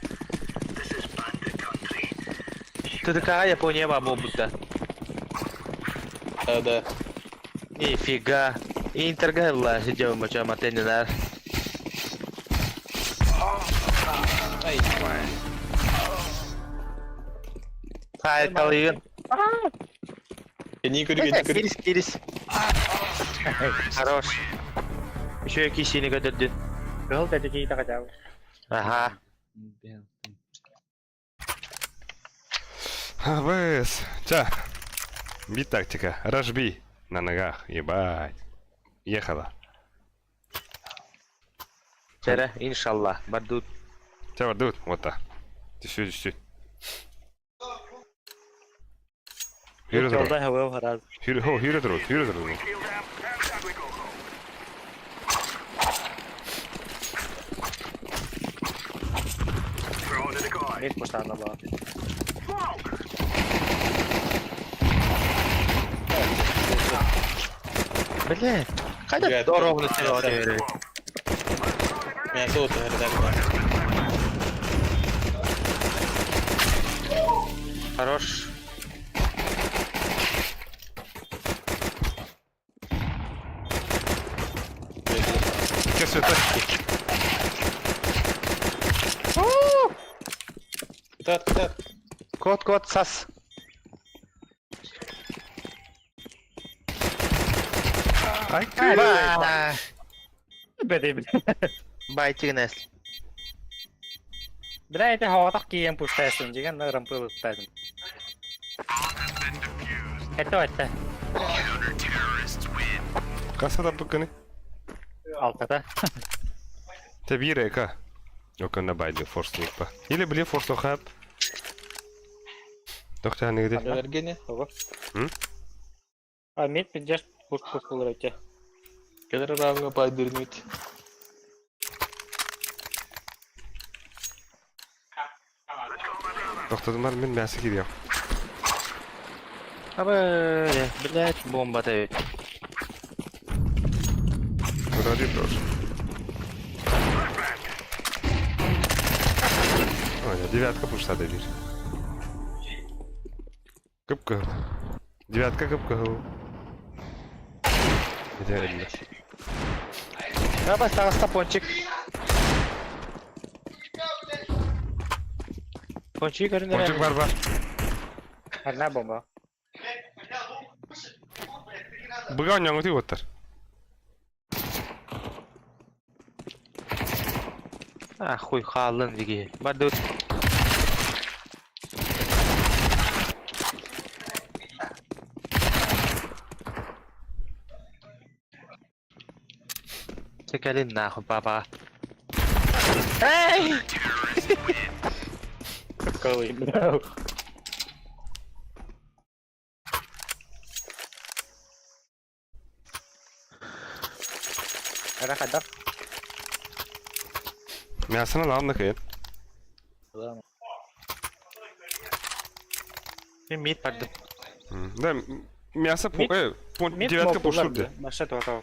ТТК Япония бабу будда. Да, да. Нифига. Интерга ылла сидел моча матеннер. Ай. Хай талыгын. Не көрі, не көрі. Кирис, кирис. Хорош. Еще кисini көтөрдүн. Кыһыл тэтики тахачабы. Ага. АБС. Ча. Би тактика. Рожби. На ногах. Ебать. Ехала. Чэрэ, иншалла. Бардут. Ча, бардут. Вот так. Түсү, түсү. Хүйрэ турар. Жолда хабы хараз. Хүйрэ, хо, хүйрэ турар, хүйрэ турар. Мит пуштана ба. Блядь. Хайда дорогу сыры. Мясо вот Хорош. Кэс это. Кытат, кытат. Кот, кот, сас. Ай, Ба. Беди бля. Байтигнес. Бля, это хаватах кием пуштайсын деген рампыл ыттайдым. Это это. Касса буканы. Алтата. Те биир эка. Оконна байды форслик па. Или били форсло хап. Доктор негде. Аллергения? А мид пиздешь пуш пуш пулырайте. Келер равга байдырнуть. Доктор мен мясо кириям. Абы, блядь, бомба тавит. Вроде тоже. Ой, девятка пушта дебир. Кыпка. Девятка кыпка. Где Аба, стаҕаста пончик. Пончик көрүнөр. Пончик бар бар. Одна бомба. Быга оняңы оттар. А, хуй хаалын диги. Бардут. Чэ кэлин нахуй папа. Эй! Какой, бля. Ара хайдах? Мясаны ладно кыйын. Мин мид бардым. Да, мясо Мид- Мид девятка смок пушур де. Маша туата.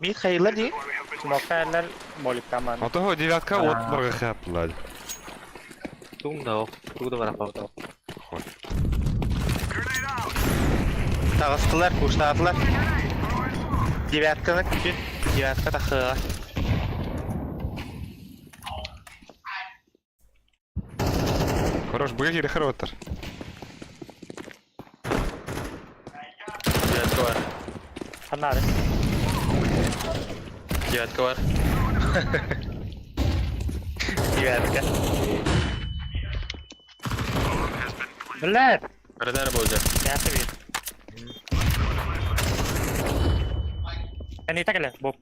Мид хайылар дии. Смоктайлар моликтаман. А того девятка от барга хапла. Туң да ок. Тугу да барапа. Таҕыстылар, куштаатылар. Девятканы күтүн. Девятка тахыаҕа. Хорош, быга кири хороштар. Девятка бар. Ханары. Девятка бар. Девятка. Блядь! Радар болды. Мясо бит. Они так ли, Боб?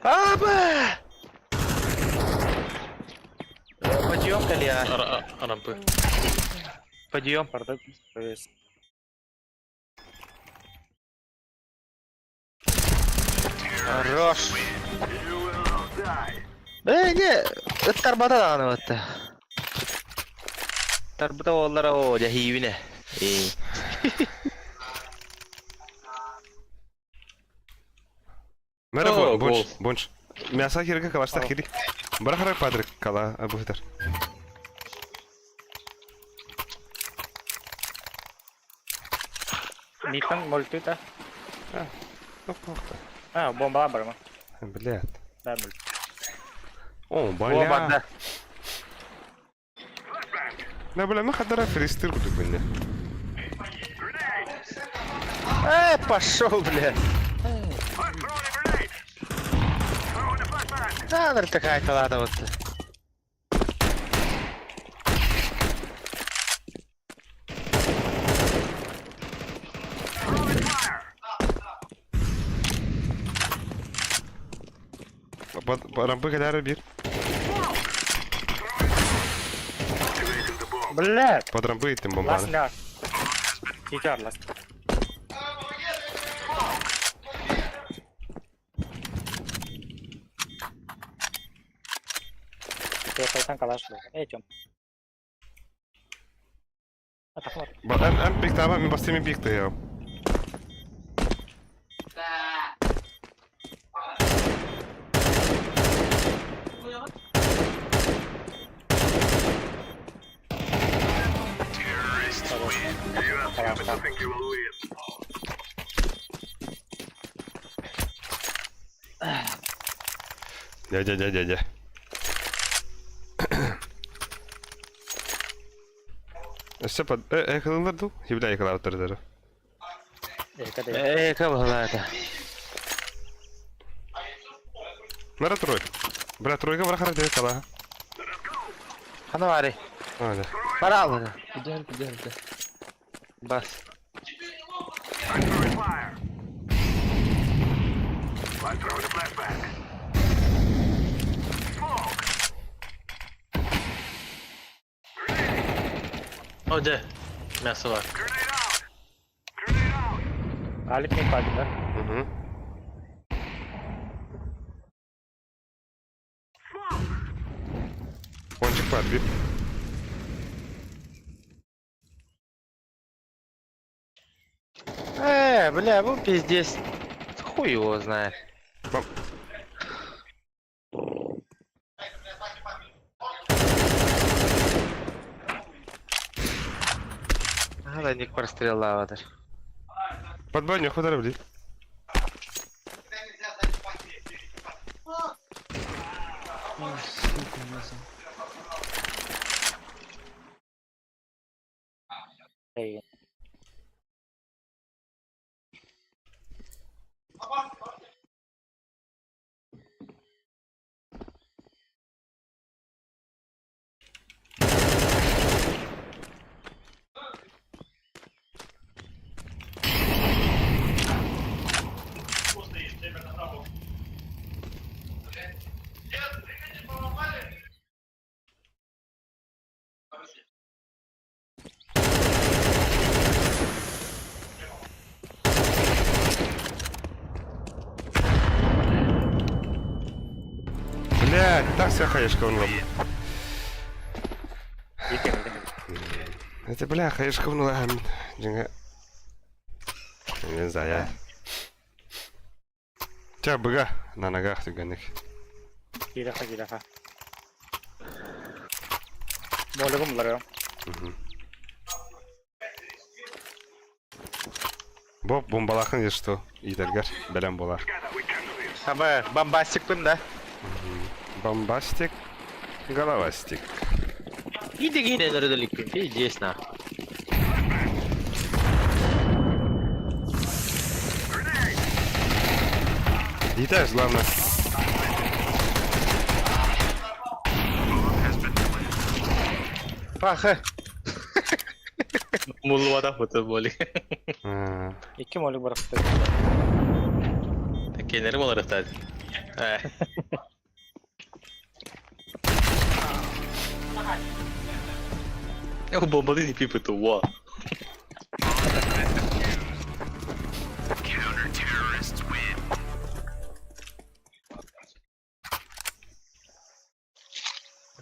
Аба! Подъем, Калия. Рампы. Подъем. Пардон. Хорош. Э, не, ыттарбата даҕаны батта. Тарбыта уоллара оо, дьэ хиибинэ. Э. Мэра О, бонч, гол. бонч. Мясо хирга калашта хири. Барахара падрик кала абухтар. Митан мультута. Тоқ-тоқ. А, бомба бар ма. Блядь. Да, мульт. О, О, бля. барда. Да, бля, мы хадара фристыр кудук бинде. Э, пошел, бля. Да, такая ладно вот. Рампы каляра бир. Блядь! Под рампы иттим Лас бомбаны. ляг. Титар лас. Тетайтан калаш был. Эй, Тём. А, так вот. Эн эн пик таба, мен бастым пик я. Калаш, там. Дядя, дядя, дядя. Өссө под э кылылар ду? Хибля кылаптар. Эй, когда Э, как была это? Мара трой. Бра тройка бра хара кала. Хана бари. А, да. Барал. Бас. О, де. Мясо бар. Алик не падает, да? Угу. Пончик падби. Э, бля, ну пиздец. Хуй его знает. Бам. Надо ник прострела вот. Под баню хватали, блин. Эй. Бля, так все хаешка он Это бля, хаешка он Дьиҥэ. Не знаю. Ча быга на ногах түгэнник. Киирэхэ киирэхэ. Молигым булар. Бо бомбалахын что иитэргэр бэлэм буолар. Хаба, бомбастикпын да. Бомбастик, головастик. Иди гине нөрөдөлүккүн, пиздец нах. Деталь, главное. Паха. Муллубатах быты боли. Икки молик бырахты. Кенерим олар ыктад. Я бомбаны не пипы-то, во.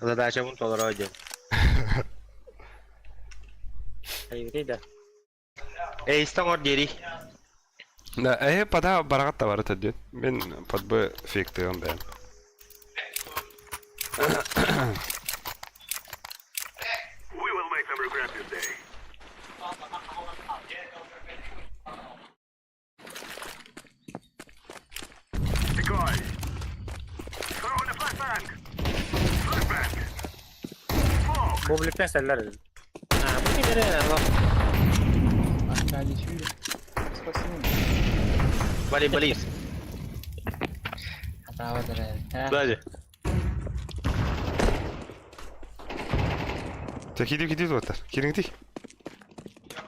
Задачабын толоро диэн. Айбитей да. Эйстэн оҥор диэри. Да, э пода бараҕат табары төрдүөн. Мин под бы фиктыам бэйэм. Бубликтен сэллэр. Бали бали. Сзади. Чэ киирдим киирдим уоттар. Киириҥитий.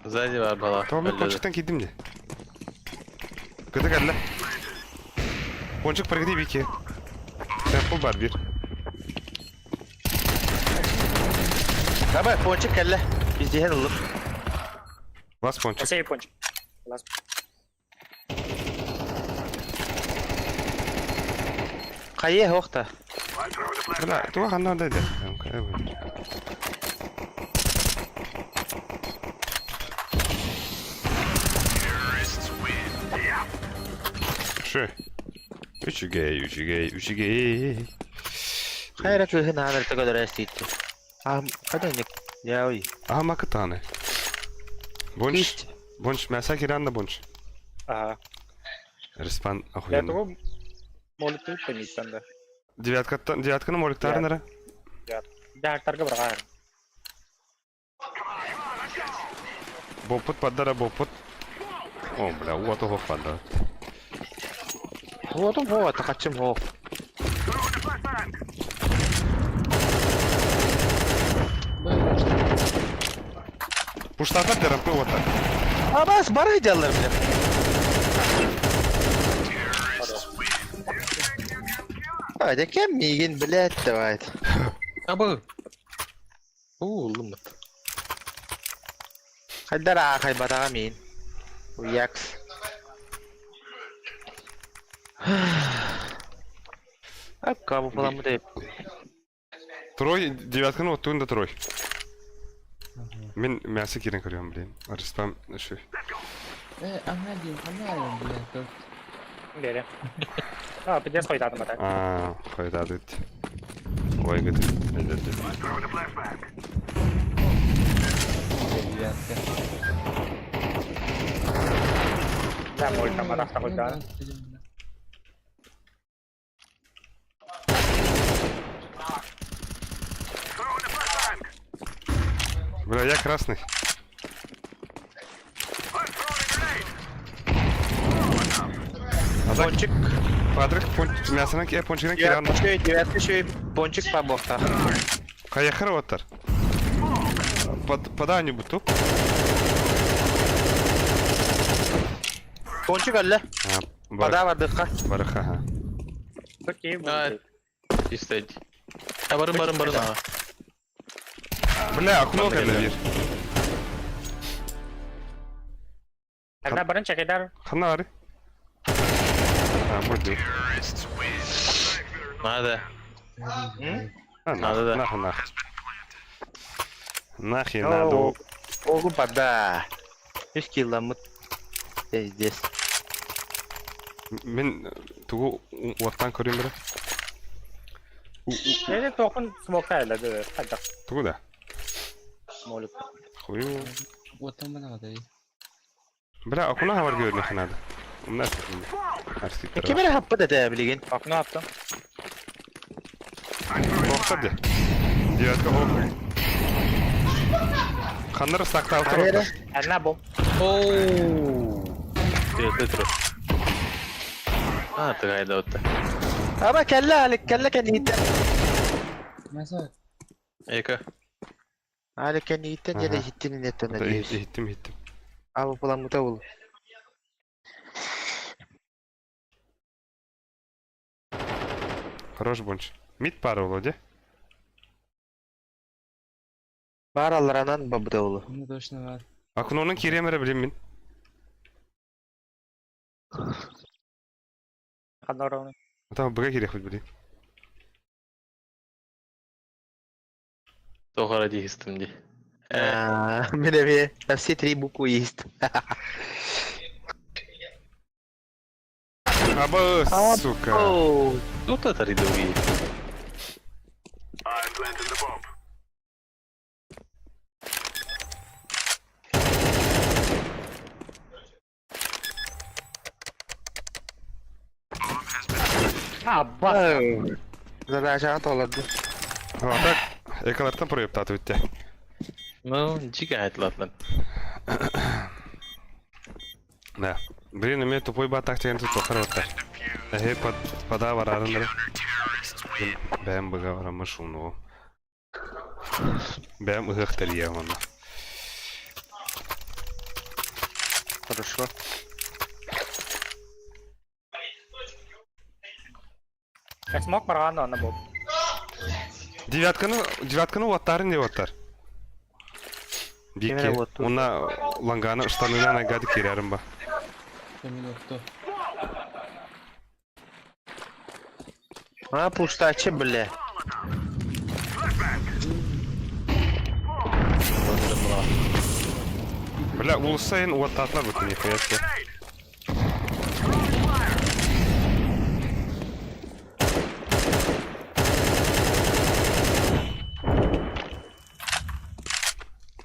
Сзади бар бала. Тоҕо мен пончиктан киирдим дии. Кыта кэллэ. Пончик прыгни бики. Темпл бар бир. Давай, пончик кэллэ. Биздиһэн ыллым. Лас пончик. Сей пончик. Лас. Хайе охта. Бля, туга ханна да да. Шö. Үчүгэй, үчүгэй, үчүгэй. Хайра кыһын аанар төгөлөр эстиитти. А, хайда ник. Я ой. Aha макытаны. Бонч, бонч, мяса киранна бонч. Ага. Респан Я охуенно. того молик тэмиттэн да. Девяткаттан, девятканы моликтарын ара. Дьаактарга быраҕаар. Боппут паддара боппут. О, бля, уот оһох паддара. Уотум хоо, тахачым хоо. Пуштатар дэрэмпэ уота. Абас бары дьаллар бile. Hadi кем миигин билет давай. Абы. Уу, лыммыт. Хайдар аахай батаға миин. Уякс. Акка бу буламы деп. Трой, девятканы оттуун да трой. Мин мясо кирен көрөм, блин. Арыспам, шö. Бere. А, пиздец хойдатым ата. А, хойдадыт. Ой, гыт. Да, молик там атахта хойдаа. Бля, я красный. А так, Пончик. Патрик, пон... мясонан ке, пончигынан киранна. Девятка еще пончик побохта. Хайахар оттар. Под, подай буту. Пончик алла. А, бар, Пода бардыкка. барыха, ха. Окей, А, Истейт. А барын барын барын ага. Бля, окно кэллэ бир. Тогда барын чакайдар. Ханна бары? А, будет. Надо. Надо, да. Нах, нах. Нахи надо. Огу бада. Үс килламмыт. Здесь. Мин тугу уоттан көрүм бere. Эти тоқын смокта эле хайдах. Тугу да? Молик. Хую. Уоттан бана Бля, окуна хабар көрүнү надо. Умна Ким эрэ хаппыт этэ билигин. Окно аттым. Тоқтар де. Девятка хоп. Ханнар сактал Арера. Одна бомба. Оу. Ты тру. А, ты гайда вот. Аба кэллэ Алик, кэллэ кэннииттэн. Мясо. Эка. Алик кэннииттэн дьэ иһиттин иннеттэн надеюсь. Иһиттим, иһиттим. Аба буламмыта ол. Хорош бонч. Мид пара Володя. Бар алларанан бабыта ол. Ну точно бар. Акунонун киремере билим мин. Ханнар Там быга кире хоть билим. Тохара дихистим ди. Мин эмиэ на все три буквы есть. Аба, сука. Тут это ридовые. А, бас. Задача толорду. А так, экалартан проептаты битте. Ну, дико айтлатлан. Да. Блин, у меня тупой батак деген тут тохар оттар. Эхе под пода барарындар. Бэм быга барамы шуну. Бэм ыхтар ямана. Хорошо. Смок марган ана бомба. Девятканы, девятканы уаттарын деп оттар. Бикке. Уна ланганы штанына нагады керәрім ба. А, пустачы, бля. Бля, улысайын уаттатына бүтін нихуя себе.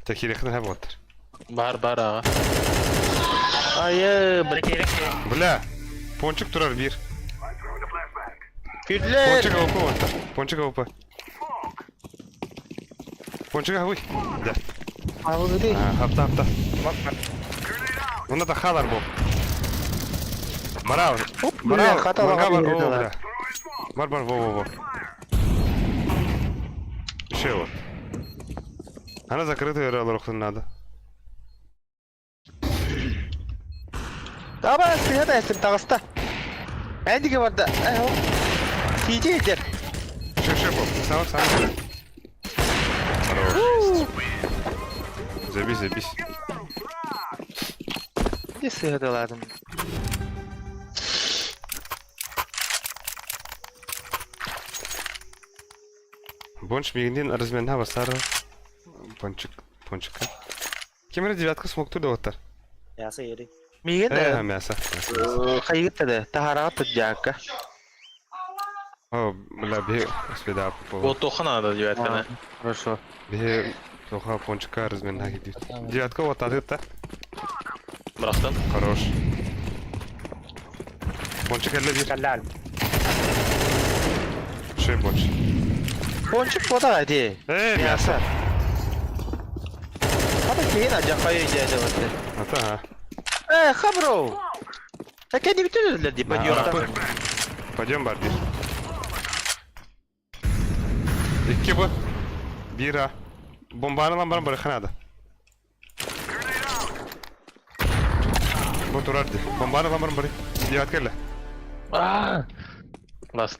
Тахирехны хәп оттар. Бар бар ага. Айы, бля. Бля, пончик турар бир. Күдлер. Пончик АВП оттар. Пончик АВП. Пончик АВП. Да. Алгы. Хапта, хапта. Онда да халар бу. Бара. Бара. Хата бар. О, бля. Бар бар во во во. Еще вот. Она закрытая рохтun надо. Аба, сыгада эсим тагыста. Әндиге барда. Тиже етер. Еще, еще, Боб. Сам, сам. Хорош. Забись, забись. Не сыгадаладым. Бонч мигінден разменна басары. Пончик, пончика. Кемере девятка смог туда оттар. Ясы ери. Миген Э, мясо. хайгытта да, тахарага тujjaакка. О, бля, бе, успеда по. Вот тоха надо девятка, Хорошо. Бе, тоха пончика разменна гидит. Девятка вот та. Брахтан. Хорош. Пончик элле бир. Каллал. Шей понч. Пончик бода ди. Э, мясо. Хата кейин ажакка үйдө вот. Ата, Э, хабро. Так не битүлөр ди, подъем. Пойдем, Барби. Икки бу. Бира. Бомбаны лан баран барыханада. Бу турарды. Бомбаны лан баран бары. Девятка эле. А! Ласт.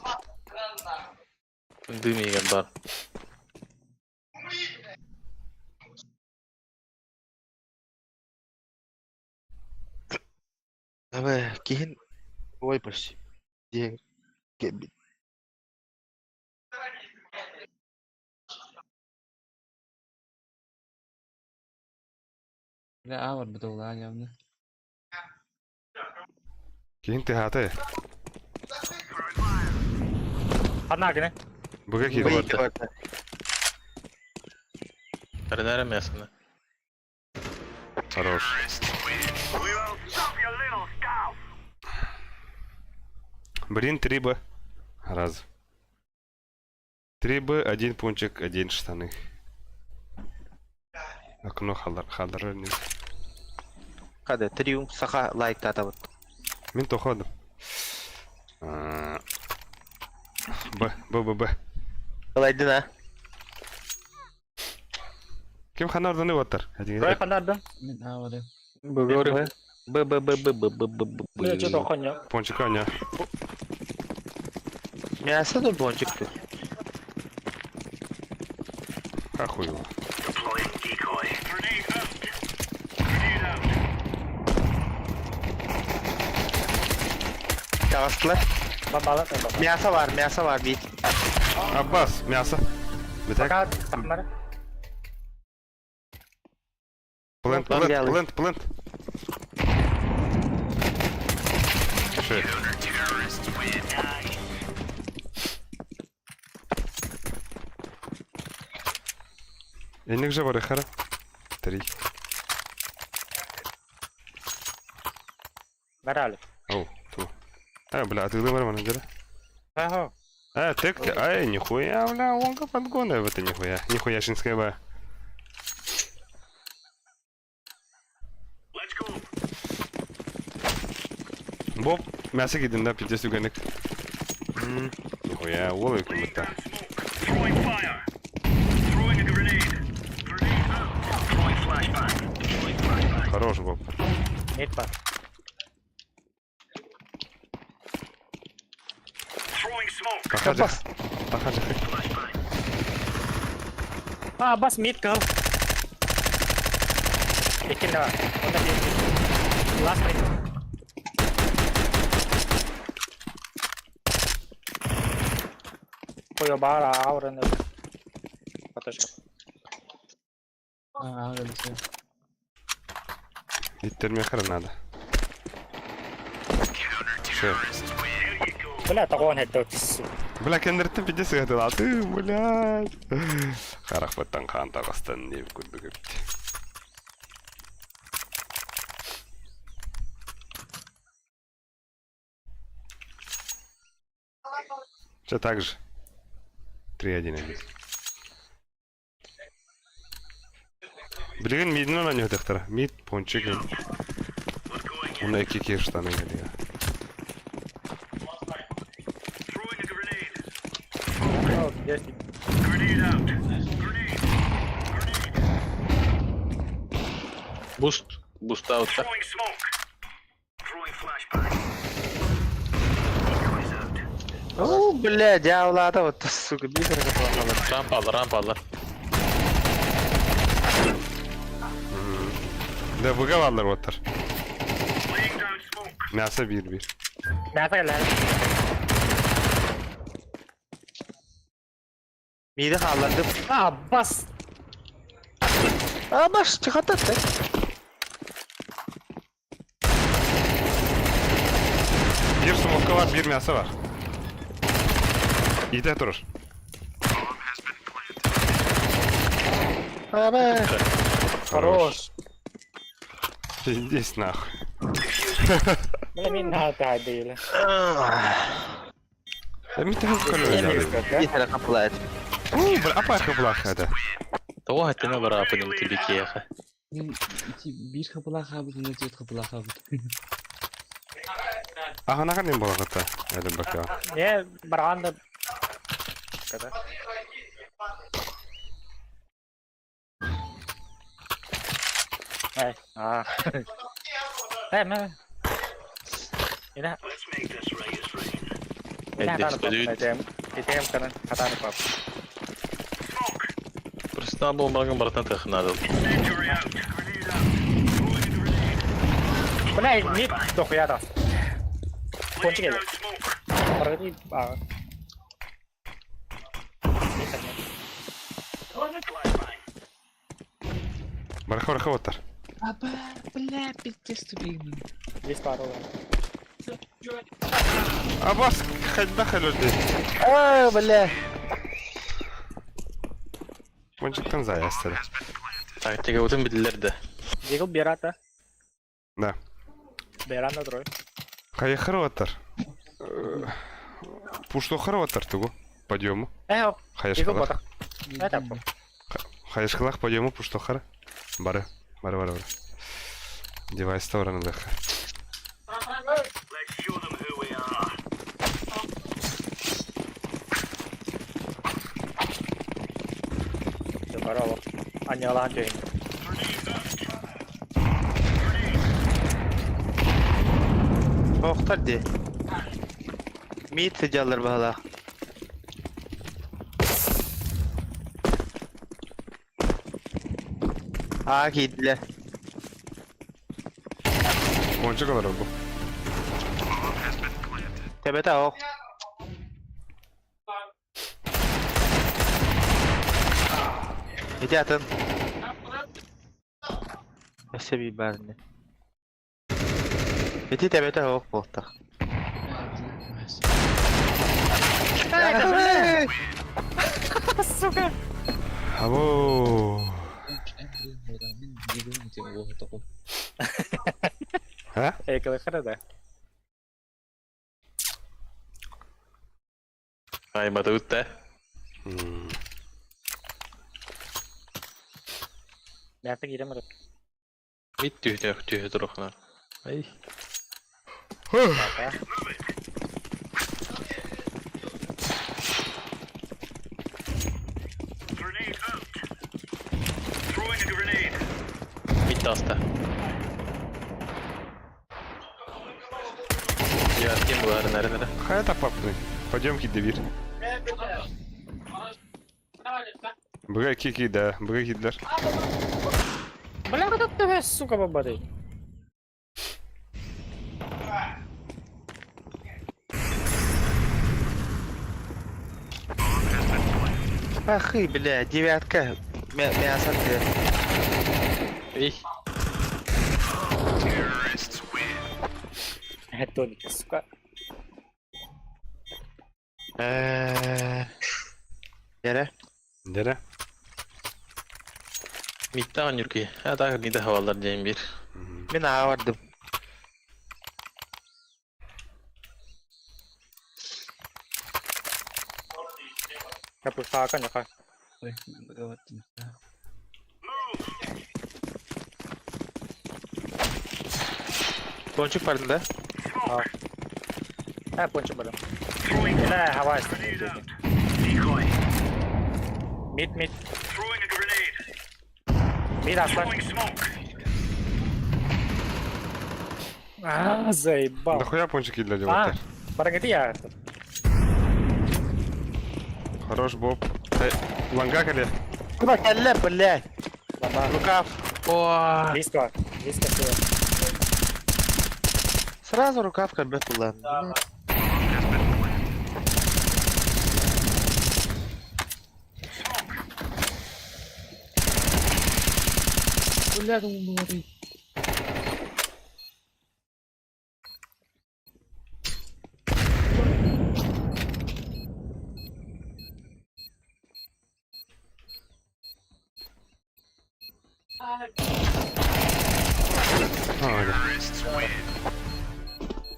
Дым еген бар. Аба, кейин ой почти. Де. Бля, А бар бутыллаан явно. Киин тыһаата. Ханна гына. Буга Б киирдэ. 2 барда. Эрэнэрэ мясоны. Хорош. Блин, 3 Б. Раз. 3 Б, 1 пунчик, 1 штаны. Окно халар, халар не. Хада, триумф саха лайктаатабыт. Мин тоходум. А, Б, Б, Б, Б. Ылайдын а. Ким ханарданы ваттар? Рой ханардан. Мин А бары. Говорю. Б Б Б Б Б Б Б Б Бля, что Б. то Пончик аня. Мясо тут бончик тут. Ахуево. Таҕыстылар. Бабала. Мясо бар, мясо бар бит. Аббас, мясо. Битак. Пока тамара. Плент, Плент, плент, плент, плент. Шесть. Эник же бар хара. Три. Барали. Оу, ту. А, бля, а ты где бар менеджера? Ага. А, ты кто? Ай, нихуя, бля, он подгона в это нихуя. Нихуя шинская ба. Боб, мясо кидин да, пиздец юганик. Нихуя, улы кому-то. Хорош, Боб. Нет па. Тахаджи. Тахаджи. А, бас мид кал. Икин да. Онда бир. Last mid. Koyo бара аурын. Патышка. А, А өлсө. Иттерме хара надо. Шеф. Бля, тагон хеддо тиссу. Бля, кендерттен пиздец гатыл. Ты, блядь. Харах баттан хан тагыстан не күрдүк. Все так же. 3-1-1. Блин, мид на нього тахтара. Мид, пончик. Уна кики штаны гали. О, есть. Буст. Буст аут. О, бля, дьявола, вот, сука, бисер капалар. Рампа алар, рампа алар. Да, выговалар оттар. Мясо 1-1. Мясо кэллэ. Миди хааллардым. А, бас. А, баш, чыгатат да. Bir smoka var, bir мясо var. İyi durur. А, бэ. Хорош. Пиздец нахуй. Бля, мин надо дейли. Да ми там колю. Бисер капалар. Бля, апарка блаха это. Того хаттына бара апын тибикеха. Мин ити бир хапыла хабыт, мин төрт хапыла хабыт. Ага, наган не было это. Это бака. Не, барганда. Когда? Эй, а. Эй, мэ. Ина. Эдди, студию. ИТМ канан хатаны пап. Просто был маган братан тахнадыл. Бля, мид дохуя да. Кончик эле. Баргы а. Барха барха оттар. Аба, бля, пиздец тупик. Здесь пару ладно. Абас хайдах өлөрдүй? Аа, бля. Мончиктан заястыр. Так, тебе утын билдилер да. Дигл Берата. Да. Берана трой. Хайахар ватар. Пуштохар ватар тугу. Подъему. Э, Дигл Хайашкалах. бота. Это Хайашкалах подъему пуштохар. Бары. Бары, бары, бары. Девайс тавранылых. Барало. Анялан день. Охтар ди. Мид сыдьаллар баһалаах. Аа киирдилэр. Мончик олорор бу. Төбөтө оох. Ити атын. Өссө биир баар ини. Ити төбөтө оох буолтах. Сука! Або. А? Эй, калахара, да. Ай, батыбыт да. Мята кирем ры. Мит түһүнөх түһү турухна. Ай. Мит таста. Я кем булар нары нары. Хайа тапапны. Пойдем кидевир. Быга кики да, быга кидлер. Бля, вот это сука, бабады. Ахы, бля, девятка. Мясо ты. Эй. Тоник, сука. Yere. Nere? Митта нүрки. А так не хавалар ден бир. Мин аға бардым. Я пушка, конечно. Ой, надо Пончик бардым да? А, пончик бардым. Бля, хавай. Мид, мид. Мид аслан. А, заебал. Нахуя пончик кидлер А, делать? барагати я. Хорош, Боб. Ланга кале. Куда кәллә, бля. Рукав. Близко. Близко всего. Сразу рукав кәлбәт булан. Бля, думаю, говори.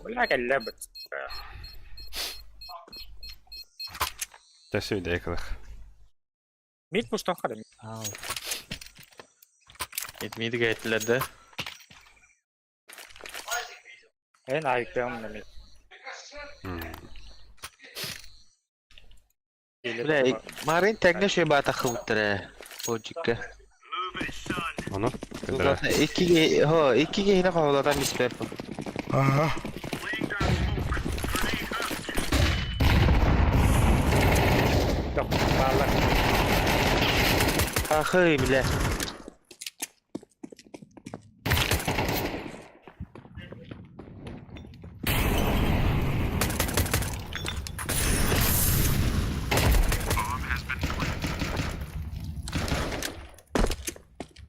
Бля, кәллә бит. Tässä yhden Мид пуштан хадым. Ау. Мит мид гәйтләр дә. Эн айыктым на мид. Бля, Марин тәңне шөй бата хыбыттыр. Пончикка. Onu. Иккиге, хо, иккиге хина ховлатан биспер. Ага. Баалар. Ахы, бля.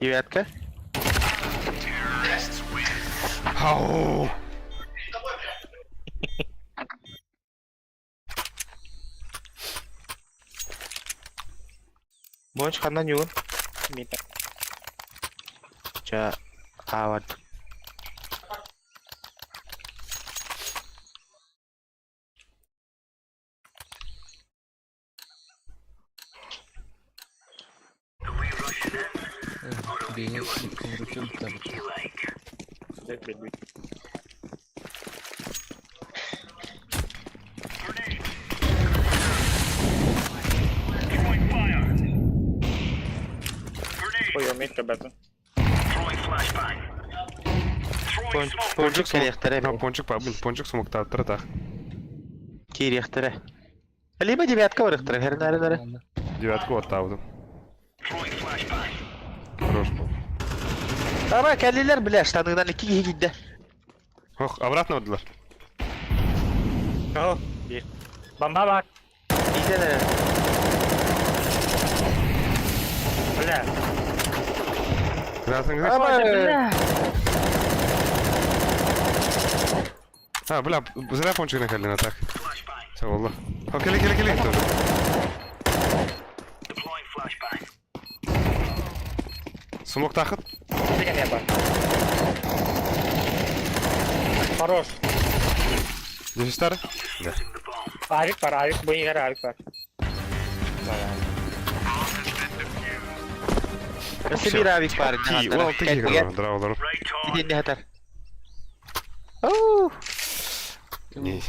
Девятка. Ау! Бонч ханна ньугун? Мита. Ча аават. Бэйэ куручу табыта. Ой, умеет ребята. Пончик кэлиэхтэрэ. Пончик пабын, пончик смоктааттара так. Киириэхтэрэ. Либо девятка барыахтара, хэрнары нары. Девятку оттаабытым. Хорош был. Ама кэллилэр бля, штанынан икки киһи киирдэ. Ох, обратно отдылар. О, биир. Бомба бар. Иитэн эрэр. Бля. Красный Ама А, бля, зря пончик нахали на так. Все, wallah. О, кели, кели, кели тоже. Смок тахыт. Деген я бар. Хорош. Десять Да. Авик бар, авик, бу игер авик бар. Өссө биир авик баар. Ти, ол ты играл, драулар. Итиннэ хатар. Оу! Не.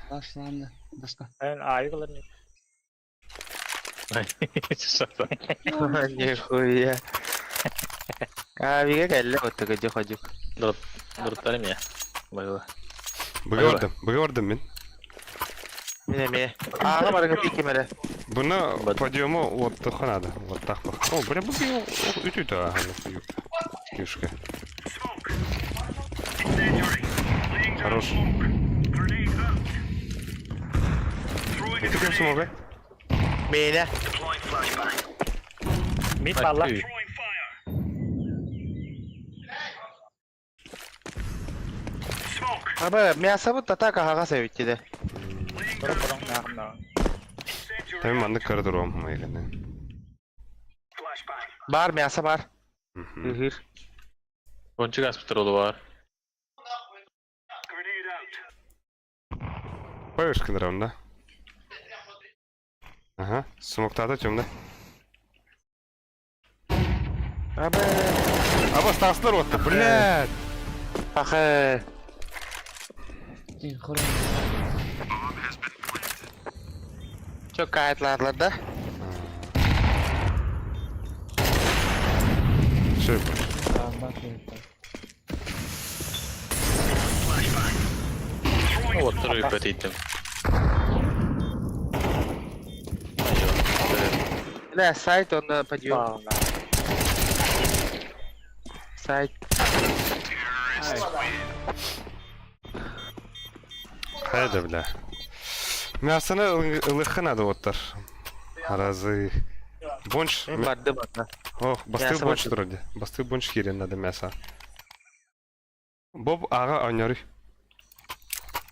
Башланды. Башка. Эн авик алар не. Нихуя. Авига кэллэ оттуга дьэ ходук. Дұрыттар еме. Байла. Быгардым, быгардым мин. Мин эмиэ. Ааҕа барыга пиким эрэ. Буны подъему вот надо. Вот так вот. О, бля, бу үтү Юшка. Хорош. Ты кем смогай? Миэнэ. Мид балла. Аба мясобут атака хаҕас эбит дии. Борон нахна. Там маннык коридором майганы. Бар мясо бар. Ыһыр. Пончик аспытыр олу бар. Поешь да? Ага, смоктата темно. Аба. Аба стаслар вот, блядь. Ахы. Чё кайтларлар да? Все, Вот второй пэтейтим. Бля, сайт он подъем. Сайт. Хайда, бля. Мясоны ылыхы надо оттар. Разы. Бонч. Барды барды. Ох, басты Мясо бонч барды. вроде. Басты бонч херен надо мясо. Боб ага аньори.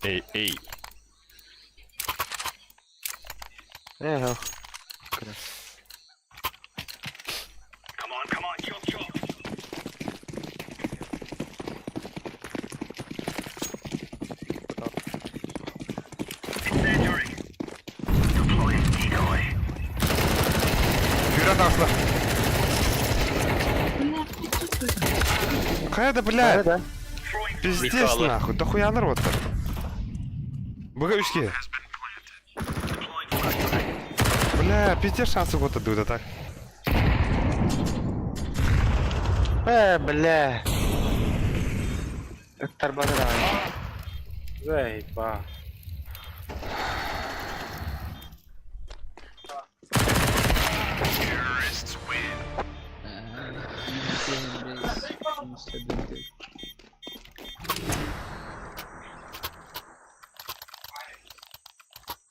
Эй, эй. Эх. Вперед, Асла. Хайда, блядь. Да. Пиздец Михала. нахуй. Да хуя народ так. Быга Бля, пиздец шансы вот отдают, а так. Бля. Тарбаны да. Заебал.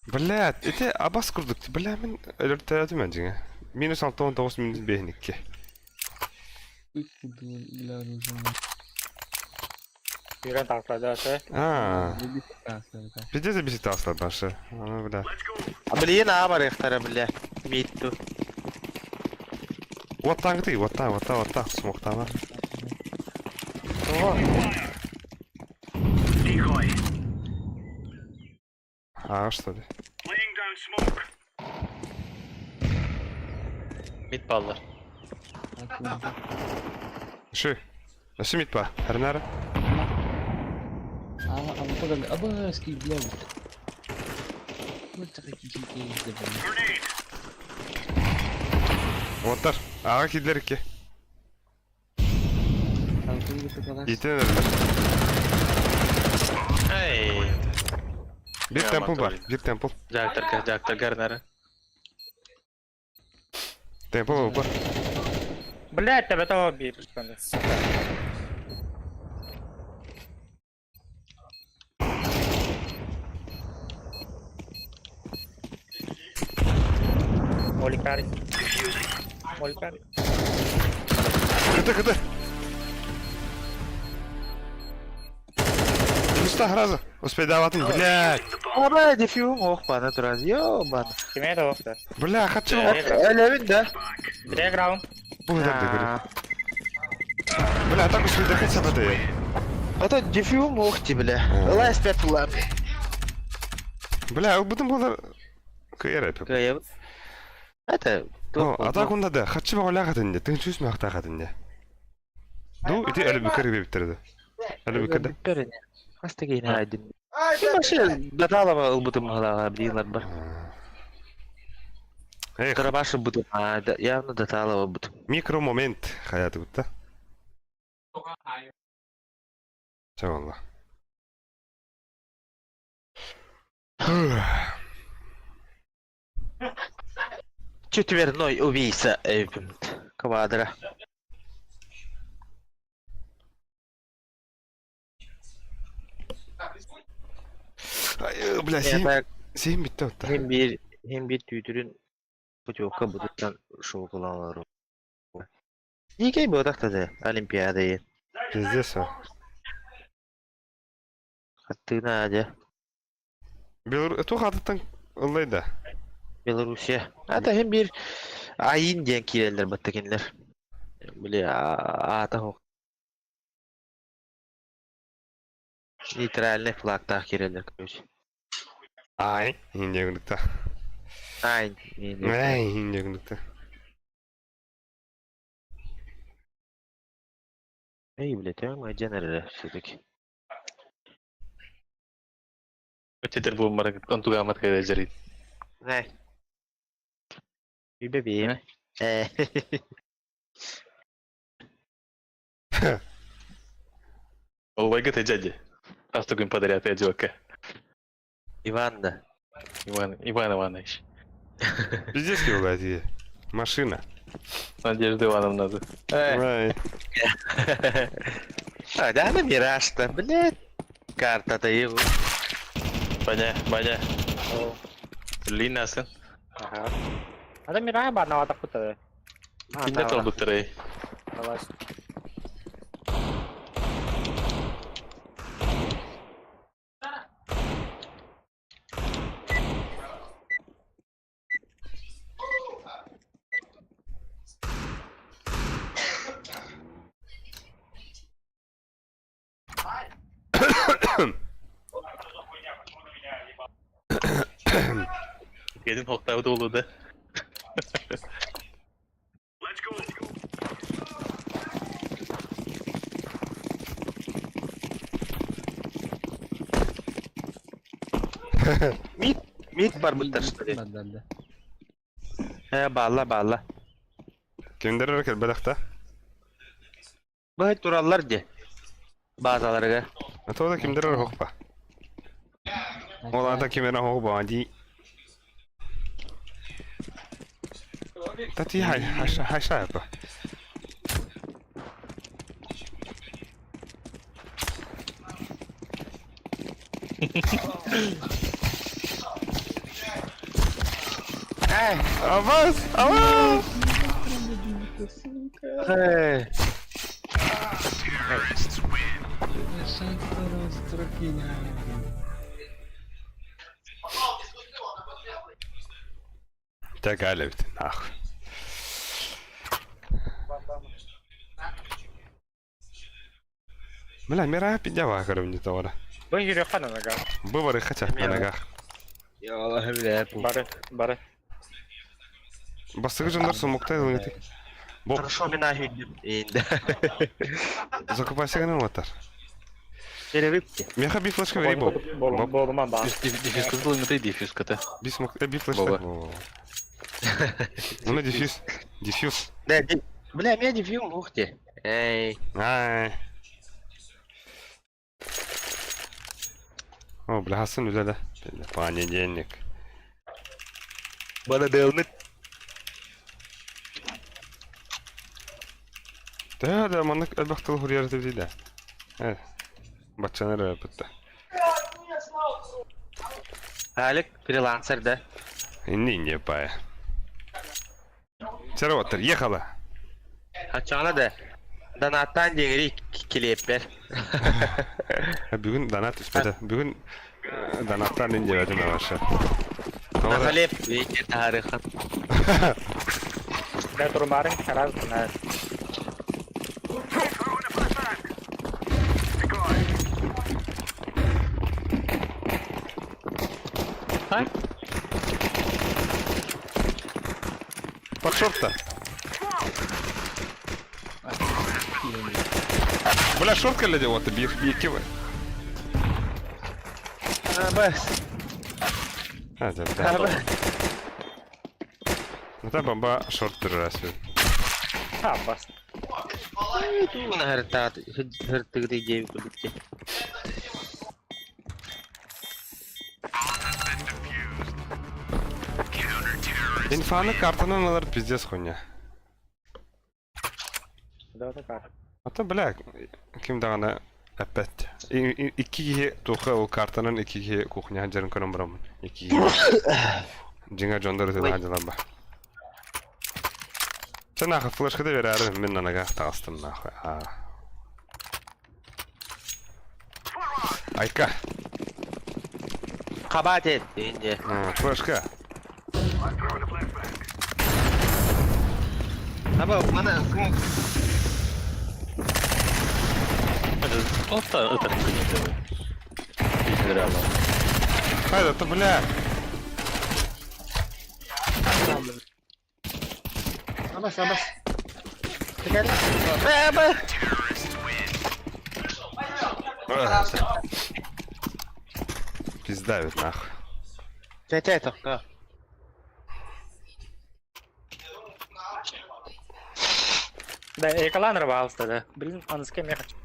Бля, это абас курдук. Бля, мен өлөртөөтүм әнжиңе. Минус 6 19 минус 5 2. Киирэн таахтада ше. Аа. Пиздец бисит таастар башы. Аны бля. Блин, аа барыахтара бля. Митту. Уоттаан кытый, уоттаан, уоттаа, уоттаа, смоктаама. Аа, что ли? Мид баллар. Ши. Өссө мид ба. Харнара. Уоттар. Аҕа киирдилэр икки. Иитэн эрэллэр. Эй. Биир темпл бар. Биир темпл. Дьаактарга, дьаактарга арнара. Темпл бар. Блять, тебе того бир. Моликари. Моликари. Кыты, кыты. Муста сразу. Успей даватын, блядь. Аба, дефьюм, ох, бана туран. Йо, бана. Киме это офта? Бля, хочу. Элевин, да? Бэкграунд. Бу да говорю. Бля, так успей дохать хотя бы да. А то дефьюм, ох ти, бля. Лайс пять лап. Бля, бутын болар. Кыйыр әпіп. Это... А так онда да, хатчы баға қатын де, тың чүс мақта қатын де. Ду, ити әлі бүкір бептерді. Әлі бүкір да. Хаста кейін айдын. Ким вообще даталава ылбытым галага блин бар. Эх, Карабашы бутым, а явно даталава бутым. микро момент хаяты бутта. Ча валла. Четверной убийца квадра. Ай, бля, сен сен битті отта. Hem bir hem bir tüytürün путевка будуттан шоу кылалары. Никей бодакта да олимпиада Пиздец. Хаттына адя. Белору ту хатыттан ыллай да. Белоруссия. Ата hem bir айын диэн киирэллэр баттакинлер. Били аата хок. Нейтральный флагтаах киирэллэр короче. Ай, индегүндүкта. Айн. Ай, индегүндүкта. Эй, блядь, я мой дженерер все-таки. Өтетер бу марак онтуга амат кайда жарит. Не. Бебе. Э. Ол вайгы дяди. Астугын подарят эдиока. Иван да. Иван, Иван Иванович. Пиздец киулай Машина. Надежда Ивановна. Ай. А, да, на Мираж-то, блядь. Карта-то его. Баня, баня. Линасын. Ага. Ада Мирай бар на атак бутары. Кинде толбуттарай. Давай. Gedin hoktavda oldu. Мид, мид бар буттар, что ли? Э, балла, балла. Кимдер кел белекта. Бай тураллар де. Базаларга. А то да кимдер хокпа. Ол ата кимдер хокпа ди. Тати хай хаша хаша па. Авас! Авас! Э. Так эбит, нахуй. Бля, мира пиндява көрөмнү тоҕора. Бу yürüyorхан анага. Бу бары хача анагах. Я Аллах бля. Бары, бары. Бастыгы дьоннор сумуктай ылыҥыты. Бо Хорошо мен ахүйдім. Енді. закупайся гынан уотар. Черевипти. Меха би флешка бери боб. Болум, болуман баа. Дефьюз кылыңыты дефьюз кыты. Би смок би флешка. Ну дефьюз. Дефьюз. Да, бля, меня дефьюз ух ты. Эй. Ай. О, бля, Хасан үлэ да. Понедельник. Бана дылны. Да, да, маннык элбэх тыл хуруйар этэ да. Э. Баччаны эрэ бытта. Алик, фрилансер, да? Инни не пая. Серватор, ехала. Хачана да. Донаттан деңри килеппер. Бүгүн донат түспэтэ. Бүгүн донаттан ин диэбэтим вообще. Нахалеп, видите, тарыхан. Да турмарын раз на. Под шорт-то. Бля, шорт кэллэ вот бир бики вы. Абас. А, да, да. Ну та бомба шорт раз. А, бас. Тугуна хартат, хартыгды девять кудыкте. Инфаны картанан алар пиздец хуйня. Да, такая. А то, бля, ким даҕаны эппэт. Икки киһи туха ол картанан икки киһи кухня дьарын көрөн бараммын. Икки киһи. Дьиҥэ дьоннор ытыла дьалар ба. Чэ нахуй флешкада берәрі мин анага таҕыстым нахуй. А. Айка. Хабатет, инде. Флешка. Аба, мана Это это хуйня делает. Играла. Хайда, это бля. Абас, абас. Аба. Пизда ведь нахуй. Тетя тоқта. Да, экалан рвался, да. Блин, он с кем я хочу.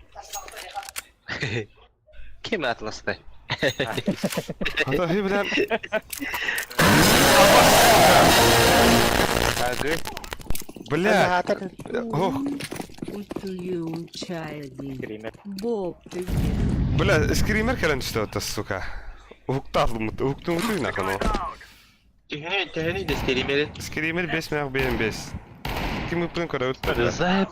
Ким атласты? А то ты, бля. Ага. Бля. Ох, Утую чайди. Скример. Боб, ты где? бля, скример кэлэн что это, сука. Уһуктаах уһуктуҥутуй нахуй ну. Тэхини, тэхини де скримери. Скример бес мях бен бес. Ким ыппын көрөбүт да. За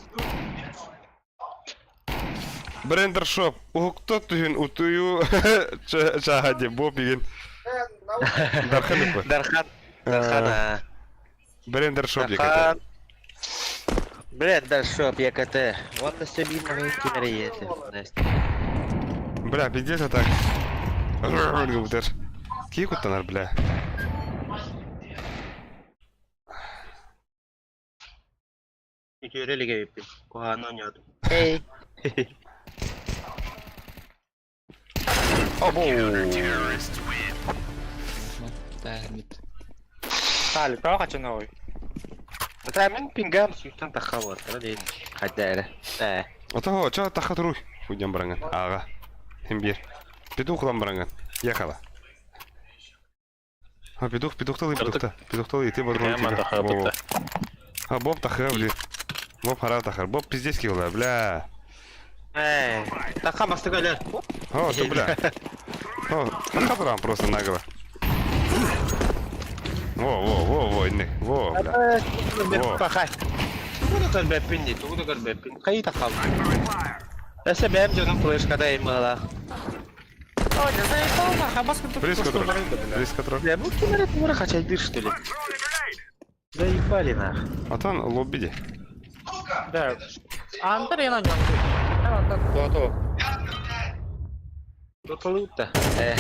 Брендер шоп. Уһукта түһүн утую чааха диэн боб игин. Дархан ыппы. Дархан. Дархан. а. Брендер шоп диэки. Дархан. Брендер шоп ЯКТ. Он на себе кимери если. Бля, пиздец а так. Губтер. Кии куттанар, бля. Үтүөрэ лиге Куханы ойнадым. Эй. Обо. Таймит. Тали, тоҕо хачыновый. Это мен пингам сүүстэн тахха буолтара дейин. Хайда эрэ. Ээ. Ото, ча таха туруй. Хуйдям баранган. Ага. Хим бир. Петух лам баранган. Ехала. А, петух, петух талы, петух-та. Петух талы, ты бодрон Прямо таха бутта. А, Боб таха, блин. Боб хара тахар. Боб пиздец килла, бля. Ээ. Тахха бастык өлөр. О, ты, бля. О, таха туран просто нагло. Во, во, во, во, инник. Во, бля. Во. Пахай. Тугу да көрбөппүн дии, тугу да көрбөппүн. Хайы тахха. Өссө бэйэм дьонум флешката аймыалаах. Ой, да заебал нахуй, а баска тут Близко просто тролль. барыга, бля. Близко тролль. Бля, бу ким эрэ тугу эрэ хачайдыыр что ли? Заебали нах. Атан лобби де. Да. Антар я на нем. То, то. Тоталыта. Э,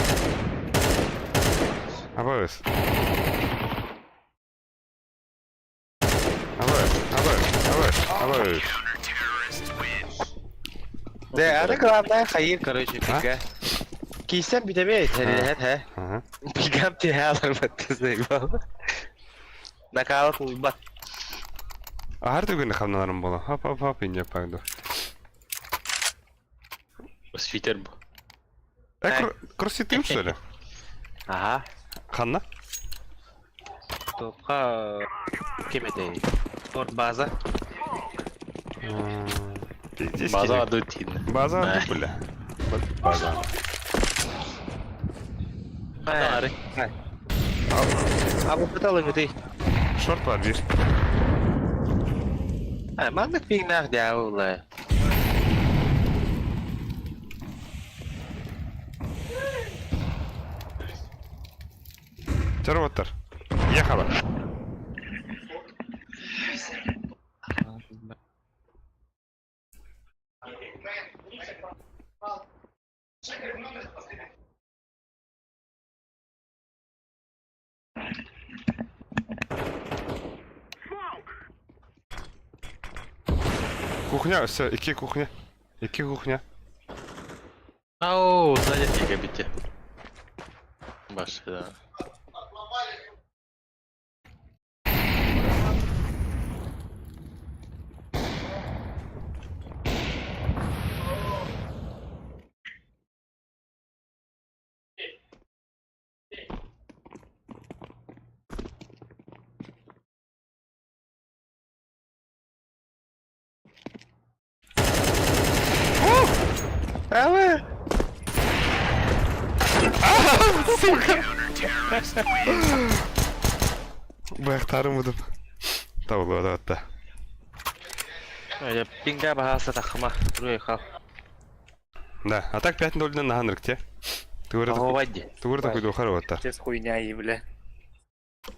Абайс. Абайс, абайс, абайс, абайс. Да, аны главное хайыр, короче, пига. Кийсем бүтэбэ, тэрилэһэн, хэ. Ага. Пигам тиһэ аларбат заебал. Накалат улбат. Ахар түгүн хамналарым бола. Хоп хоп хоп инде пагду. Свитер бу. Э, кроситым что ли? Ага. Ханна? Топка кем это? Спорт база. Пиздец. База адутин. База Да. аду, бля. База. Ары. А вот пытал ты. Шорт бар бир. А, маннык пигнах дяула. Терваттар. Ехала. Кухня, все, ики кухня. Ики кухня. Ау, сзади фига бите. Баш, да. А Сука! Баяқтарым бұдым. Таулы атта. Я пинга бахаса тахма. Руй хал. Да, а так 5-0 на Ганрикте. Говади. Тугур такой духар вот Пиздец хуйня и, бля.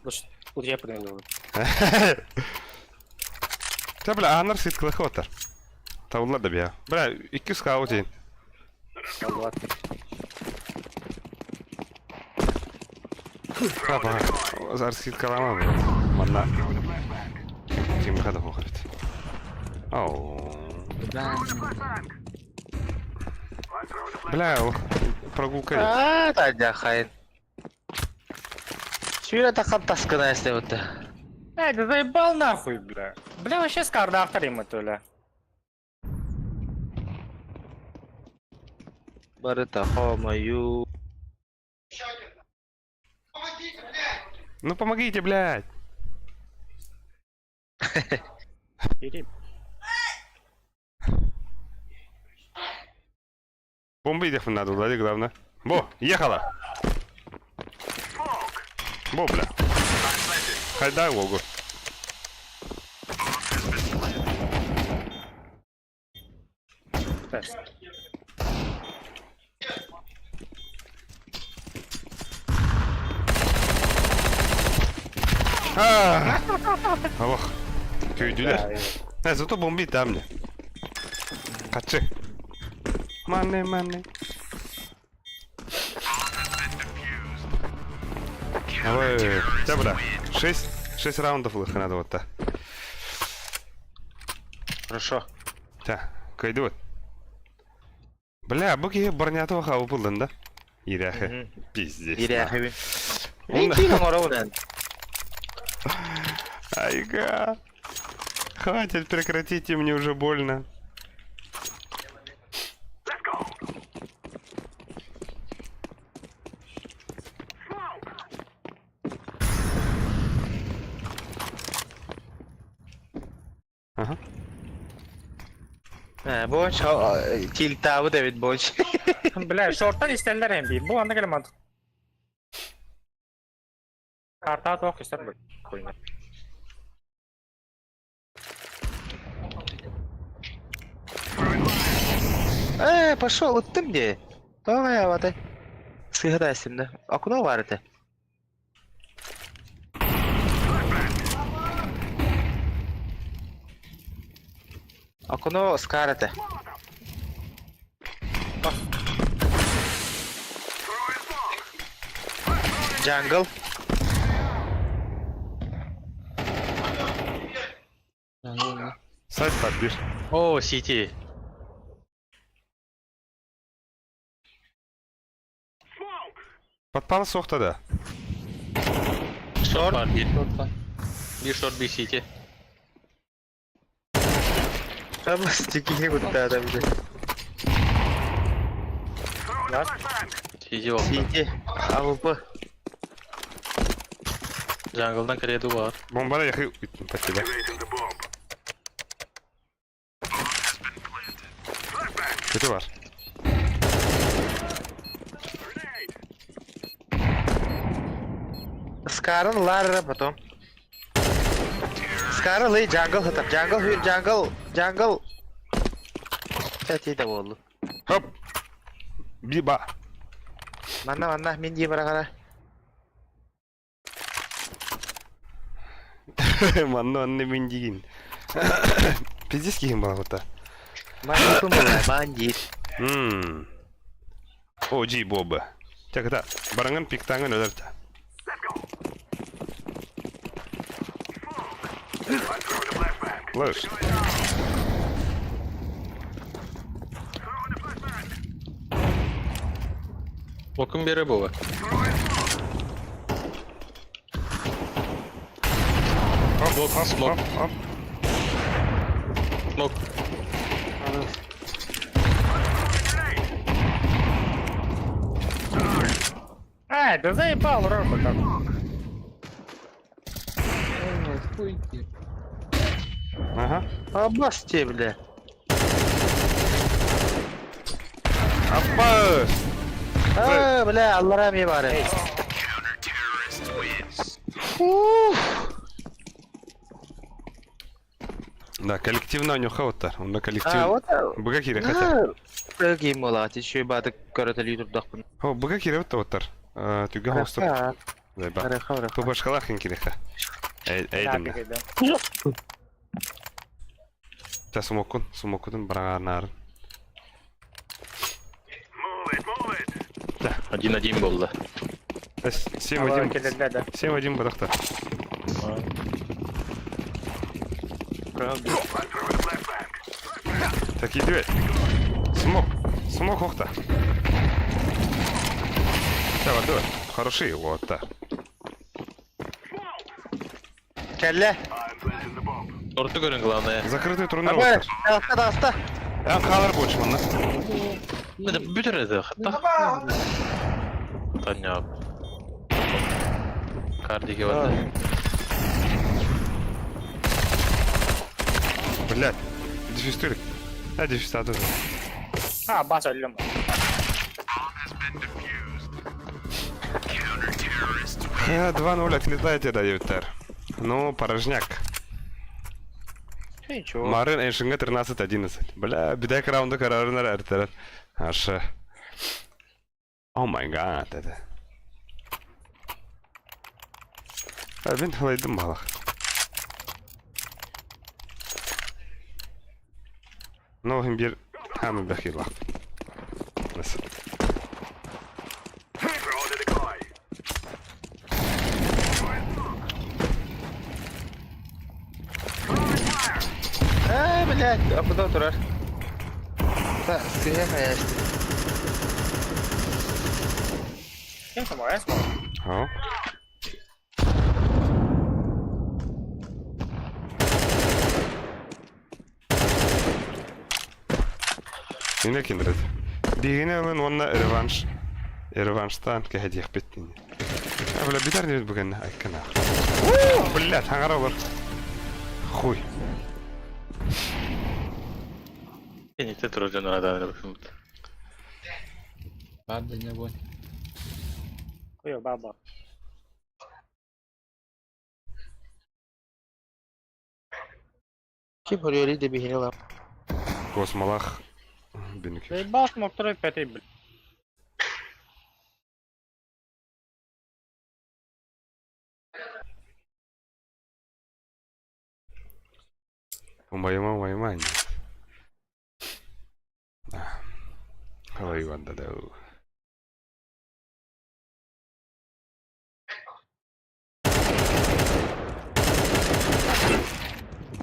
Лучше, лучше я подойду. Та бля, анар сит клахотар. Таулар да бия. Бля, 200 хаутин. Ладно. Папа, зар сит калама. Манна. Ким хада хохарит. Ау. Бля, прогулка. А, да, хайын. Сүйрә таққан таскына эстеп өтті. Эй, да заебал нахуй, бля. Бля, вообще с карда авторим это, бля. Барыта хомаю. Ну помогите, блядь. Бери. Бомбы идех надо, Владик, главное. Бо, ехала. Бо, бля. Хайдай логу. Тест. Ох, күйдүлер. Э, зато бомби там мне. Качы. Мане, мане. Давай, да, Шесть, шесть раундов лыха надо вот так. Хорошо. Та, кайдут. Бля, буки бронятого хау булдын да? Иряхы. Пиздец. Иряхы. Мен оровнан. Айга. Хватит, прекратите, мне уже больно. Ага. Бонч, тилтабы да бит бонч. Бля, шорттан истеллер эм би. Бу анда келем Карта тоқ истер бу. Хуйня. Э, пошел, ыттым дии. Тоҕо хайаабатай? Сыыһа да эстим да. Окно баар этэ. Окно скар этэ. Jungle. Сайт бар bir. О, Сити. Подпал суохта да. Шорт бар bir. Bir шорт, bir Сити. Стикини куттаата бile. Сити болду. Сити. АВП. Джанглдан креду бар. Бомбаны яхы үттім пәттеле. Kötü var. Скарын ларра потом. Скары лый jungle хатар. Jungle хүр jungle. Jungle. Тәти да болду. Хоп. Биба. Манна манна мин дии барагара. Манна анны мин дигин. Пиздец киһин балабыта. Бандит була, бандит. Мм. О, жи боба. Чаката, баранган пиктанган өлөртө. Лыш. Окун бере була. Хоп, хоп, Смок. хоп, хоп. Смок. А, да заебал, Рома, как. Хуй Ага. Абасте, бля. Аппа! А, бля, Аллара ми бары. Да, коллективно нюха оттар. Онда коллектив. А, вот. Буга кире хотя. Ким була, еще баты көрөтөлүү турдакпын. О, буга кире оттар. Түгә хостук. Зайба. Хорошо, хорошо. Тубашкалах киреха. Эйдим. Та смокун, смокудун бараганар. Один-один болды. 7-1. 7-1 барахта. Так, иди. Смок. Смок охта. Давай, давай. Хороший, вот так. Келле. Шорты көрін, главное. Закрытый турнир. Абы, аста да аста. Я халар больше, манна. Это бүтір это, хатта. Таня. Кардиге барды. Блядь. Дефистурик. А, дефистатор. А, бас өллөм. Я 2-0 отлетаете, да, Ютер. Ну, порожняк. Ничего. Марын Эншинга 13-11. Бля, беда раунда карарынар әртерер. Ашы. О май гад, это. А, бин халайдым балах. Ну, хим бир хамы бахилах. Nasıl? Э, блядь, а куда турар? Та, сыя конечно. Кем смог, я смог. О. Yine kindred. Бигине ылын онна реванш. Реванштан кәһәдиях беттин. А, бля, битар не бүген айкана. Блядь, хаңара бар. Хуй. Не те туржан адан Барды не бой. Хуй, баба. Ким хорьори де бихини лам. Космалах. Бенүкүр. Заебал смок второй, пятый, блядь. Умайыма, умайыма. Ой, Иван, да, да.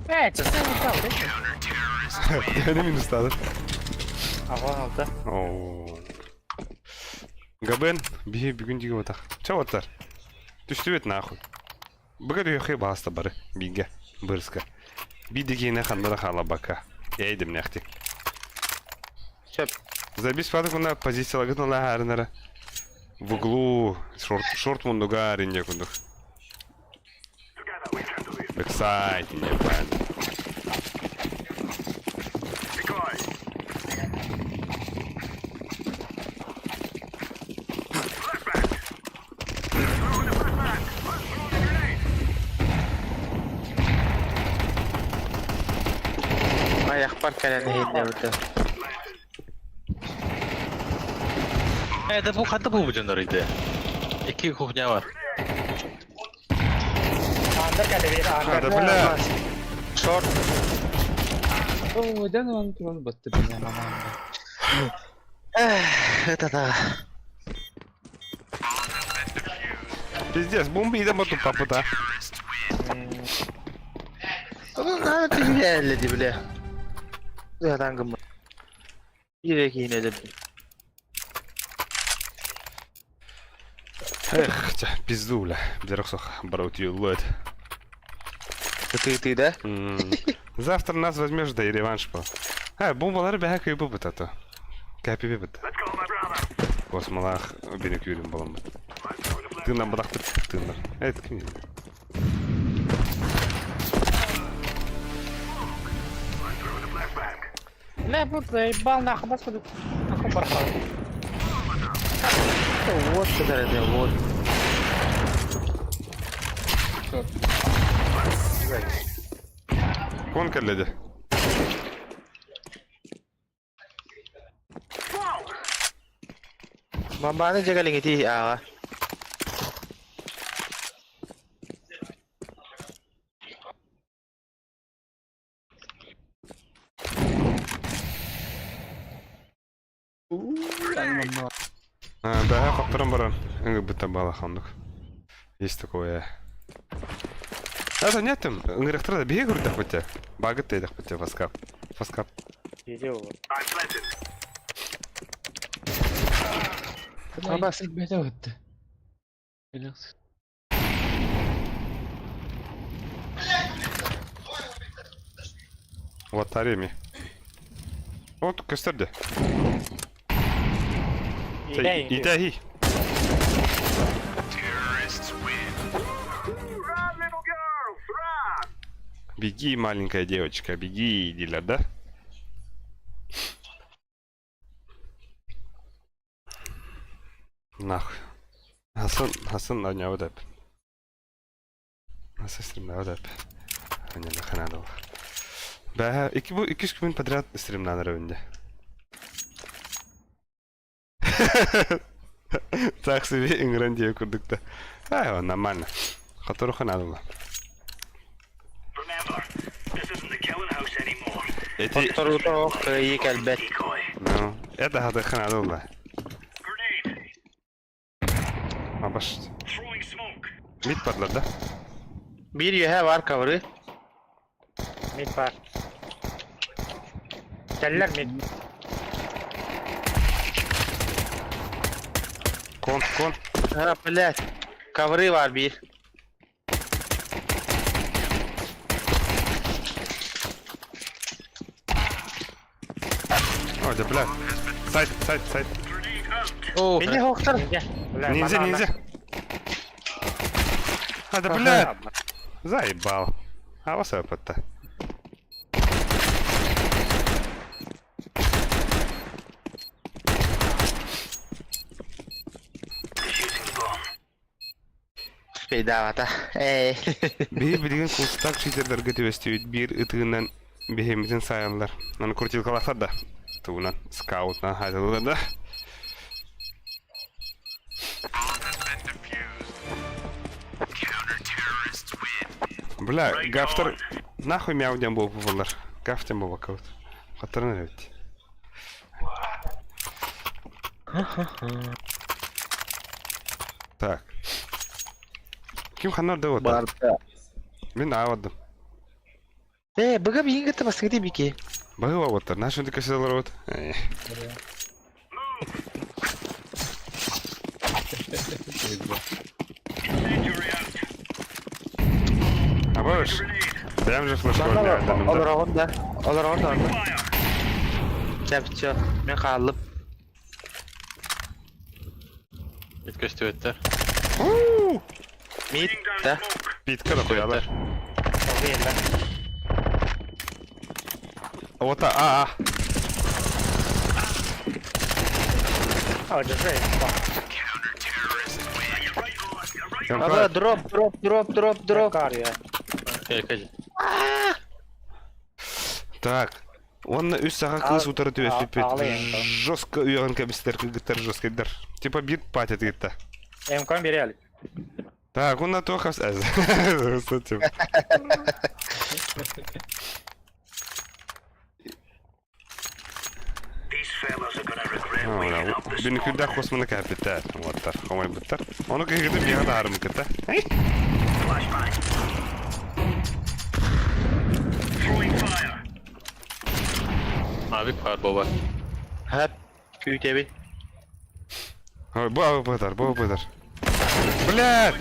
Блядь, что я упал, да? Не минус тады. Ага, алта. Оо. Габен, биһи бүгүн диги батах. Ча батар. Түстүбэт нахуй. Быга дүйөхе бааста бары. Биге. Бырска. Би дигине хандара хала бака. Эйдим нехти. Сөп. Забис падык мына позицияларгытын ала харынара. В углу шорт шорт мундуга аринде кундук. Бэксайд, не правильно. Аяқпар кэлэн иһиннэ буту. Это бу хатта бу бужандар иде. Икки кухня бар. Андер кәлі бер, андер. Да бля. Шорт. О, да, он туран батты бля, мама. Это да. Пиздец, бомба идем бату папа Надо ты бля, бля. Zaten gımma. Bir yine de. Эх, ча, пизду, бля. Дерохсох, барут юллойд. Ты ты да? Завтра нас возьмешь, да и реванш по. А, бомбалары бәһә көйбү бит ато. Кәпи бит. Космалах бені күйрім балам бит. Тыннан бадақ бит, тыннар. Это кім еді? Бля, вот заебал нахуй, бас куды. Нахуй бархал. Вот куда это вот. Кон кәлледе. Бомбаны жегалин ити ага. Бәһә қаптыран баран. Ыңы бітті бала хандык. Есть такое. Это нет там, ыңырықтырда беге көрдік бітті. Багыт дедік бітті, фаскап. Фаскап. Видео. Абас бәтә өтті. Релакс. Вот тареми. Вот көстерді. Идэхи. Беги, маленькая девочка, беги, Диля, да? Нахуй. Хасан, Хасан на деп. Хасан стримна деп. Аня наханадал. Бә, iki bu 200 күн подряд стримнаныр önde. Так себе ингрен дие курдук да. Ай, нормально. Которых надо было. Эти... Хотторута ох кыйы кэлбэт. Ну, это хаты надо было. А баш. Мид падлар, да? Bir yehe var cover'ı. Мид бар. Кәлләр мид. Кон, кон. Ha блядь. Cover'ı var bir. Ой, да, блядь. Сайт, сайт, сайт. О, Beni hoktар. Бля, Ниндзя, банана. ниндзя. А, да, блядь. Заебал. А вас опыт-то. Пейдавата. Эй. Биһи билигин кустак читердерге түбэстибит биир ытыгынан биһимитин саайаллар. Аны крутилкалаахтар да. Тугунан скаутынан хаайталыылар да. Бля, гафтар нахуй мяу диэн буолбулар. Гаф диэн буолбаккабыт. Хаттаран эбит. Так. Ким ханна да вот. Барда. Мин аабадым. Ээ, быга биһиги кытта бастакы бики. Баһыыба уоттар, наша кэсэлэр вот. Абыш. Прям же флешку Олороҕун да, олороҕун да онно. Чэ, мен хааллым. Ит көстүбэттэр. Мит, да. Питка да хуялар. Вот а, а. А, держи. Ага, дроп, дроп, дроп, дроп, дроп. Кар я. Так. Уонна үс саха кыыс утары түбэспиппит. Жестко үөҕэн кэбистэр кыргыттар жесткайдар. Типа бир патя тигитта. МК берели. Так, уонна туох хас Бүнүкүрдээх космоны кээппиттэр, уоттар, хомойбуттар. Ону кыһыгытын биэҕэ таһаарым кытта. Авик бар боба. Хэп, күүтэбин. Ой, бу авик бытар, бу бытар. Блядь!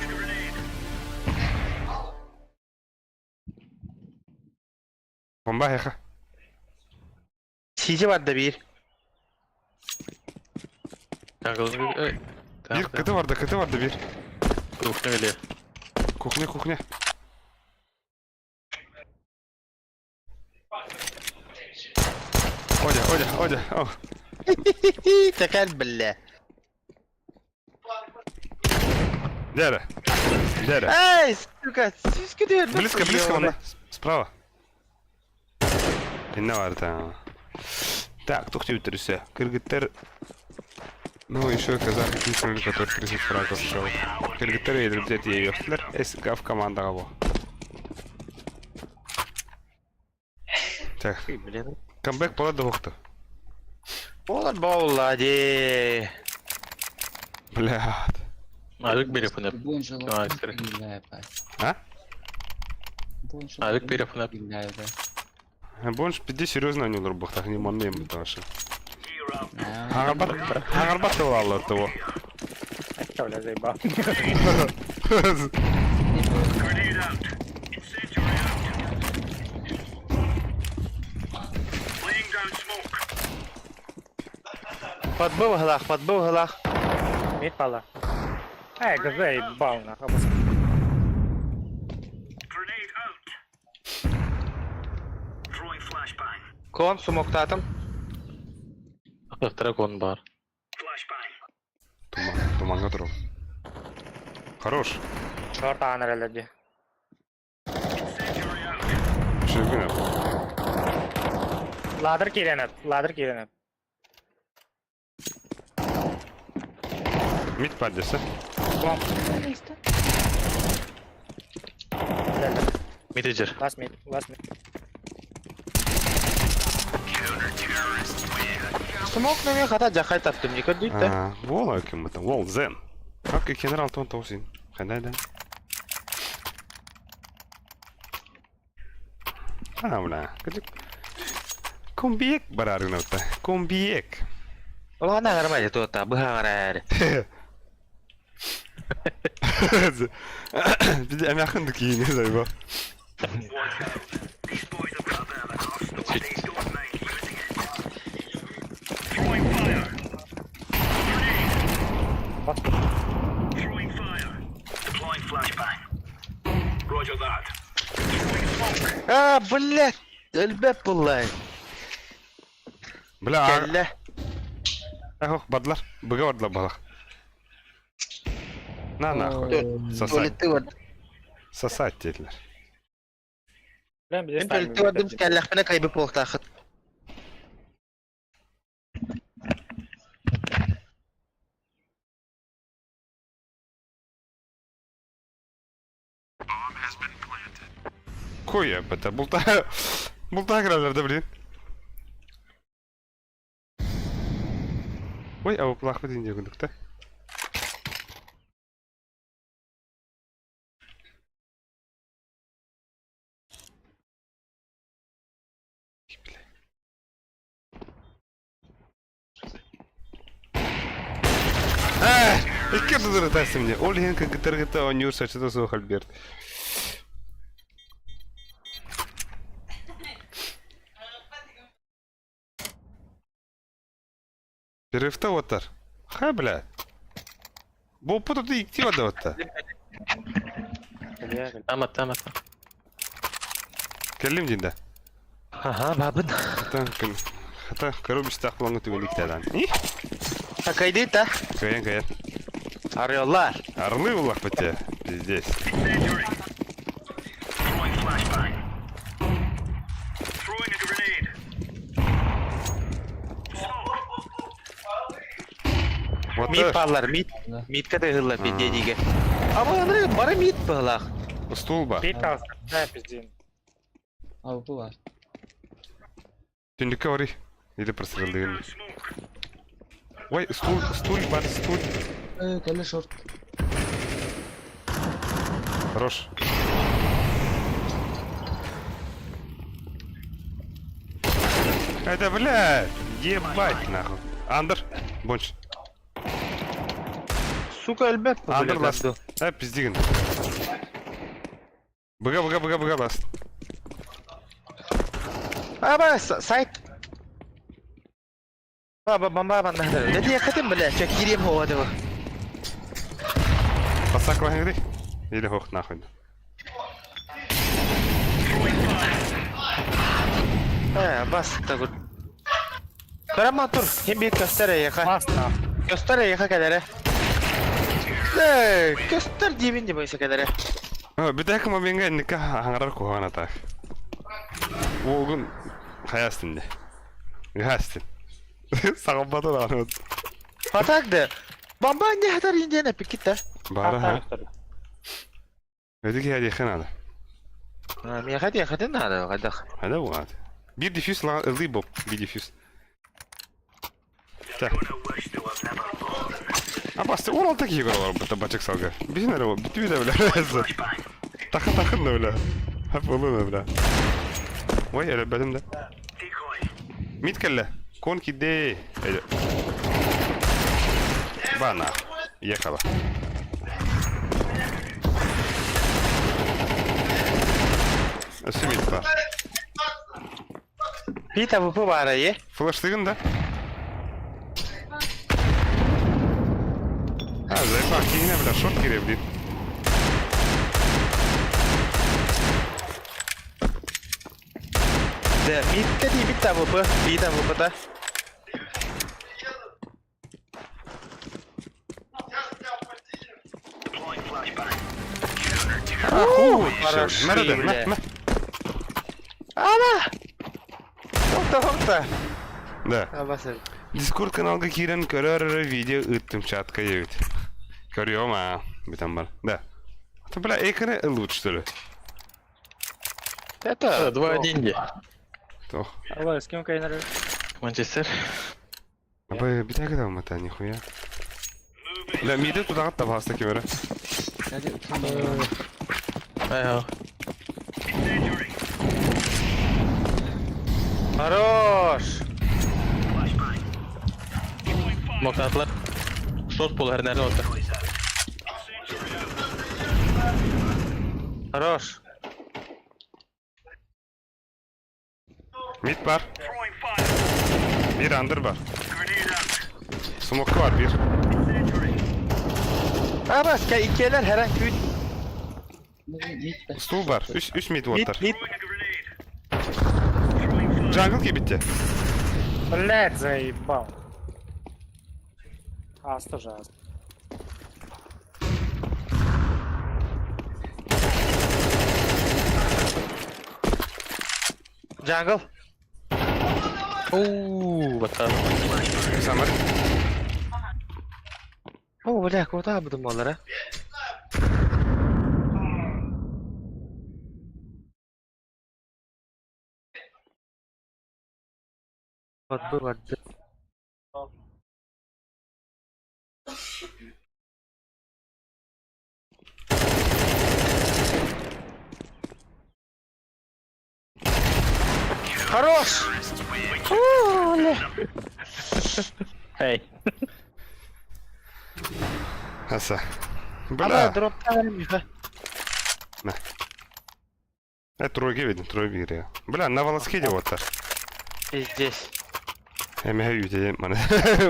Бомба эха. Сизи барда биир. Биир кыты барда, кыты барда биир. Кухня или? Кухня, кухня. Одя, Одя, Одя. О. Тэкэл биллэ. Дядя. Дядя. Эй, сука, сүүскэ түһэр. Близко, близко он. Справа. Инна бар Так, тух тебе Кыргыттар... Ну, еще казах писали, который 30 фрагов шел. Кыргыттар едет ейехтер. СК в команда его. Так. Камбэк пола двухта. Болар боула дии. Блядь. Авик бери фунеп. А? Авик бери фунеп. Бонж пиди серьезно они лурбахтах не манным потому что. Хагарбат, хагарбат алла того. Бля, заебал. Подбыл галах, подбыл галах. Мид пала. Эй, заебал, нахуй. Кон сумоктатым. Дракон бар. Туман, туманга туру. Хорош. Шорт аанар элерди. Шүгүнө. Ладыр киренеп, ладыр киренеп. Мид паддеса. Бомб. Мидежер. Last mid, last mid. Смок нөҥүө хата жахай таптым, не көрдүйт да. Вол аким это, вол зен. Как генерал тон таусин. Хандай да. А, бля. Комбиек бараргынапта. Комбиек. Улахан агарма туота, быһаҕар Биди эмяхын кийин зайба. А, блядь, өлбөп буллай. Бля. Кэллэ. Ах, бадлар. Быга бадлар балах. На нахуй. Сосать. Сосать диэтилэр. Блин, Мен төлүттү бардым, кэллэхпинэ кайбы буолуохтаахыт. Кой это булта булта кираллар да блин. Ой, а уплахпыт инде күндүк Икки тудыр тасым мне. Ол иһин кыргыттар оонньуур соччото суох Альберт. Перерывта уоттар. Ха, бля. Боппут оту икти барда отта. Там, там, там. Кэллим динда. Аха, бабын. Хата, хата, коробочтаах булаҥҥа түгэн иктээдaan. Такайды та. Кыайан, кыайан. Арыаллар. Орлы буллахпыт те. Здесь. Вот Мид паллар, мид. Мидка да ыһыллар пиздедиге. Ама аны бары мид быһылаах. Стул ба. Бит алса, да, пиздин. Abi bu var. Түннүккэ барый. Или прострелдыгын. Ой, стул, стул бар, стул. Э, кэлэ шорт. Хорош. Это, бля, ебать нахуй. Андер, бонч. Сука, элбэт. Андер ласт. А, пиздигин. Быга, быга, быга, быга ласт. Аба, сайт. Баба, бомба, банда. Дәти якытым, бля, чак кирем хоа дева. Пасак лахингри? Или хох нахуй. Э, бас, тагыр. Карама тур, хем бир көстер яха. Бас нах. Көстер яха кәләре. Э, көстер дибин дип ойса кәләре. Бүтэк моментга инника хаҥарар куһаҕан атаах. Уолгун хайастын де. Гастин. Саҕалбата даҕаны. Атак да. Бомба не хатар индиана пикита. Бара ха. Өдү киһи надо. Миэхэ диэхэтин наада хайдах. Хайда бугаат. Биир диффюз ылыы боп. Биир диффюз. Так. Абасты 16 киһи көрө олорбут бачык салга. Биһин эрэ бүтүү да бля. Тахын тахын да бля. Хап ылы да бля. Ой, эрэ да. Мит кэллэ. Кон кидей. Бана. Ехала. Өссө мит бар. Бита ВП бара е. Флештыгын да? А, заебал, киһине бля, шорт кире, блин. Да, митка ди бита ВП, бита ВП да. Ахуй, хороши, Мэрэ, бля. мэ, Ана! Тохто, тохто. Да. Абасы. Дискорд каналга киирэн көрөр видео ыттым чатка ебит. Көрүөм а, бүтэн бар. Да. Это, бля, экраны лучше, что ли? Это 2-1 де. Тох. Алло, с кем кайнер? Манчестер. Абы битәге да мата нихуя. Бля, миде туда табаста кемере. Hadi Ай, Хорош. Моктатлар. Шорт пол hernerden oldu. Хорош. Mid бар. Bir under бар. Smoke var bir. Абас, ка иккелер herhangi bir mid be. Стул бар. Үс, үс мид мид оттар. мид Jungle кибитте. Блять, заебал. Ас тоже ас. Jungle. Оу, батар. Самар. О, бля, куда будем олар, а? Барбы барды. Хорош! Эй. Аса. Ана Бля. дроптан Миха. Это тройки видно, тройки игре. Бля, на волоске вот так. Пиздец. Эми хүйүтэ маны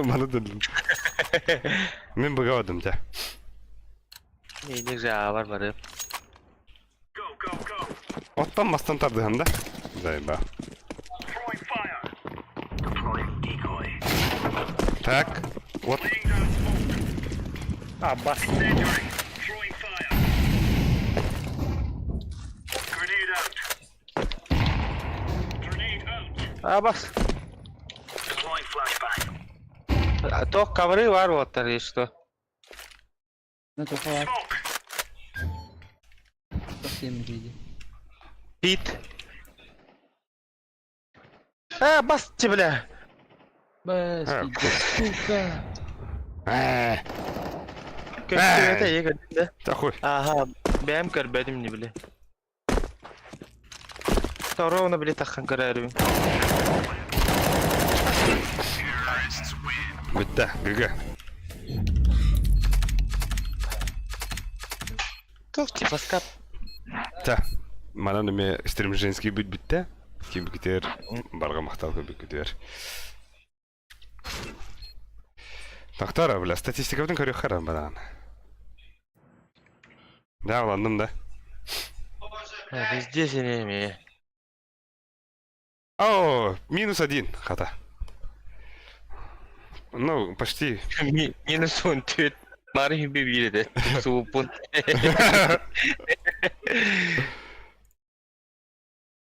маны дылым. Мен быгабадым дьэ. Миник жаабар барып. Оттон мастан тардыһан да. Зайба. Так, вот. А, бас. А бас. То ковры бар вот или что? На то хватит. Совсем види. Бит. А, бас тебе, бля. Бас, А, пиздец, сука. Э, Көстүбэтэ егер да. Такой. Ага, бэм көрбөдүм не биле. Торовна биле таххан көрөрүм. Бүтті, ГГ. Тух типа скап. Та. Манан эме стрим женский бүт бүтті. Ким күтер, барға мақтал көп күтер. Тақтара, бля, статистикабытын көрө харам банан. Да, уландым да. Везде сенеме. О, минус один, хата. Ну, почти. Минус он төт. Мары химби бире де. Суупун.